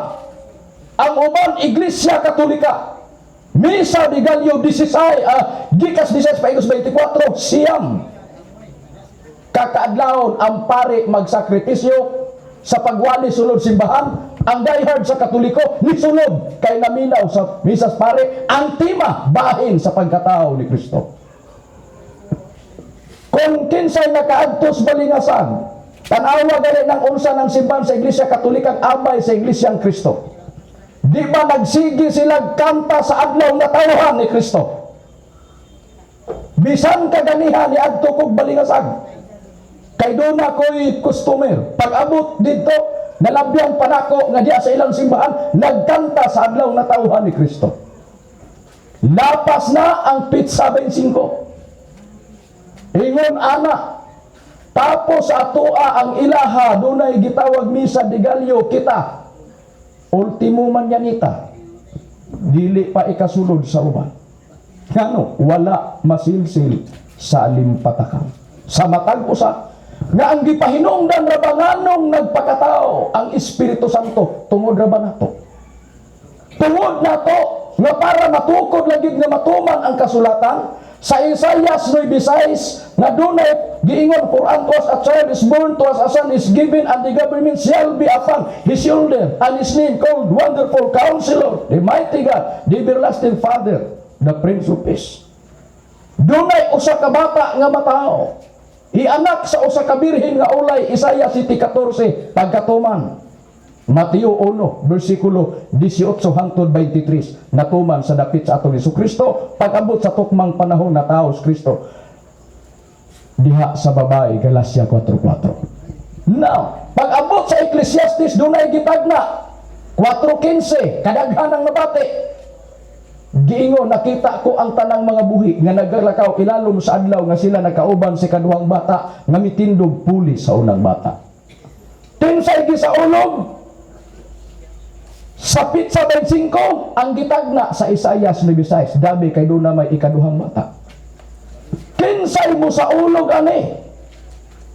Ang uban, Iglesia Katolika. Misa de Gallo 16, gikas 16 paigos 24, 9 ka kaadlawon ang pare magsakripisyo sa pagwali sulod simbahan. Ang diehard sa Katoliko nisulod kay naminaw sa misas pare ang tema bahin sa pagkatao ni Kristo. Kung kinsay nakaadtos Balingasag, tanawa gali ng unsa ng simbahan sa Iglesia Katolikang amay sa Iglesia Kristo. Di ba nagsige sila kanta sa adlaw nga tawhan ni Kristo? Bisan kaganiha ni adto kog Balingasag. Kay doon na ko'y customer. Pag-abot dito, nalabyan pa nako nga diya sa ilang simbahan, nagkanta sa adlaw na tawhan ni Kristo. Lapas na ang petsa 25. Ingon ana, tapos atoa ang ilaha, dunay gitawag Misa de Gallo kita. Ultimo man yanita, dili pa ikasulod sa uban. Ngano, wala masilsil sa alimpatakan. Sa matag usa, nga ang gipahinungdan ra ba nganong nagpakatao ang Espiritu Santo, tungod ra ba nato? Tungod nato nga para matukod lagi nga matuman ang kasulatan sa Isaiah 9:6 nga dunay giingon, "For unto us a child is born, to us a son is given, and the government shall be upon his shoulder, and his name called Wonderful Counselor, the Mighty God, the Everlasting Father, the Prince of Peace." Dunay usa ka bata nga matao, ianak sa usa ka birhen nga ulay, Isaiah 7:14, pagkatuman Mateo 1, versikulo 18 hangtod 23, natuman sa dapit sa atong Hesus Kristo pag-abot sa tukmang panahon na tao si Kristo diha sa babae, Galacia 4:4. Now, pag-abot sa Ecclesiastes, dunay gitagna 4:15, kadaghan ang nabati. Giingon, "Nakita ko ang tanang mga buhi nga nagalakaw ilalom sa adlaw nga sila nagkauban sa kaduhang bata nga mitindog puli sa unang bata." Kinsay gisaulog sa petsa 25? Ang gitagna sa Isaiah 9:6, dabi kay doon na may ikaduhang bata. Kinsay mo sa ulog ani?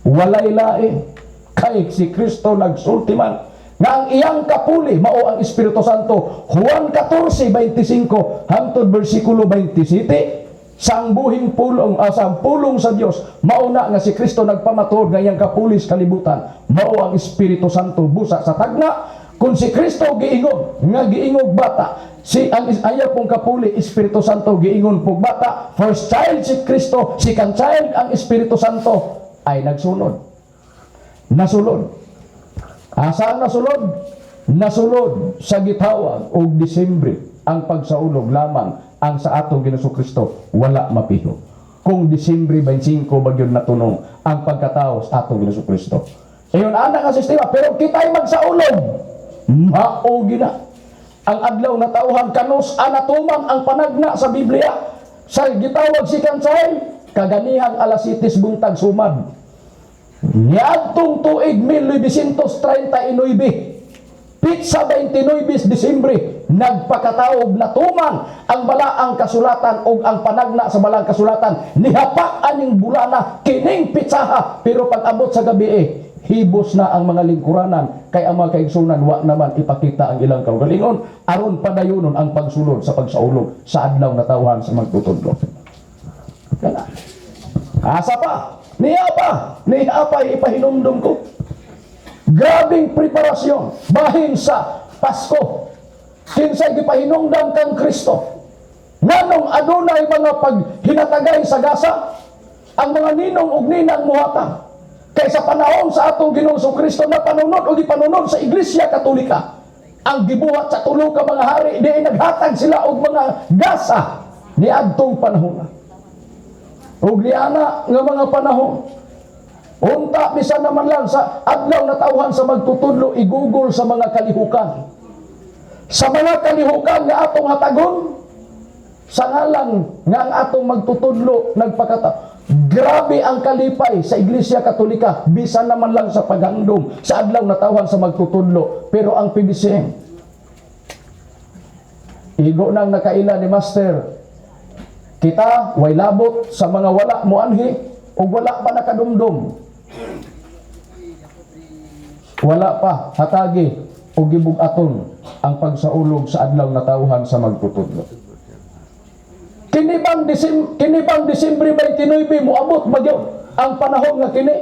Walay lain. Kay si Kristo nagsulti man nga ang iyang kapuli mao ang Espiritu Santo. Juan 14:25 hangtod bersikulo 27, sa ang buhing pulong, sa ang pulong sa Dios, mao na nga si Kristo nagpamatuod nga iyang kapuli sa kalibutan mao ang Espiritu Santo. Busa sa tagna, kung si Kristo giingon nga giingog bata, si ang ayaw pong kapuli Espiritu Santo giingon pong bata, first child si Kristo, second child ang Espiritu Santo ay nagsunod. Nasulod. Asa ang nasulod? Nasulod sa gitawag og Disyembre ang pagsaulog lamang ang sa atong Ginoong Kristo wala mapiho. Kung Disyembre 25 bagyon natunong ang pagkatao sa atong Ginoong Kristo. Ayon ana nga sistema, pero kita'y magsaulog. Mao gina ang adlaw na tauhan kanus anatuman ang panagna sa Biblia sa gitawag second child kaganihang alas 7 buntag sumad niadtong tuig 1939, petsa 29 Disyembre, nagpakataob, natuman ang balaang kasulatan o ang panagna sa balaang kasulatan. Nihapak aning bulana kining pitsaha, pero pag abot sa gabi hibos na ang mga lingkuranan kay ang mga kaigsunan wa naman ipakita ang ilang kaugalingon aron padayonon ang pagsulod sa pagsaulog sa adlaw na tawhan sa magtutudlo. Kana. Asa pa? Niya pa. Niya pa ipahinumdum ko. Grabing preparasyon bahin sa Pasko. Kinsay gipahinungdan kang Kristo? Nganong adunay mga paghinatagay sa gasa? Ang mga ninong ug ninang muhatag. Kay sa panahon sa atong Ginoong Kristo na panunod o gipanunod sa Iglesia Katolika, ang gibuhat sa tulo ka mga hari, di naghatag sila og mga gasa niadtong panahon. Ug niana nga mga panahon, Unta bisan naman lang sa adlaw na tawhan sa magtutudlo, igugol sa mga kalihukan. Sa mga kalihukan nga atong hatagon, sa ngalan nga ang atong magtutudlo nagpakata. Grabe ang kalipay sa Iglesia Katolika, bisan naman lang sa paghandom sa adlaw na tawhan sa magtutudlo. Pero ang PBCM, igo nang nakaila ni Master, kita way labot sa mga wala moanhi o wala pa nakadumdum. Wala pa hatagi o gibug-aton ang pagsaulog sa adlaw na tawhan sa magtutudlo. Kini bang Disyembre 29 moabot ba gyud ang panahon nga kini?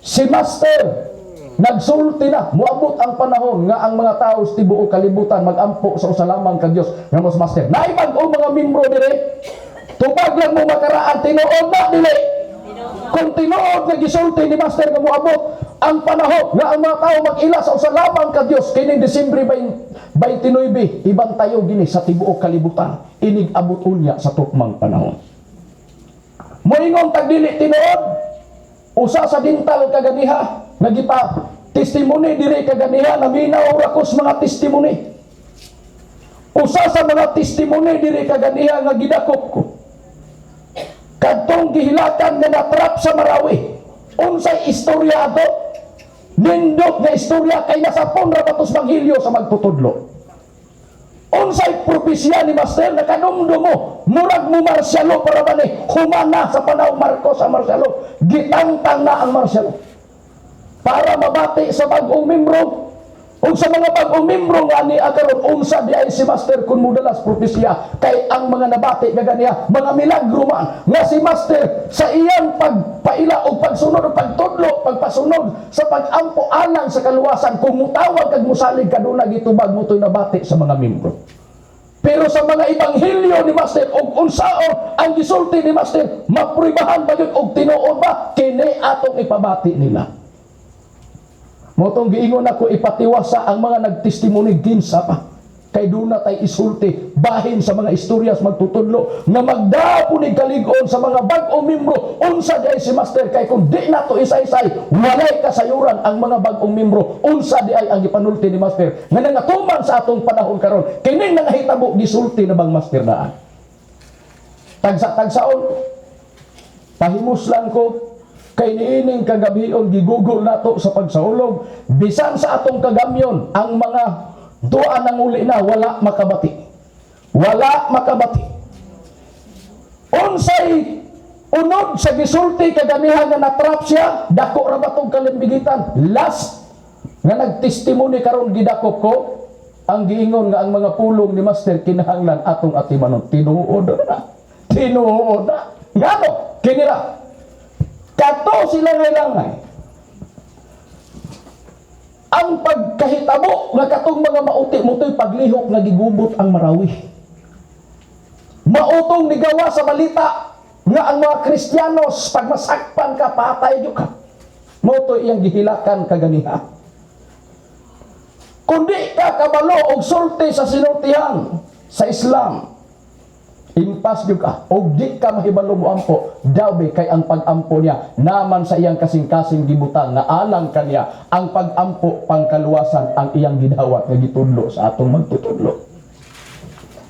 Si Master nagsulti na moabot ang panahon nga ang mga tao sa tibuok kalibutan magampo sa usa lamang ka Dios nga mos Master. Naay bag-o mga membro dire. Tubag lang mo makaraan, tinuod na dili? Kung tinuod nga gisulti ni Master nga moabot ang panahon nga ang mga tao mag-ila sa usa lamang ka Dios kining Disyembre 29, ibang tayo gini sa tibuok kalibutan inig abot unya sa tukmang panahon. Moingon tag dili tinuod, usa sa dental kaganiha nagipa testimony diri kaganiha, naminaw ra ko sa mga testimony. Usa sa mga testimony diri kaganiha nga gidakop ko, kadtong gihilakan nga natrap sa Marawi. Unsay istorya ato? Nindot nga istorya kay nasapon ra batos Ebanghelyo sa magtutudlo. Unsay propesya ni Master, nakadumdum mo, murag mo martial law para ba ni humana sa panahon Marcos ang martial law, gitangtang na ang martial law para mabati sa bag-ong membro ug sa mga bag-ong membro nga ni karon, unsa di ay si Master kun modalas propesya, kay ang mga nabati kaganiha mga milagro man nga si Master sa iyang pagpaila o pagsunod o pagtudlo, pagpasunod sa pagampo alang sa kaluwasan, kung mutawag kag musalig kaduna gitubag mo to'y nabati sa mga membro. Pero sa mga ebanghelyo ni Master og unsaon ang gisulti ni Master, mapruibahan ba yun og tinuod ba kini atong ipabati nila? Mao tong giingon ako, ipatiwasa ang mga nagtestimony ginsa pa. Kay duna tay isulti bahin sa mga istoryas magtutudlo nga magdapo ni kalig-on sa mga bag-o membro unsa di ay si Master, kay kung di nato isa-isay, walay kasayuran ang mga bag-ong membro unsa di ay ang gipanulti ni Master nga nangatuman sa atong panahon karon. Kining nangahitabo, gisulti na bang Master daan? Tagsa-tagsaon, pahimuslan ko kay niining kagabion gigugol nato sa pagsaulog, bisan sa atong kagamyon ang mga duan ng uli na wala makabati, wala makabati. Unsay unod sa gisulti kaganihan nga natrap siya, dako ra ba tong kalimbigitan? Last nga nagtestimony karon gidakop ko, ang giingon nga ang mga pulong ni Master kinahanglan atong atimanon. Tinuod na, tinuod na. Ngano kinira kato sila langay ang pagkahitabo nga katong mga mauti moto'y paglihok nga gigubot ang Marawi. Mautong nigawa sa balita nga ang mga Kristiyanos pag masakpan ka, patay gyud ka. Mao to iyang gihilakan kaganiha. Kundi ka kabalo og sulti sa sinultihan sa Islam, impas gyud ka og di ka mahibalo mo ampo daw kay ang pag-ampo niya naman sa iyang kasing-kasing gibutang nga alang kaniya ang pag-ampo pangkaluwasan ang iyang gidawat nga gitudlo sa atong magtutudlo.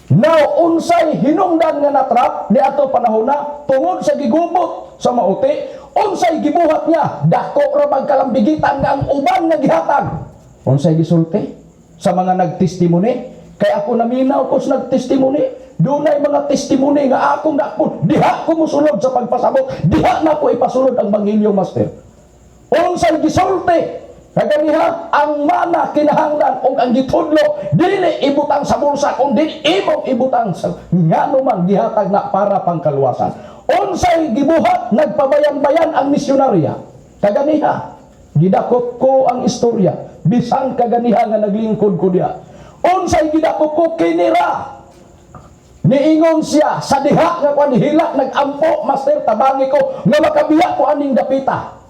Now, unsay hinungdan nga natrap ni ato panahona tungod sa gigubot sa mauti? Unsay gibuhat niya? Dako ra magkalambigitan nga ang uban nga gihatag. Unsay gisulti sa mga nagtestimony? Kay ako naminaw ko sa nagtestimony. Dunay mga testimony nga akong dakpon. Diha ko musulod sa pagpasabot. Diha na ko ipasulod ang Ebanghelyo, Master. Unsay gisulti kaganiha? Ang mana kinahanglan og ang gitudlo dili ibutang sa bulsa kung dili imong ibutang sa ngano man gihatag na para pangkaluwasan. Unsay gibuhat? Nagpabayan-bayan ang misyonarya. Kaganiha gidakop ko ang istorya bisan kaganiha nga naglingkod ko diha. Unsay gidakop ko kinira? Niingon siya sa diha nga kwan hilak nagampo, "Master, tabangi ko nga makabiya ko aning dapita."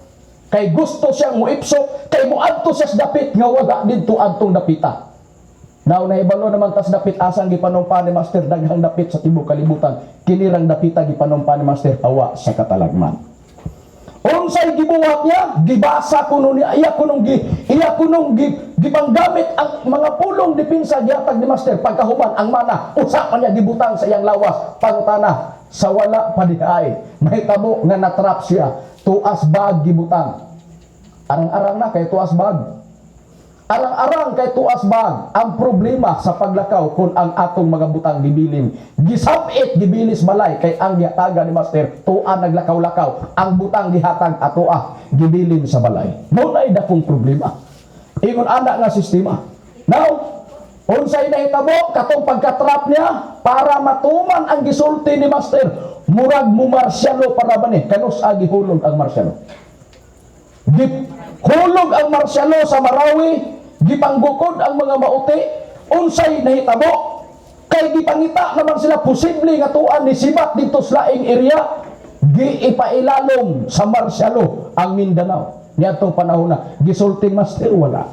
Kay gusto siyang muipso, kay muadto siya sa dapit nga wala didto adtong dapita. Now, nahibalo naman tas dapit asang gipanumpa ni Master, daghang dapit sa tibuok kalibutan. Kinirang dapita gipanumpa ni Master hawa sa katalagman. Unsay gibuhat niya? Gibasa kuno niya, iya kunong gipanggamit ang mga pulong depensa gihatag ni Master. Pagkahuman ang mana usa pa niya gibutang sa iyang lawas. Pangutana sa wala pa diay mahitabo nga natrap siya, tuas bag gibutang. Arang-arang na kay tuas bag. Arang-arang kay tuas bag ang problema sa paglakaw kung ang atong mga butang gibilin. Gisapit gibilis balay kay ang gihatagan ni Master tua naglakaw-lakaw, ang butang gihatag atoa gibilin sa balay. Mao nay dakong problema. Ingon ana nga sistema. Now, unsay nahitabo katong pagkatrap niya para matuman ang gisulti ni Master, murag mo martial law para ba ni kanus gihulog ang martial law. Gihulog ang martial law sa Marawi, gipanggukod ang mga Maute. Unsay nahitabo? Kay gipangita naman sila posible nga tuan ni sibat didto sa laing area, giipailalom sa martial law ang Mindanao. Niadtong panahon na gisulti Master, wala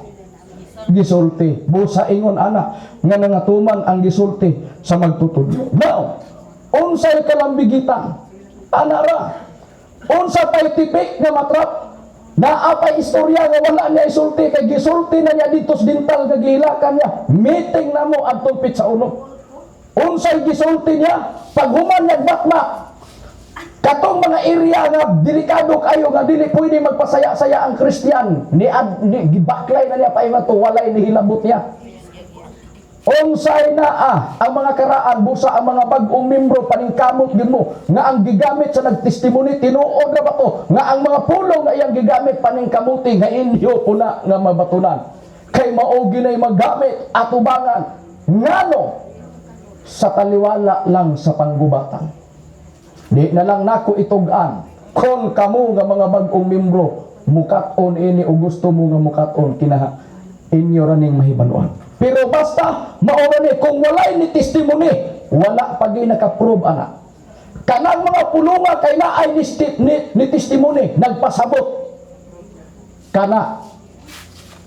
gisulti. Busa ingon ana nga nangatuman ang gisulti sa magtutudlo. Now, unsay kalambigitan? Ana ra. Unsa pay tipik nga matrap? Naa pay istorya nga wala niya isulti kay gisulti na niya dito sa dental nga gihilakan niya. Meeting na mo adtong pitsa uno. Unsay gisulti niya? Paghuman niya bakmak, katong mga area nga delikado kayo nga dili pwede magpasaya-saya ang Kristiyan, ni gibaklay na niya pa to, walay ni hilabot niya. Unsay naa ang mga karaan, busa ang mga bag-ong membro paningkamot gyud mo nga ang gigamit sa nagtestimony tinuod ra ba to, nga ang mga pulong nga iyang gigamit paningkamuti nga inyo puna nga mabatunan kay mao ginay magamit atubangan ngano sa taliwala lang sa panggubatan. Di na lang nako itug-an kon kamo nga mga bag-ong membro mukat-on ini o gusto mo nga mukat-on, kinaha inyo ra ning mahibaluan. Pero basta mao ra ni kung walay ni testimony, wala pa gyud naka-prove ana. Kanang mga pulunga kay naay ni testimony nagpasabot kana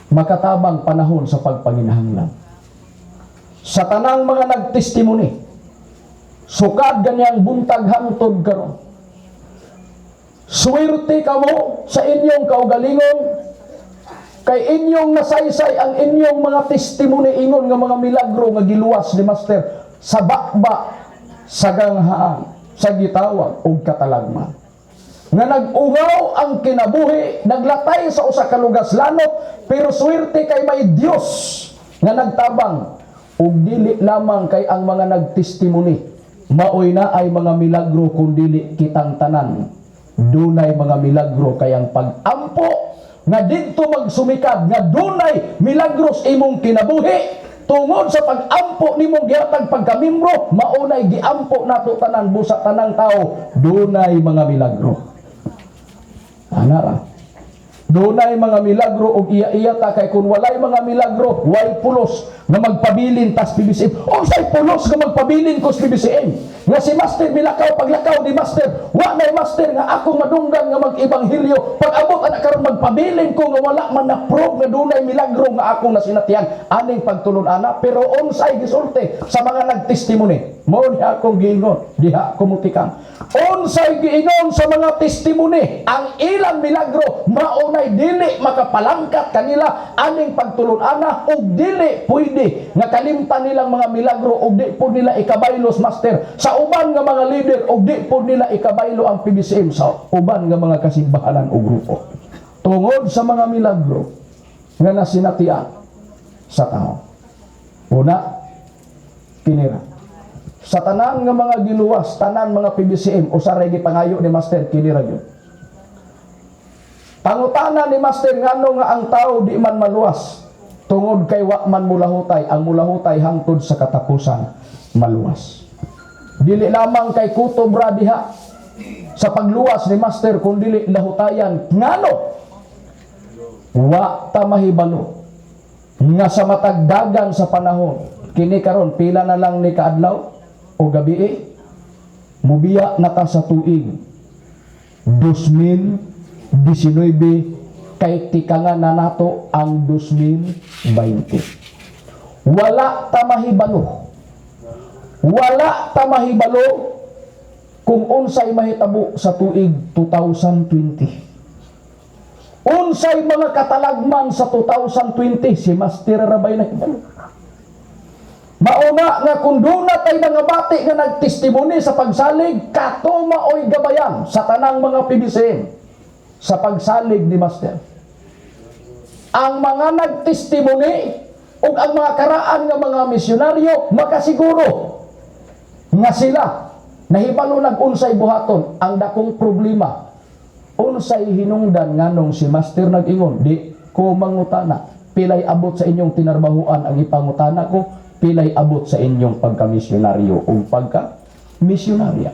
makatabang panahon sa pagpanginahanglan. Sa tanang mga nagtestimony, sukad ganyang buntag hangtod karon, suwerte kamo sa inyong kaugalingon kay inyong nasaysay ang inyong mga testimony ingon nga mga milagro nga giluwas ni Master sa bakba, sa ganghaan, sa gitawag og katalagman. Nga nag-ugaw ang kinabuhi, naglatay sa usa ka lugas lanot, pero swerte kay may Dios nga nagtabang ug dili lamang kay ang mga nagtestimony maoy na ay mga milagro kun dili kitang tanan dunay mga milagro kay ang pag-ampo nga didto magsumikad nga dunay milagros imong kinabuhi tungod sa pag-ampo nimong gihatag pagkamimbro, maunay giampo nato tanan busa tanang tao dunay mga milagro. Ana ra. Dunay mga milagro og iya-iya ta kay kung walay mga milagro, way pulos nga magpabilin tas PBCM. Unsay pulos nga magpabilin ko sa PBCM? Nga si Master milakaw paglakaw ni Master, wa nay Master nga akong madunggan nga mag-ebanghelyo. Pag abot ana karon magpabilin ko nga wala man na prove nga dunay milagro nga akong nasinatian aning pagtulon ana. Pero unsay gisulti sa mga nagtestimony? Mao ni akong giingon diha kumutikang. Unsay giingon sa mga testimony? Ang ilang milagro maunay dili makapalangkat kanila aning pagtulon ana ug dili pwede nga kalimtan nilang mga milagro ug di po nila ikabaylos Master sa uban nga mga leader ug di po nila ikabaylo ang PBCM sa uban nga mga kasimbahanan o grupo tungod sa mga milagro nga nasinatian sa tao. Una, kinira. Sa tanan nga mga giluwas, tanan mga PBCM, usa ra gipangayo ni Master, kinira gyud. Pangutana ni Master ngano nga ang tao di man maluwas tungod kay wa man mulahutay, ang mulahutay hangtod sa katapusan maluwas. Dili lamang kay kutob ra diha sa pagluwas ni Master kun dili lahutayan ngano wa ta mahibalo nga sa matagdagan sa panahon kini karon pila na lang ni kaadlaw o gabi mubiya na ta sa tuig 2019 kay tikangan na nato ang 2020. Wala ta mahibalo. Wala ta mahibalo kung unsay mahitabo sa tuig 2020. Unsay mga katalagman sa 2020, si Master ra bay nahibalo. Mauna nga kung duna tay mga bati nga nagtestimony sa pagsalig, kato maoy gabayan sa tanang mga PBCM sa pagsalig ni Master. Ang mga nagtestimony ug ang mga karaan nga mga misyonaryo makasiguro nga sila nahibalo nag-unsay buhaton. Ang dakong problema, unsay hinungdan nganong si Master nag-ingon, "Di ko mangutana pilay abot sa inyong tinarbahuan, ang ipangutana ko pilay abot sa inyong pagkamisyonaryo ug pagka misyonarya."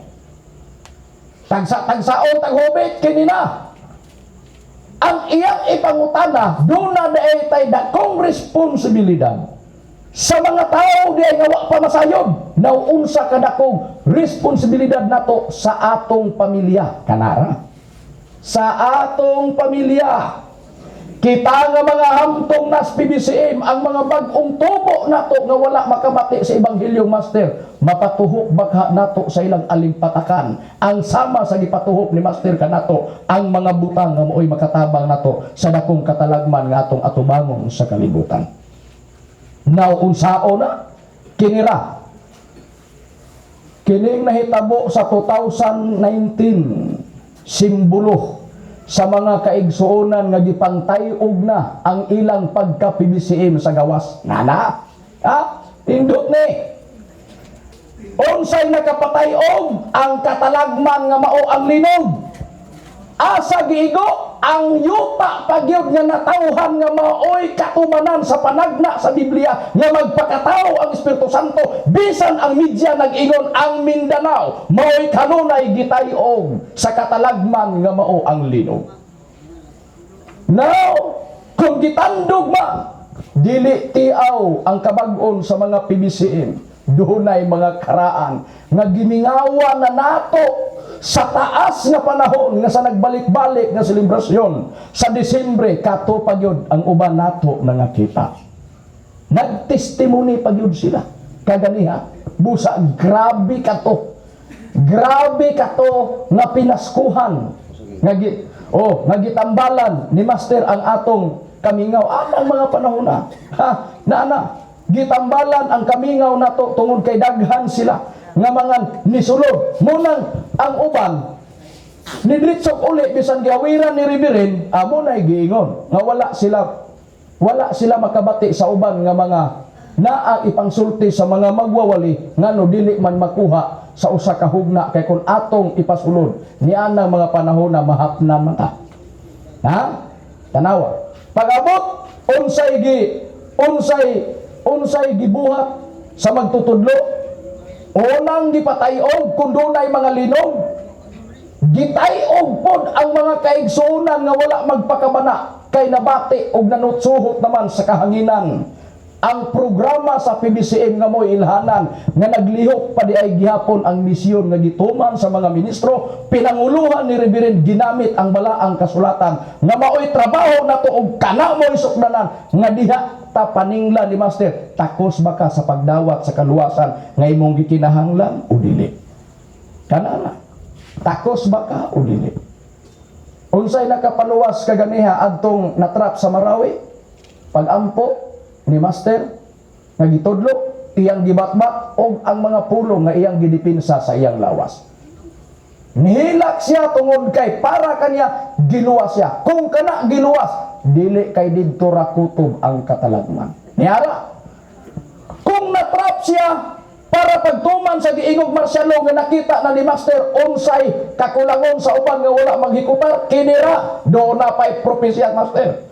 Tagsa-tagsaon, taghubit kini na ang iyang ipangutana. Duna diay tay dakong responsibilidad sa mga tao di ay nga wa pa masayod. Naunsa kadakong responsibilidad nato sa atong pamilya, kanara sa atong pamilya. Kita nga mga hamtong nas PBCM, ang mga bag-ong tubo nato nga wala makabati sa Ebanghelyo, Master, mapatuhok baka nato sa ilang alimpatakan ang sama sa gipatuhok ni Master kanato, ang mga butang nga maoy makatabang nato sa dakong katalagman nga atong atubangon sa kalibutan. Now, unsao na kinira kining nahitabo sa 2019, simbolo sa mga kaigsuonan nga gipangtay-og na ang ilang pagka-PBCM sa gawas. Nana? Ha? Tindot ni. Unsay nakapatay-og ang katalagman nga mao ang linog? Asa giigo ang yuta pagyud nga natawhan nga maoy katumanan sa panagna sa Biblia nga magpakatao ang Espiritu Santo, bisan ang media nag-ingon ang Mindanao maoy kanunay gitay-og sa katalagman nga mao ang linog. Now, kung gitandog man, dili tiaw ang kabag-on sa mga PBCM. Dunay mga karaan nga gimingawan na nato sa taas nga panahon nga sa nagbalik-balik nga selebrasyon sa Disyembre, kato pagyud ang uban nato na nakita. Nagtestimony pagyud sila kaganiha. Busa grabe kato. Grabe kato nga pinaskuhan nga oh, nga gitambalan ni Master ang atong kamingaw anang mga panahon na. Ha, na na gitambalan ang kamingaw nato tungod kay daghan sila nga mga nisulod. Munang ang uban nidritsok uli bisan giawiran ni Reverend, amo na giingon nga wala sila makabati sa uban nga mga naa ipangsulti sa mga magwawali, ngano dili man makuha sa usa ka hugna, kay kung atong ipasulod niana mga panahon na mahapnan man ta. Ha, tanawa pag-abot, unsay gi unsay unsay gibuhat sa magtutudlo? Unang gipatay-og kung dunay mga linog, gitay-og pod ang mga kaigsuonan nga wala magpakabana kay nabati og nanutsuhot naman sa kahanginan ang programa sa PBCM nga mo'y ilhanan nga naglihok pa di ay gihapon ang misyon nga gituman sa mga ministro, pinanguluhan ni Reverend, ginamit ang balaang kasulatan nga maoy trabaho nato og kana mo'y sukdanan nga diha ta paningla ni Master, takos baka sa pagdawat sa kaluwasan nga imong gikinahanglan o dili? Kana na, takos baka o dili? Unsay nakapaluwas kaganiha adtong natrap sa Marawi? Pagampo ni Master nga gitudlo, iyang gibatbat og ang mga pulong nga iyang gidipinsa sa iyang lawas. Nihilak siya tungod kay para kanya giluwas siya. Kung kana giluwas, dili kay didto ra kutob ang katalagman. Niara. Kung natrap siya para pagtuman sa giingog martial law nga nakita na ni Master unsay kakulangon sa uban nga wala maghikutar, kinira do na pay propesya, Master.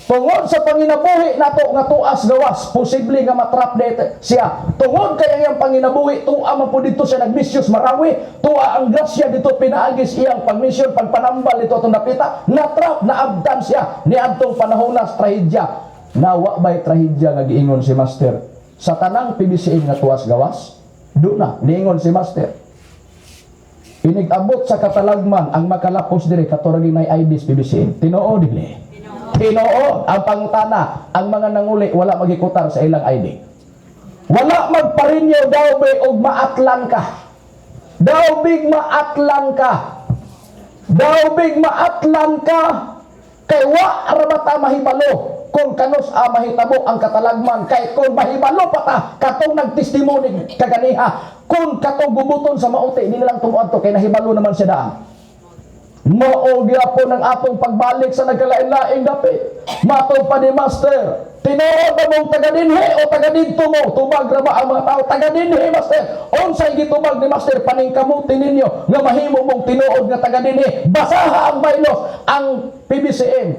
Tungod sa panginabuhi nato nga tuas gawas, posible nga matrap dito siya. Tungod kay ang iyang panginabuhi, tuwa man po dito siya nagmisyon Marawi, tuwa ang grasya dito pinaagis iyang pagmisyon, pagpanambal dito atong dapita, natrap, naabdan siya niadtong panahon na trahedya. Nawa bay trahedya nga giingon si Master? Sa tanang PBCM nga tuwas gawas, do na niingon si Master. Inig-abot sa katalagman, ang makalapos diri kato ra nay IDs PBCM. Tinuod dili? Tinuod. Ang pangutana, ang mga nanguli wala maghikutar sa ilang ID. Wala magpa-renew daw be og maatlan ka. Daw big maatlan ka. Daw big maatlan ka. Kay wa ra ba ta mahibalo kung kanus a mahitabo ang katalagman, kay kung mahibalo pa ta katong nagtestimony kaganiha, kung katong gubuton sa maote di na lang tumuadto kay nahibalo naman siya daan. Mao gyapon ang atong pagbalik sa nagkalain-laing dapit. Matod pa ni Master, tinuod ba mong taga dinhi o taga didto mo? Tubag ra ba ang mga tao? Taga dinhi, Master. Unsay gitubag ni Master? Paningkamuti ninyo nga mahimo mong tinuod nga taga dinhi. Basaha ang bylaws, ang PBCM.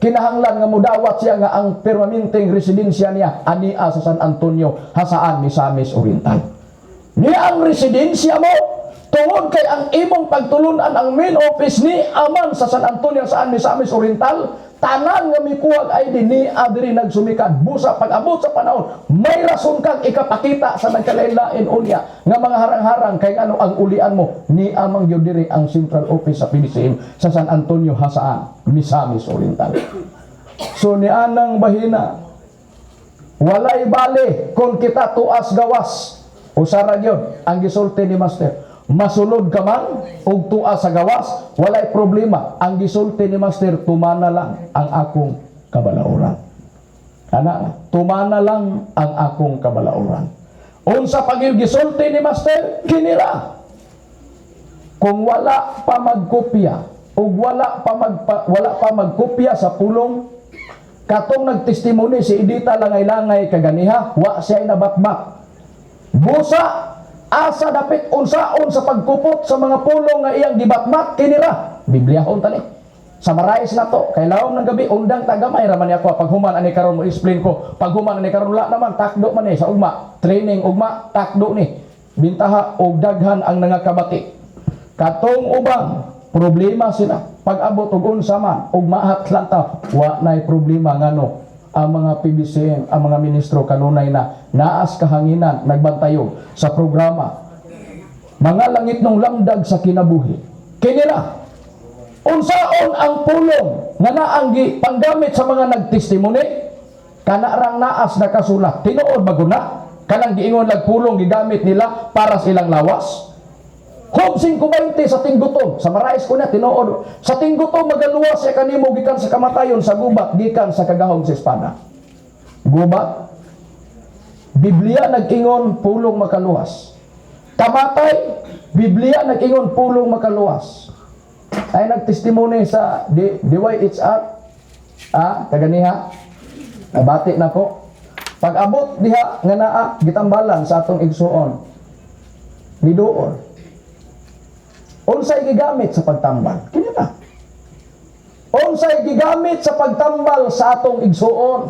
Kinahanglan nga mudawat siya nga ang permanenteng residensya niya ania sa San Antonio, Jasaan, Misamis Oriental. Niya ang residensya mo, tungod kay ang imong pagtulunan, ang main office ni aman sa San Antonio, saan Misamis Oriental, tanan nga mikuhag ID ni adiri nagsumikad. Busa pag-abot sa panahon, may rason kang ikapakita sa nagkalain-lain unya nga mga harang-harang, kay ano ang ulian mo ni amang gyud diri ang central office sa PBCM sa San Antonio, Jasaan, Misamis Oriental. So ni anang bahina, walay bali kung kita tuas gawas. Usara gyud ang gisulti ni Master. Masulod ka man og tuas sa gawas, walay problema. Ang gisulti ni Master, tumana lang ang akong kabalauran. Ana, tumana lang ang akong kabalauran. Unsa pag gisulti ni Master, kinira. Kung wala pa magkopya ug wala pa magkopya sa pulong, katong nagtestimony si Edita Langay-Langay kaganiha, wa siya nabatbat. Busa asa dapit unsaon sa pagkupot sa mga pulong nga iyang gibatbat, kinira. Bibliahon tani. Summarize na to. Kay lawom ng gabi, undang tagamay ra man ni ako. Paghuman ani karon mo explain ko. Paghuman ani karon wala naman takdo man ni sa ugma. Training ugma takdo ni. Bintaha og daghan ang nangakabati. Katong ubang problema sila. Pag-abot og unsa man og mahatlan ta, wa nay problema ngano ang mga PBCM, ang mga ministro kanunay na naas kahanginan nagbantayog sa programa. Mga langit nung lamdag sa kinabuhi. Kinira, unsaon ang pulong nga naanggi panggamit sa mga nagtestimony? Kana rang naas nakasulat. Tinuod ba guna? Kanang giingon lag pulong gigamit nila para sa ilang lawas? Job 5:20, sa tinggutom, summarize ko na, tinuod. Sa tinggutom, magaluwas siya kanimo gikan sa kamatayon, sa gubat, gikan sa kagahom sa espada. Gubat. Biblia nag-ingon, pulong makaluwas. Kamatay, Biblia nag-ingon, pulong makaluwas. Ay nagtestimony sa DYHR, kaganiha, nabati na ko. Pag-abot diha nga naa, gitambalan sa atong igsuon, ni doon. Unsay gigamit sa pagtambal? Kini na. Unsay gigamit sa pagtambal sa atong igsuon?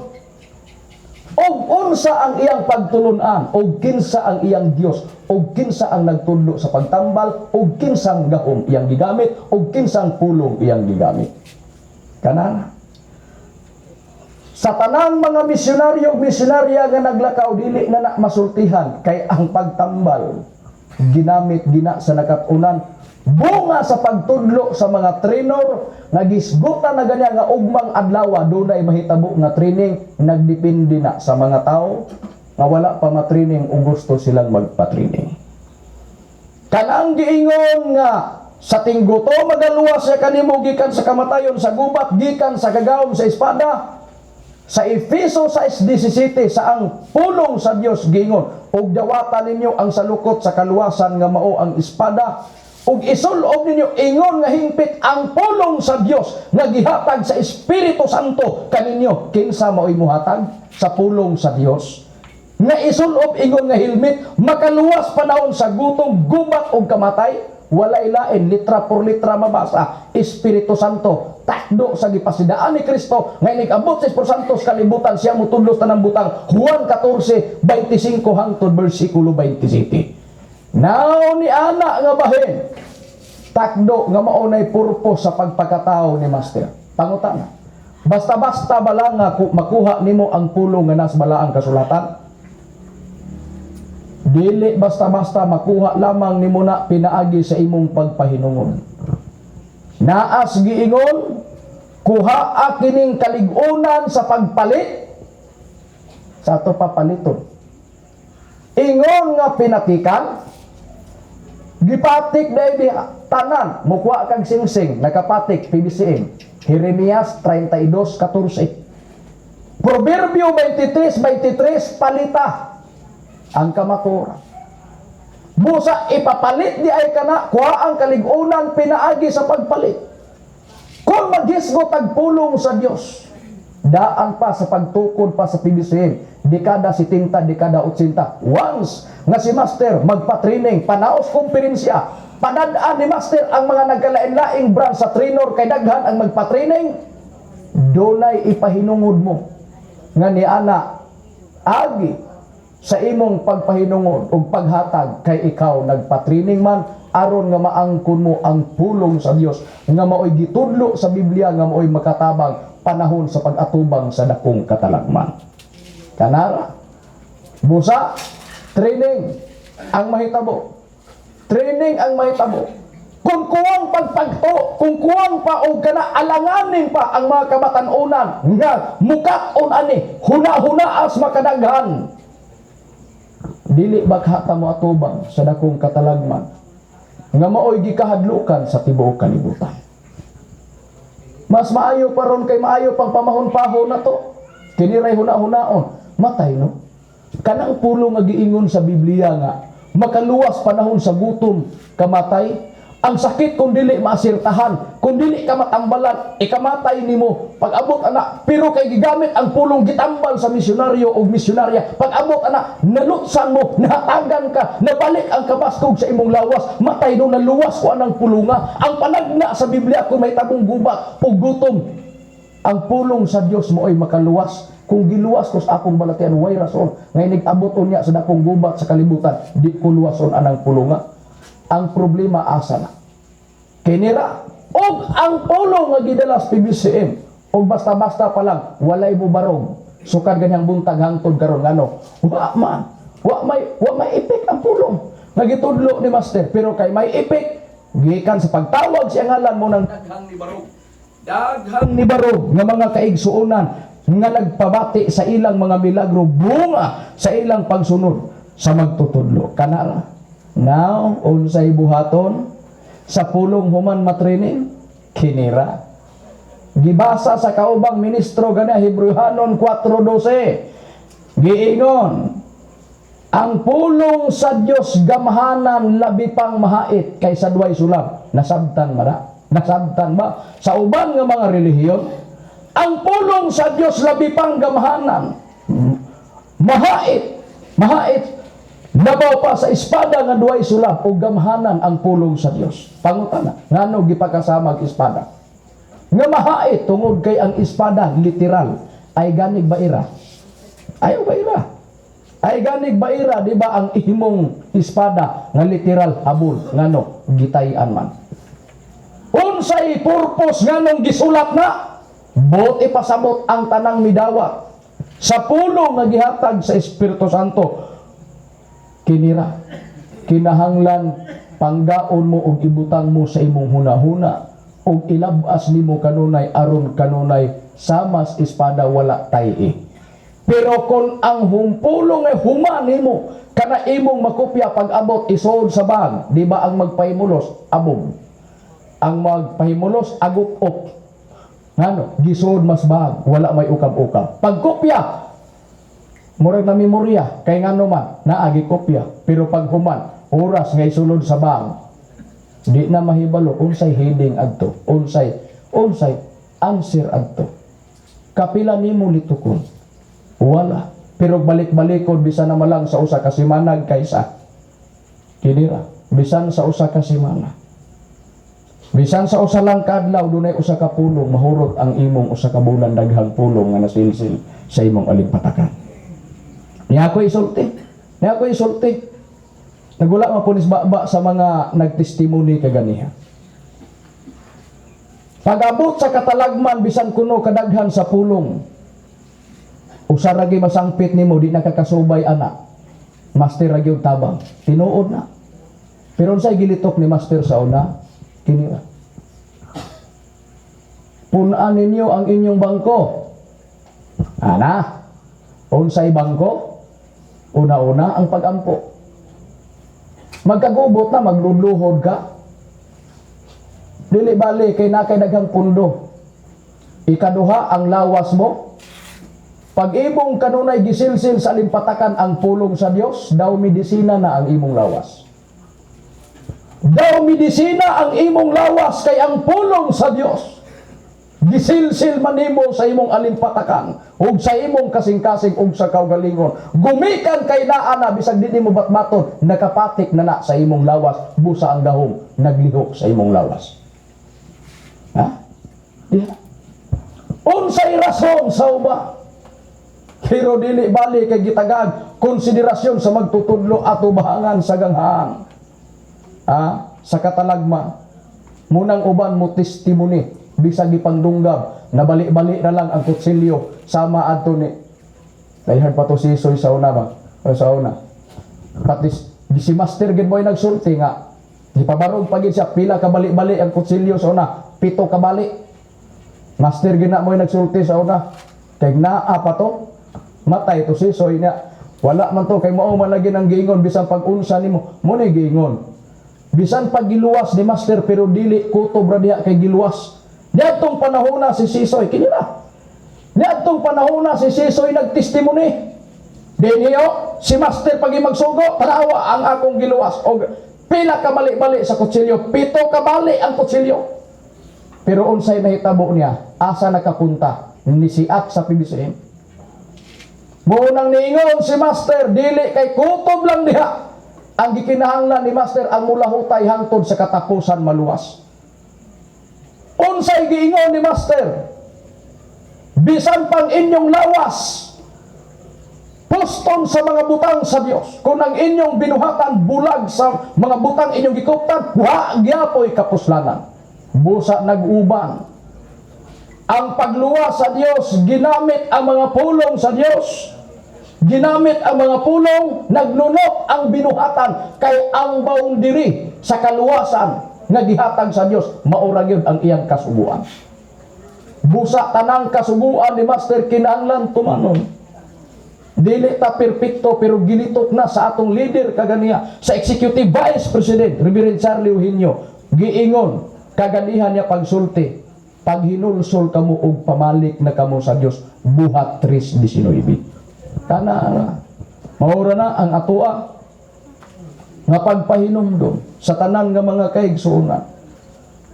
Og unsa ang iyang pagtulunan? Og kinsa ang iyang Dios? Og kinsa ang nagtudlo sa pagtambal? Og kinsang gahom iyang gigamit? Og kinsang pulong iyang gigamit? Kanana. Sa tanang mga misyonaryo ug misyonarya nga naglakaw, dili na na masultihan kay ang pagtambal ginamit gina sa nakatunan, bunga sa pagtudlo sa mga trainer nga gisgutan na ganya nga ugmang adlaw dunay mahitabo nga training. Nagdepende na sa mga tao nga wala pa matraining ug gusto silang magpa-training. Kanang giingon nga sa tingguto magaluwas siya kanimo gikan sa kamatayon, sa gubat, gikan sa kagahom sa espada, sa Efeso 6:17 sa ang pulong sa Dios giingon, "Og dawata ninyo ang salukot sa kaluwasan nga mao ang espada, ug isulob ninyo ingon nga hingpit ang pulong sa Dios nga gihatag sa Espiritu Santo kaninyo." Kinsa maoy muhatag sa pulong sa Dios nga isulob ingon nga helmet, makaluwas panahon sa gutom, gubat ug kamatay? Walay lain, litra por litra mabasa. Espiritu Santo, takdo sa gipasidaan ni Kristo nga inig-abot sa Espiritu Santo sa kalibutan, siya motudlo sa tanang butang. Juan 14:25 hangtod bersikulo 27. Now ni ana nga bahin, takdo nga mao nay purpose sa pagpakatao ni Master. Pangutana, basta-basta ba lang nga makuha nimo ang pulong nga nas balaang kasulatan? Dili basta-basta, makuha lamang nimo na pinaagi sa imong pagpahinungod. Naas giingon, kuha kining kalig-unan sa pagpalit sa ato papaliton. Ingon nga pinatikan, gipatik dahil diha, tanan, mukuha kag singsing, nakapatik, PBCM. Jeremias 32:14. Proverbio 23:23, palita ang kamatuoran. Busa ipapalit di ay kana, kuha ang kalig-unan pinaagi sa pagpalit. Kung maghisgot ang pulong sa Dios, daan pa sa pagtukod pa sa PBCM, dekada 70, dekada 80. Once nga si Master magpa-training, panaos konferensya, padad-an ni Master ang mga nagkalain-laing branch sa trainer kay daghan ang magpa-training, dunay ipahinungod mo nga ni ana agi sa imong pagpahinungod ug paghatag kay ikaw nagpa-training man aron nga maangkon mo ang pulong sa Dios nga maoy gitudlo sa Biblia nga maoy makatabang panahon sa pag-atubang sa dakong katalagman. Kanara. Busa, training ang mahitabo. Training ang mahitabo. Kung kuwang pagpagto, kung kuwang pa og kana alanganin pa ang mga kabatan-onan nga mukat-on ani, huna-huna as makadaghan. Dili baghata mo atubang sa dakong katalagman nga maoy gikahadlukan sa tibuok kalibutan. Mas maayo pa ron kay maayo pang pamahon-pahon na to. Kini ray huna-hunaon. Matay no? Kanang pulong nga giingon sa Biblia nga makaluwas panahon sa gutom kamatay. Ang sakit kung dili maasirtahan, kung dili ka matambalan, ikamatay nimo. Pag-abot ana, pero kay gigamit ang pulong gitambal sa misyonaryo o misyonarya. Pag-abot ana, nalutsan mo, nahatagan ka, nabalik ang kabaskog sa imong lawas, matay no naluwas ko anang pulunga. Ang panagna sa Biblia kung may tabong gubat o gutom, ang pulong sa Dios mo ay makaluwas. Kung giluwas ko sa akong balatian, way rason. Ngay nag-abot unya sa dakong gubat sa kalibutan, di ko luwason anang pulunga. Ang problema asa na? Kinira og ang pulong nga gidala sa PBCM og basta-basta pa lang walay mo barog. Sukad ganyang buntag hangtod karon ngano? Wa man. Wa may epek ang pulong nga gitudlo ni Master, pero kay may epek gikan sa pagtawag siya ngalan mo ng daghang ni barog. Daghang ni barog nga mga kaigsuonan nga nagpabati sa ilang mga milagro bunga sa ilang pagsunod sa magtutudlo. Kanara. Now, unsay buhaton sa pulong human matraining? Kinira. Gibasa sa kaubang ministro gana Hebreohanon 4:12. Giingon, ang pulong sa Dios gamhanan labi pang mahait kaysa duway sulab. Nasabtan ba na? Nasabtan ba? Sa uban nga mga relihiyon, ang pulong sa Dios labi pang gamhanan. Mahait, mahait. Labaw pa sa espada nga duway sulab o gamhanan ang pulong sa Dios. Pangutana, ngano gipakasama ang espada? Nga mahait tungod kay ang espada literal ay ganig baira. Ayaw baira. Ay ganig baira, di ba ang imong espada nga literal habol ngano gitayan man. Unsay purpose nganong gisulat na? Bot ipasabot ang tanang midawat sa pulong nga gihatag sa Espiritu Santo. Kinira, kinahanglan panggaon mo og ibutang mo sa imong hunahuna og ilabas nimo kanunay aron kanunay samas espada wala tay. Pero kung ang humpulong ay human nimo kana imong makopya pag abot isuod sa bag, di ba ang magpahimulos abog, ang magpahimulos agup-op, ngano gisuod mas bag wala may ukab-ukab. Pagkopya murag na memorya kay ngano man naagi kopya, pero pag human oras nga isulod sa bag di na mahibalo unsay heading adto, unsay unsay answer adto, kapila nimo litukon wala. Pero balik-balikon bisan na malang sa usa ka semana kaysa kinira bisan sa usa ka semana, bisan sa usa lang kadlaw dunay usa ka pulong mahurot ang imong usa ka bulan daghang pulong nga nasilsil sa imong aligpatakan. Niya ako isulti. Niya ako isulti. Nagula man punis ba sa mga nagtestimony kaganiha. Pag-abot sa katalagman bisan kuno kadaghan sa pulong. Usa ra gyud masangpit nimo di nakakasubay ana. Master ra gyud tabang. Tinuod na. Pero unsay gilitok ni Master sa una? Kinira. Pun-an ninyo ang inyong bangko. Ana. Unsay bangko? Una-una ang pag-ampo. Magkagubot na, magluluhod ka. Dili bali kay na kay daghang pundo. Ikaduha, ang lawas mo. Pag imong kanunay gisilsil sa alimpatakan ang pulong sa Dios, daw medisina na ang imong lawas. Daw medisina ang imong lawas kay ang pulong sa Dios gisilsil man nimo sa imong alimpatakan ug sa imong kasing-kasing ug sa kaugalingon. Gumikan kay naa na, bisag di nimo batbaton, nakapatik na na sa imong lawas, busa ang dahom naglihok sa imong lawas. Ha? Diha. Unsay rason sa uba? Pero dili bali kay gitagag konsiderasyon sa magtutudlo ato bahangan sa ganghaan. Ha? Sa katalagma. Munang uban mo testimony bisag ipangdunggab, nabali-bali na lang ang kutsilyo sama adto ni Dayhan pa to si Isoy sa una ba? O sa una. Pati si Master gid mo'y nagsulti nga gipabarog pa gid siya pila ka bali-bali ang kutsilyo sa una, 7 ka bali. Master gid na mo'y nagsulti sa una. Kay naa pa to, matay to si Isoy niya. Wala man to kay mao man lagi ang giingon bisan pag-unsa nimo, mo ni giingon. Bisan pag giluwas ni Master pero dili kutob ra diha kay giluwas. Niadtong panahona si Sisoy kini ra. Niadtong panahona si Sisoy nagtestimony. Diniyo si Master pag magsugo, tanawa ang akong giluwas og pila ka bali-bali sa kutsilyo, 7 ka bali ang kutsilyo. Pero unsay nahitabo niya? Asa nakapunta? Ni siak sa PBCM. Munang niingon si Master, dili kay kutob lang diha. Ang gikinahanglan ni Master ang mulahutay hangtod sa katapusan maluwas. Unsay giingon ni Master? Bisan pang inyong lawas, puston sa mga butang sa Dios. Kung ang inyong binuhatan bulag sa mga butang inyong gikuptan, wa gyapoy kapuslanan. Busa nag-uban. Ang pagluwas sa Dios, ginamit ang mga pulong sa Dios. Ginamit ang mga pulong, naglunok ang binuhatan kay ang boundary sa kaluwasan nga gihatag sa Dios, maura gyud ang iyang kasuguan. Busa tanang kasuguan ni Master kinahanglan tumanon. Dili ta perpekto pero gilitok na sa atong leader kaganiya sa Executive Vice President Reverend Charlie Eugenio, giingon kaganihan niya pagsulti, paghinulsol kamo og pamalik na kamo sa Dios, Buhat 3:19. Kana na maura na ang atoa nga pagpahinumdom sa tanan nga mga kaigsuonan.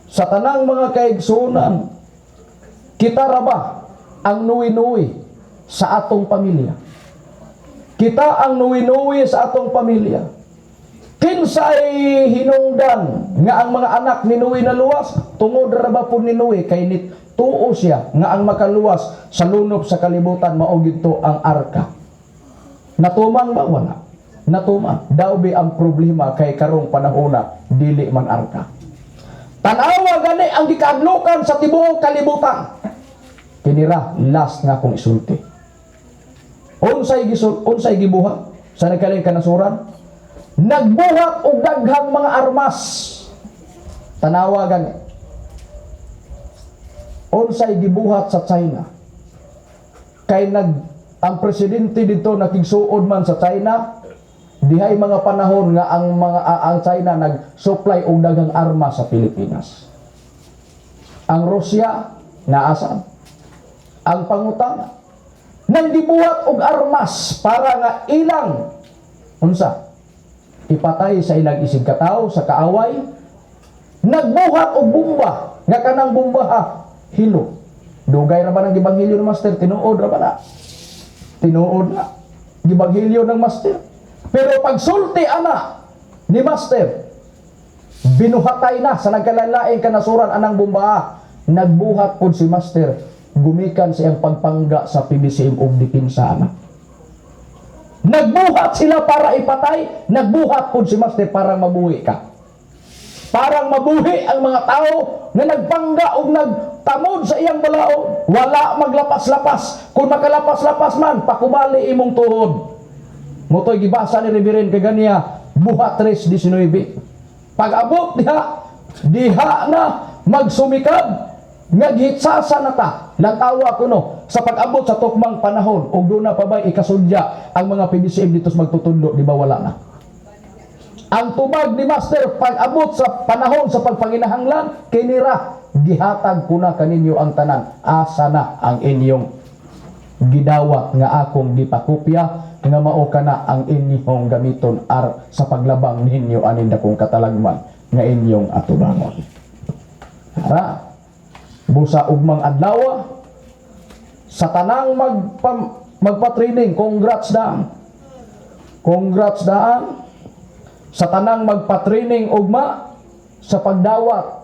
Sa tanang mga kaigsuonan, kita ra ba ang nuwi-nuwi sa atong pamilya? Kita ang nuwi-nuwi sa atong pamilya. Kinsay hinungdan nga ang mga anak ni Noe na luwas, tungod ra ba pud ni Noe kay nituo siya nga ang makaluwas sa lunop sa kalibutan mao gidto ang arka. Natuman ba? Wala. Natuman. Daw bi ang problema kay karong panahona dili man arka. Tan-awa gani ang gikaadlokan sa tibuok kalibutan. Kinira last nga akong isulti. Unsay gibuhat sa nagkaling kanasuran? Nagbuhat og daghang mga armas. Tanawa gani. Unsay gibuhat sa China? Kay ang presidente dito nakigsuod man sa China, dihay mga panahon nga ang China nag-supply og daghang armas sa Pilipinas. Ang Rusya naasan. Ang pangutana nang gibuhat og armas para nga ilang unsa ipatay sa ilang isig katawo sa kaaway. Nagbuhat og bomba nga kanang bomba ha, hilo. Dugay ra ba nang gibanghilyo ng master? Tinuod ra ba na? Tinuod na gibanghilyo ng master. Pero pagsulti ana ni master, binuhatay na sa nagkalalaing kanasuran anang bomba. Nagbuhat pod si master gumikan sa iyang pagpangga sa PBCM og depensa ana. Nagbuhat sila para ipatay, nagbuhat pod si master para mabuhi ka. Parang mabuhi ang mga tao nga nagpangga og nagtamod sa iyang balaod. Wala maglapas-lapas. Kung makalapas-lapas man, pakubali imong tuhod. Motoy gibasa ni Reverend kaganiya, Buhat 3:19. Pag-abot diha, diha na magsumikab, naghitsasa na ta. Lantawa kuno sa pag-abot sa tukmang panahon og doon na pa ba'y ikasudya ang mga PBCM dito sa magtutudlo, di ba wala na? Ang tubag ni Master pag-abot sa panahon sa pagpanginahanglan, kinira Gihatag ko na kaninyo ang tanan. Asa na ang inyong gidawat nga akong gipakopya nga mao kana ang inyong gamiton ar sa paglabang ninyo aning dakong katalagman nga inyong atubangon. Ara, busa ugmang adlaw sa tanang magpa-training, congrats daan. Congrats daan sa tanang magpa-training ugma sa pagdawat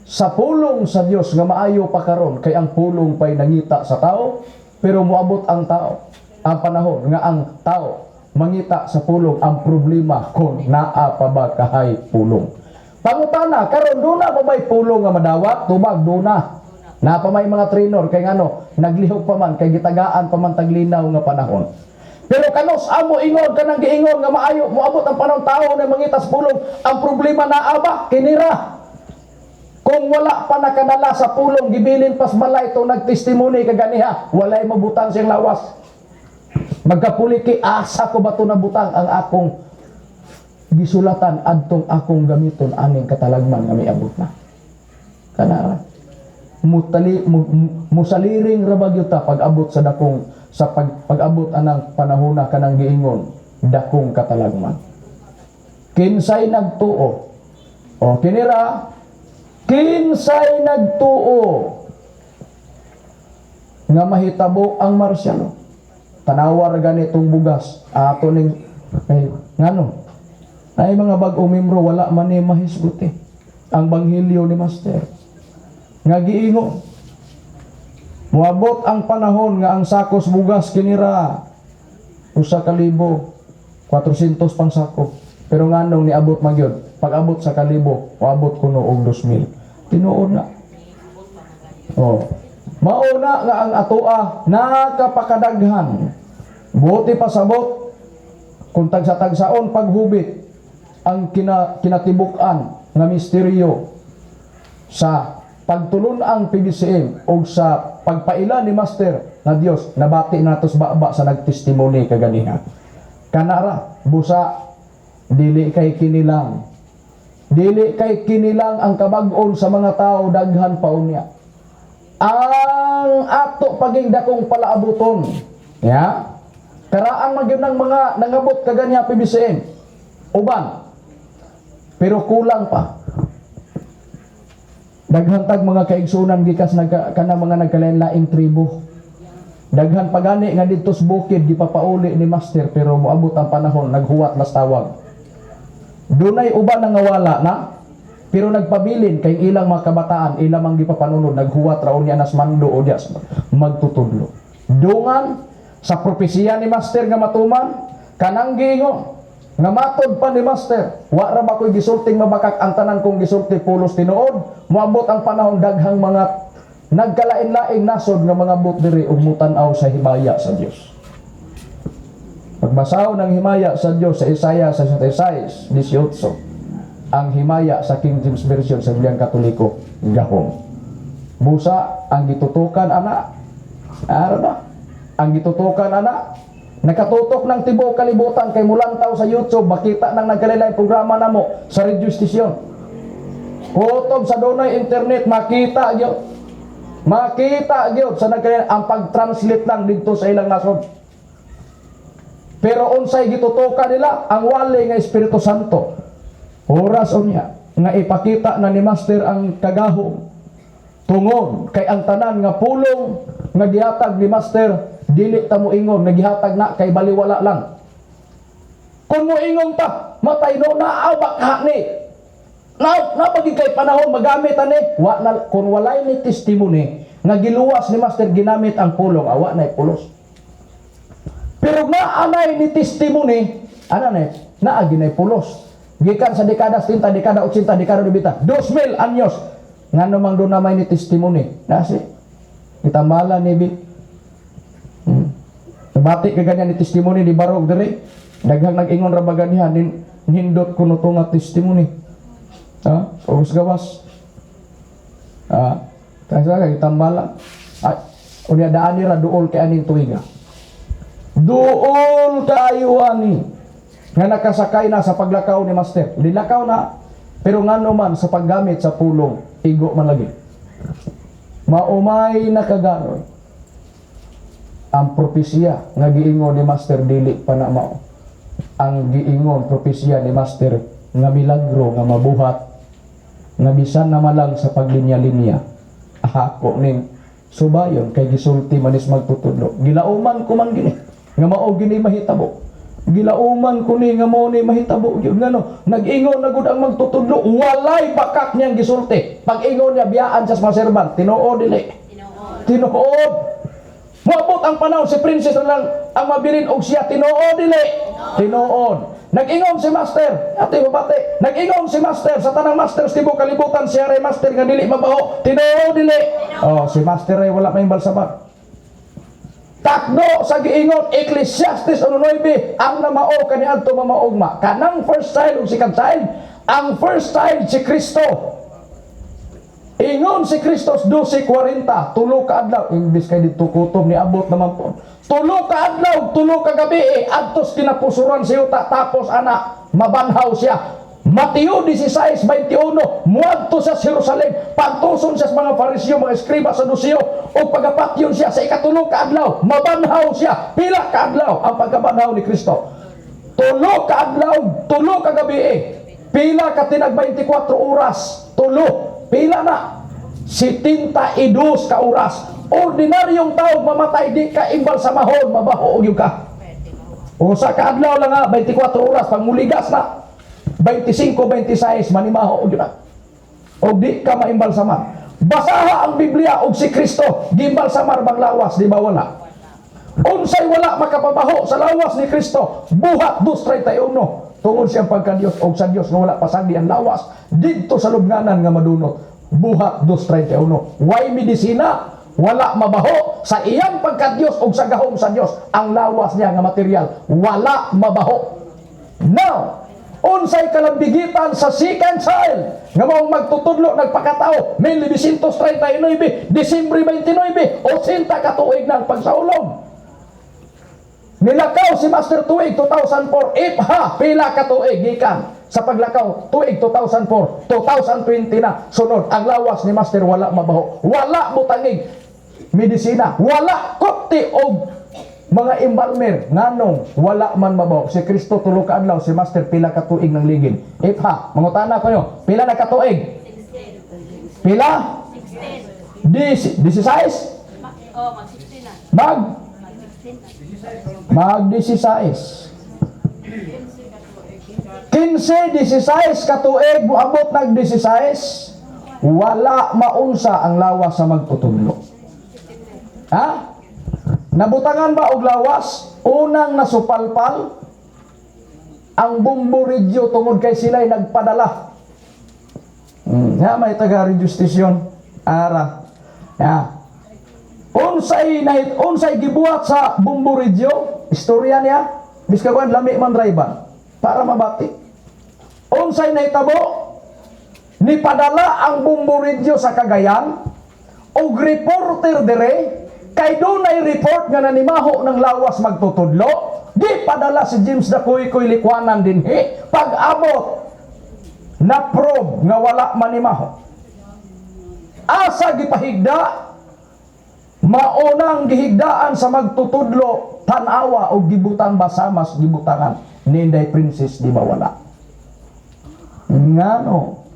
sa pulong sa Dios nga maayo pa karon, kay ang pulong pay nangita sa tao, pero moabot ang tao ang panahon nga ang tao mangita sa pulong. Ang problema kung naa pa ba kahay pulong. Pangutana karon, duna pa ba'y pulong nga madawat? Tubag duna na pa may mga trainer, kay ngano naglihok pa man, kay gitagaan pa man taglinaw nga panahon. Pero kanos amo ingon kanang giingon nga maayo, moabot ang panahon tao na mangita sa pulong. Ang problema, naa ba kinira? Kung wala pa nakadala sa pulong, gibilin pas balay to nagtestimony kaganiha, walay mabutang siyang lawas. Magkapuliki, asa ko ba to nabutang ang akong gisulatan adtong akong gamiton aning katalagman nga miabot na? Kanara. Mutali musaliring ra ba gyud ta pag-abot sa dakong sa pag-abot anang panahona kanang giingon dakong katalagman. Kinsay nagtuo? O kinira, kinsay nagtuo nga mahitabo ang martial law? Tanawa ra ganitong bugas ato ning eh, ngano ay mga bag-o membro wala man ni mahisguti ang banghilyo ni Master nga giingon moabot ang panahon nga ang sakos bugas kinira 1,400 pang sako. Pero nganong niabot man gyud, pag-abot sa kalibo, moabot kuno og 2,000. Tinuod na. Oh, mao na nga ang atoa nakapakadaghan. Buti pasabot kung tagsa-tagsaon paghubit ang kinatibuk-an nga misteryo sa pagtulun-ang PBCM o sa pagpaila ni Master nga Dios nabati natos baba sa nagtestimony kaganiha. Kanara, busa dili kay kinilang. Dili kay kinilang ang kabag-on sa mga tao, daghan pa unya. Ang ato paging dakong palaabuton. Ya? Karaan man gyud ng mga nangabot kaganiha PBCM. Uban. Pero kulang pa. Daghan tag mga kaigsunan gikas nagka, kana mga nagkalain-laing tribo. Daghan pa gani nga didto sa bukid gipapauli ni Master, pero moabot ang panahon naghuwat las tawag. Dunay uban nga wala na, pero nagpabilin kay ilang mga kabataan ilang mang gipapanunod, naghuwat ra unya nas mando o diya magtutudlo. Dungan sa propesiya ni Master nga matuman kanang giingon nga matod pa ni Master, wa ra ba ko'y gisulting mabakak, ang tanan kong gisulti pulos tinuod. Moabot ang panahon daghang mga nagkalain-laing nasod nga mga bot diri ug mutan-aw sa himaya sa Dios. Pagbasaw ng himaya sa Dios sa Isaiah 66:18, ang himaya sa King James Version sa Bibliang Katoliko, gahom. Busa ang gitutukan ana, ara ba? Ang gitutukan ana, nakatutok ng tibuok kalibutan kay mulantaw sa YouTube, makita nang nagkalain programa namo sa radio station. Kutob sa dunay internet, makita gyud. Makita gyud sa nagkalain ang pag-translate lang didto sa ilang nasod. Pero unsay gitutukan nila? Ang wali nga Espiritu Santo. Oras unya nga ipakita na ni Master ang kagahom. Tungod kay ang tanan nga pulong nga gihatag ni Master, dili ta moingon nga gihatag na kay baliwala lang. Kung moingon ta, matay no naabak ha ni. Na napagi kay panahon magamit ani, wa na kung walay ni testimony nga giluwas ni Master ginamit ang pulong, awa na pulos. Pero nga anay ni testimony, ana na naa ginay pulos. Gikan sa dekada 70, dekada 80, dekada 90, 2000 anyos. Ngano mang doon na may ni testimony? Nasi. Itambala ni Bi. Nabati ka ganyan ni testimony ni Barog diri. Daghang nag-ingon ra ba ganiha nin nindot kuno to nga testimony. Ha? Urus gawas. Ha? Kasi kay tambala. Ay, unya daan ni ra duol kay aning tuiga. Duol kaayo ani nga nakasakay na sa paglakaw ni Master. Nilakaw na, pero ngano man sa paggamit sa pulong, igo man lagi. Maumay nakaganoy ang propesya nga giingon ni Master, dili pa na mao. Ang giingon propesya ni Master nga milagro nga mabuhat nga bisan na malang sa paglinya-linya, ako ning subayon kay gisulti manis magtutudlo. Gilauman ko man gini nga mao gini mahitabo. Gilauman ko ni nga mao ni mahitabo gyud. Ngano nag-ingon na gud ang magtutudlo, walay bakak niyang gisulti. Pag ingon niya, biyaan siya sa mga servant. Tinuod, dili? Tinuod. Moabot ang panahon, si Princess na lang ang mabilin og siya. Tinuod, dili? Tinuod. Nag-ingon si Master, ate babate, nag-ingon si Master sa tanang masters tibuok kalibutan, siya ray master nga dili mabaho. Tinuod, dili? Oh, si Master ay wala may balsabar. Takdo sa giingon Ecclesiastes 1:9, ang namao kaniadto mamaugma. Kanang first child ug second child, ang first child si Kristo. Ingon si Kristo 12:40, 3 ka adlaw, imbis kay didto kutob niabot naman po. 3 ka adlaw, 3 ka gabi eh, adtos kinapusuran si yuta, tapos ana mabanhaw siya. Mateo 16:21, muadto siya sa Jerusalem, pagtuson siya sa mga Fariseo, mga eskriba, Saduceo, o pagapatyon siya sa ikatulo ka adlaw, mabanhaw siya. Pila ka adlaw ang pagkabanhaw ni Kristo? 3 ka adlaw, 3 ka gabi eh. Pila ka tinag 24 oras? Tulo. Pila na? 72 ka oras. Ordinaryong tao mamatay, di ka imbalsamahon, mabaho og ka. Usa ka adlaw lang nga, 24 oras, pag muligas na, 25, 26, manimaho og yun na. O di ka maimbalsamar. Basaha ang Biblia og si Kristo, gimbalsamar bang lawas, di ba wala? Unsay wala makapabaho sa lawas ni Kristo? Buhat 2:31. Tungod siyang pagka-Diyos og sa Diyos nga wala pasagdi ang lawas didto sa lubnganan nga madunot. Buhat 2:31. Way medisina, wala mabaho sa iyang pagka-Diyos og sa gahom sa Diyos ang lawas niya nga material wala mabaho. Now, unsay kalambigitan sa second child nga maong magtutudlo nagpakatao 1939 Disyembre 29, 80 ka tuig ng pagsaulog? Nilakaw si Master tuig 2004. If ha, pila ka tuig gikan sa paglakaw tuig 2004, 2020 na sunod, ang lawas ni Master wala mabaho, wala butangig medisina, wala kupti og mga embalmer. Nganong wala man mabaho si Kristo 3 ka adlaw, si Master pila ka tuig ng ligid? If ha, mangutana ko nyo, pila na ka tuig? Pila? 10, 16, mag 16, 15, 16 katuig, muabot nag 16, wala maunsa ang lawas sa magtutudlo. Ha? Nabutangan ba og lawas? Unang nasupalpal ang Bombo Radio tungod kay sila'y nagpadala. Ya, may taga radio station. Ara. Ya. Unsay gibuhat sa Bombo Radio? Istorya niya. Biska kuan lami man driver para mabati. Unsay nahitabo? Nipadala ang Bombo Radio sa Cagayan og reporter dire kay dunay report nga nanimaho ng lawas magtutudlo. Di padala si James Dakoy Likwanan dinhi. Pag-abot, na probe nga wala manimaho. Asa gipahigda? Maunang gihigdaan sa magtutudlo, tanawa og gibutang basamas gibutangan ni Inday Princess, di ba wala? Ngano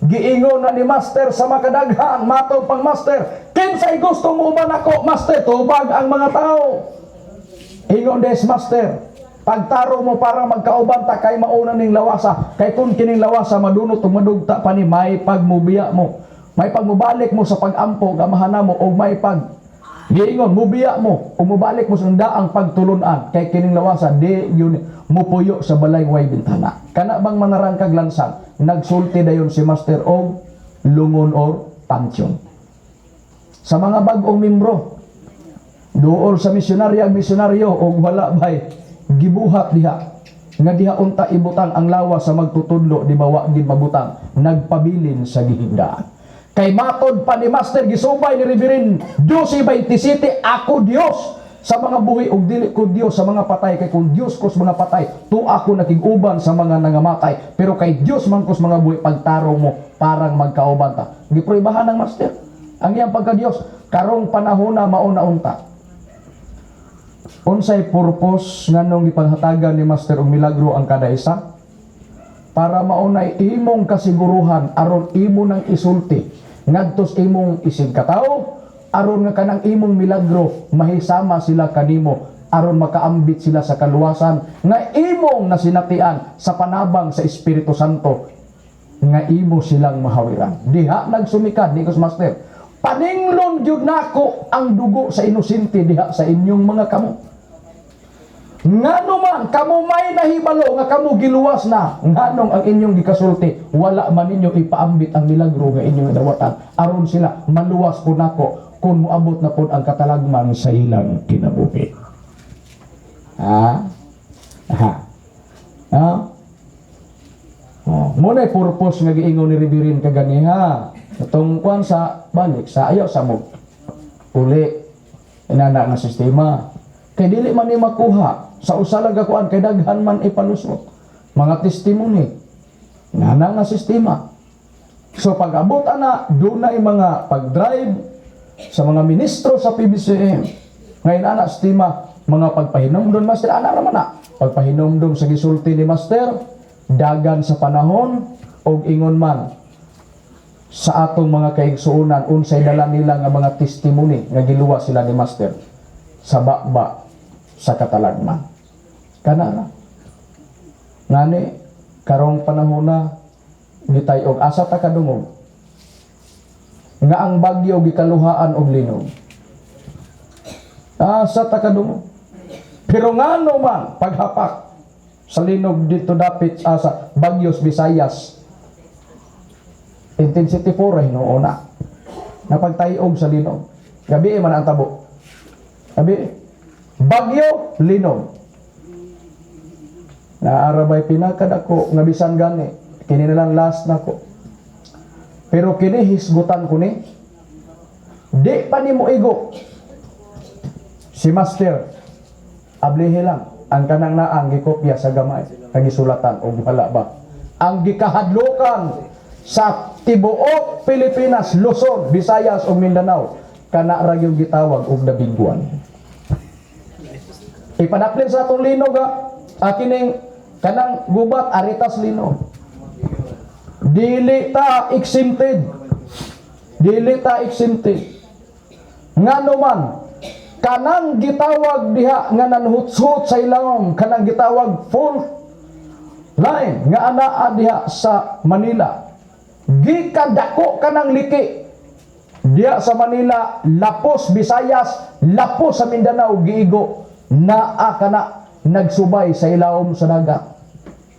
giingon na ni Master sa makadaghan, matog pang Master, "Kinsay gusto mo ba nako, Master?" Tubag ang mga tao. Ingon des Master, "Pagtaro mo para magkauban ta kay mauna ning lawasa, kay kung kining lawasa madunot ug madugta pa ni, may pagmubiya mo, may pagmubalik mo sa pagampo gamahan mo, og may pag giingon mubiya mo o mubalik mo sa daang pagtulunan, kay kining lawasa di yun mupuyo sa balay way bintana." Kana bang manarangkag lansang, nagsulti dayon si Master og lungon or pansyon sa mga bag-ong membro duol sa misyonaryo ang misyonaryo, og wala bay gibuhat diha nga diha unta ibutang ang lawas sa magtutudlo, di ba wa gid mabutang, nagpabilin sa gihigdaan. Kay matod pa ni Master, gisubay ni Reverend 12:27, "Ako Dios." sa mga buhi ug dili ko Dios sa mga patay, kay kung Dios ko sa mga patay, tuwa ko nakig-uban sa mga nangamatay, pero kay Dios man ko sa mga buhi, pagtarong mo parang magkauban ta. Gipruebahan ng Master ang iyang pagka-Dios karong panahon na mao na unta. Unsay purpose nganong gipanghatagan ni Master og milagro ang kada isa? Para maunay imong kasiguruhan aron imo nang isulti ngadto sa imong isig katawo, aron nga kanang imong milagro mahisama sila kanimo, aron makaambit sila sa kaluwasan nga imong nasinatian sa panabang sa Espiritu Santo nga imo silang mahawiran. Diha nagsumikad ni Master. Paninglon gyud nako ang dugo sa inosente diha sa inyong mga kamo. Ngano man kamo may nahibalo nga kamo giluwas na, nganong ang inyong gikasulti wala man ninyo ipaambit ang milagro nga inyong dawatan aron sila maluwas po nako kung moabot na pod ang katalagman sa ilang kinabuhi? Ha? Ha? Ha? Oh, mo na purpose nga giingon ni Reverend kaganiha. Itong kuan sa balik sa ayaw sa mo. Uli inana nga sistema. Kay dili man ni makuha sa usa lang ka kuan kay daghan man ipalusot. Mga testimony. Inana nga sistema. So pag abot ana, dunay mga pag-drive sa mga ministro sa PBCM. Ngayon ana sistema, mga pagpahinomdom, Master, ana ra man na. Pagpahinomdom sa gisulti ni Master, dagan sa panahon og ingon man sa atong mga kaigsuonan unsay dala nila nga mga testimony nga giluwas sila ni Master sa baba sa katalagman. Kana ra. Ngani karong panahon na gitay-og asa ta kadungog nga ang bagyo gikaluhaan og linog. Asa ta kadungog? Pero ngano man paghapak sa linog dito dapit sa Bagyos Visayas, intensity 4 ay noon na napagtayog sa linog. Gabi man ang tabo. Gabi bagyo linog. Naarabay pinakadako nga bisan gani kini na lang last nako. Pero kini hisgutan ko ni di pa nimo igo si Master, ablihi lang ang kanang naang gikopya sa gamay nga gisulatan og wala ba ang gikahadlokan sa tibuok Pilipinas, Luzon, Visayas ug Mindanao, kana ra gyud gitawag og the big one. Ipadaplin sa atong linog ha, kining kanang gubat aritas linog. Dili ta exempted. Dili ta exempted. Ngano man kanang gitawag diha nga nanhutsut sa ilawom, kanang gitawag fault line nga anaa diha sa Manila, gikadako kanang liki diha sa Manila, lapos Visayas, lapos sa Mindanao, giigo naa kana nagsubay sa ilawom sa dagat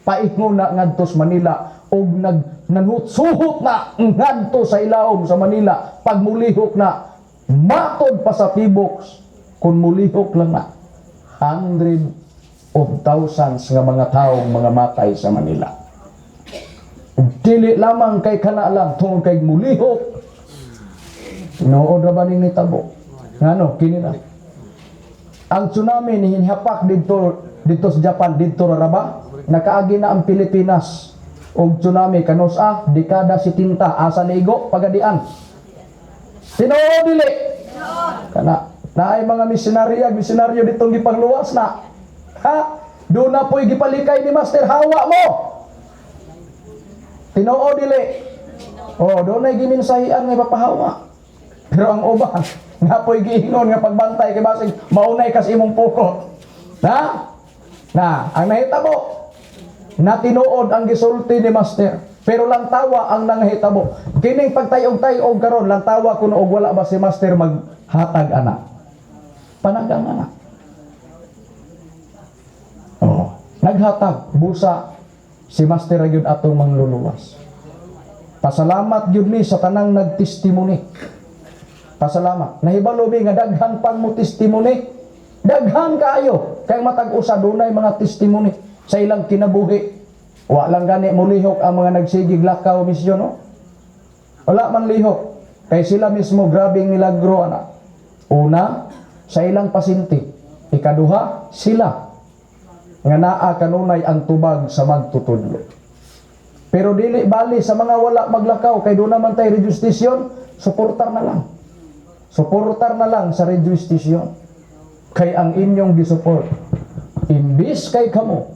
paingon na ngadto sa Manila og nag nanhutsuhot na ngadto sa ilawom sa Manila. Pag mulihok na matod pa sa Phivolcs, kung mulihok lang na hundred of thousands nga mga taong mga matay sa Manila. Ug dili lamang kay kana lang, tungod kay mulihok. Tinuod ra ba ning nitabo? Ngano kini na ang tsunami ni hinhapak didto didto sa Japan, didto ra ba nakaagi na ang Pilipinas og tsunami kanus-a dekada 70, asa niigo pagadian. Tinuod dili kana naay mga misyonarya, misyonaryo ditong gipangluwas na. Ha? Doon na po'y gipalikay ni Master, hawa mo. Tinuod dili? Oh, doon ay giminsahian nga ipapahawa. Pero ang uban, nga po'y giingon nga pagbantay kay basig maunay kas imong pukot. Na? Na, ang nahitabo, na tinuod ang gisulti ni Master. Pero lantawa ang nangahitabo. Kining pagtayog-tayog karon, lantawa kuno og wala ba si Master maghatag ana. Panagang ana. Oh, naghatag busa si Master ra gyud atong mangluluwas. Pasalamat gyud mi sa tanang nagtestimony. Pasalamat. Nahibalo mi nga daghan pang mo testimony. Daghan kaayo kay matag usa dunay mga testimony sa ilang kinabuhi. Wa lang gani mulihok ang mga nagsigig lakaw misyon, no? Wala man lihok kay sila mismo grabing milagro ana. Una, sa ilang pasyente. Ikaduha, sila nga naa kanunay ang tubag sa magtutudlo. Pero dili bali sa mga wala maglakaw kay doon naman tay radio station, suportar na lang. Suportar na lang sa radio station. Kay ang inyong gisupport, imbis kay kamo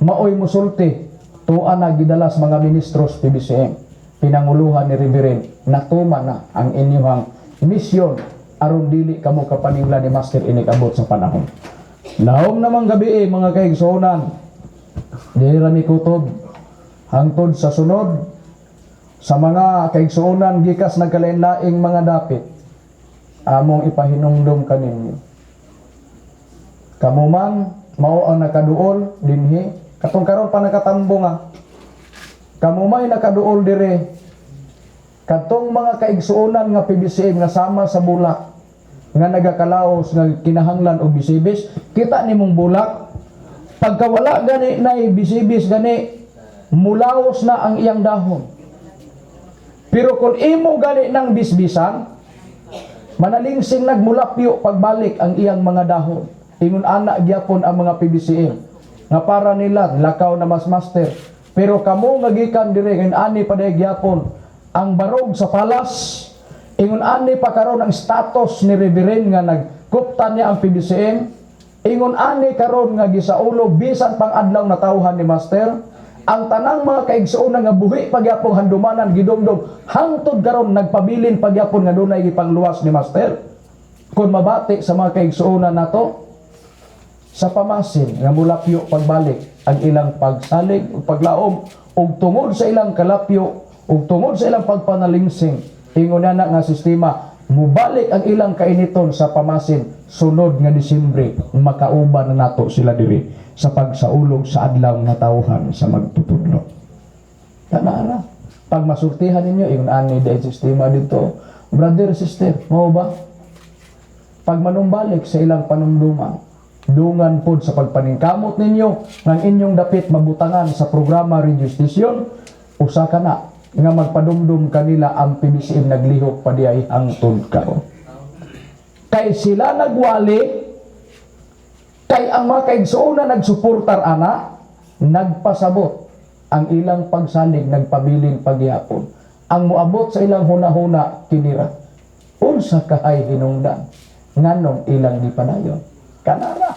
maoy musulti, tuwa na gidalas mga ministros PBCM, pinanguluhan ni Reverend, natuman na ang inyong misyon aron dili kamo kapaningla ni Master inig abot sa panahon. Lahom namang gabi eh, mga kaigsuonan. Dili ra mi kutob hangtod sa sunod sa mga kaigsuonan gikas nagkalain-laing mga dapit, among ipahinumdom kaninyo. Kamo man mao ang nakaduol dinhi katong karon pa nakatambong ah. Kamo may nakaduol dire katong mga kaigsuonan nga PBCM nga sama sa bulak nga nagakalaos nga kinahanglan og bisibis, kita nimong bulak pagkawala gani nay bisibis gani mulaos na ang iyang dahon. Pero kung imo gani ng bisbisan, manalingsing nagmulapyo pagbalik ang iyang mga dahon. Ingon ana gyapon ang mga PBCM nga para nila lakaw na mas master. Pero kamo nga gikan dire ingon ani paday gyapon ang barog sa palas. Ingon ani pa karon ang status ni Reverend nga nagkuptan niya ang PBCM. Ingon ani karon nga gisaulog bisan pang adlaw na tawhan ni Master. Ang tanang mga kaigsuonan nga buhi pagyapong handumanan gidumdum hangtod karon nagpabilin pagyapon nga dunay gipangluwas ni Master. Kung mabati sa mga kaigsuonan nato sa pamasin nga mulapyo pagbalik ang ilang pagsalig ug paglaom ug tungod sa ilang kalapyo ug tungod sa ilang pagpanalingsing, ingon na nga sistema mubalik ang ilang kainiton sa pamasin sunod nga Disyembre, makauban na nato sila diri sa pagsaulog sa adlaw nga tawhan sa magtutudlo. Kanara pag masultihan ninyo ingon ani dahil sistema dito, brother, sister, mao ba pag manumbalik sa ilang panumduman, dungan pod sa pagpaningkamot ninyo ng inyong dapit mabutangan sa programa radio station, usa ka na nga magpadumdum kanila ang PBCM naglihok pa diay hangtod karon. Kay sila nagwali, kay ang mga kaigsuonan nagsuportar ana, nagpasabot ang ilang pagsalig, nagpabilin pagyapon. Ang moabot sa ilang hunahuna kinira, unsa kahay hinungdan nganong ilang gipadayon? Kanara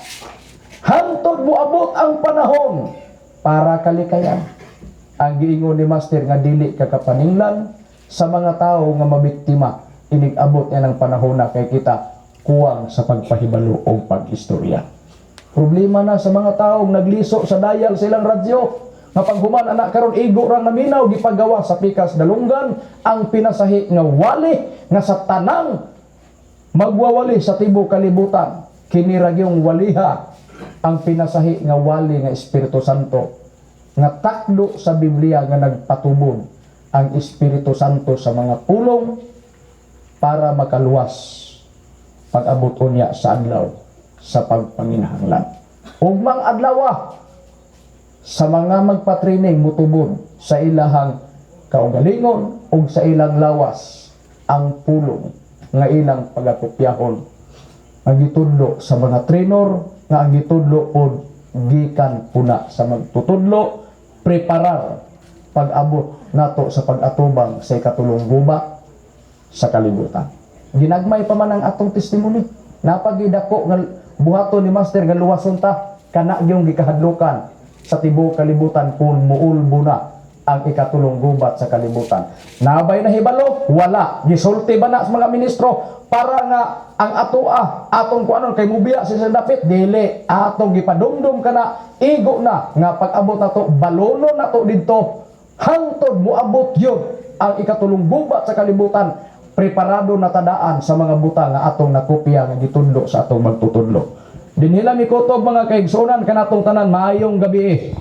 hangtod moabot ang panahon para kalikayan ang giingon ni Master nga dili ka kapaninglan sa mga tao nga mabiktima inig abot niya ng panahon na kay kita kuwang sa pagpahibalo o pag-istorya. Problema na sa mga taong nagliso sa dayal sa ilang radyo nga paghuman anak karon igo rang naminaw gipagawa sa pikas dalunggan ang pinasahi nga wali nga sa tanang magwawali sa tibuok kalibutan, kini ra gyung waliha ang pinasahi nga wali nga Espiritu Santo nga takdo sa Biblia nga nagpatubod ang Espiritu Santo sa mga pulong para makaluwas pag-abot unya sa adlaw sa pagpanginahanglan. Ugmang adlaw sa mga magpa-training mutubod sa ilahang kaugalingon ug sa ilang lawas ang pulong nga ilang pagakopyahon ang gitudlo sa mga trainer nga ang gitudlo pod gikan puna sa magtutudlo, preparar pag-abot nato sa pag-atubang sa ikatulong gubat sa kalibutan. Ginagmay pa man ang atong testimony. Napagidako nga buhaton ni Master nga luwason ta kana gyung gikahadlukan sa tibuok kalibutan kung muulbo na ang ikatulong gubat sa kalibutan. Nabay na hibalo? Wala. Gisulti ba na sa mga ministro para nga ang atoa atong kuanon kay mubiya si dapit? Dili, atong gipadumdum kana igo na nga pag-abot nato balonon nato didto hangtod moabot gyud ang ikatulong gubat sa kalibutan, preparado na tadaan sa mga butang nga atong nakopya nga gitudlo sa atong magtutudlo. Dinhila mi kutob mga kaigsuonan kanatong tanan, maayong gabi.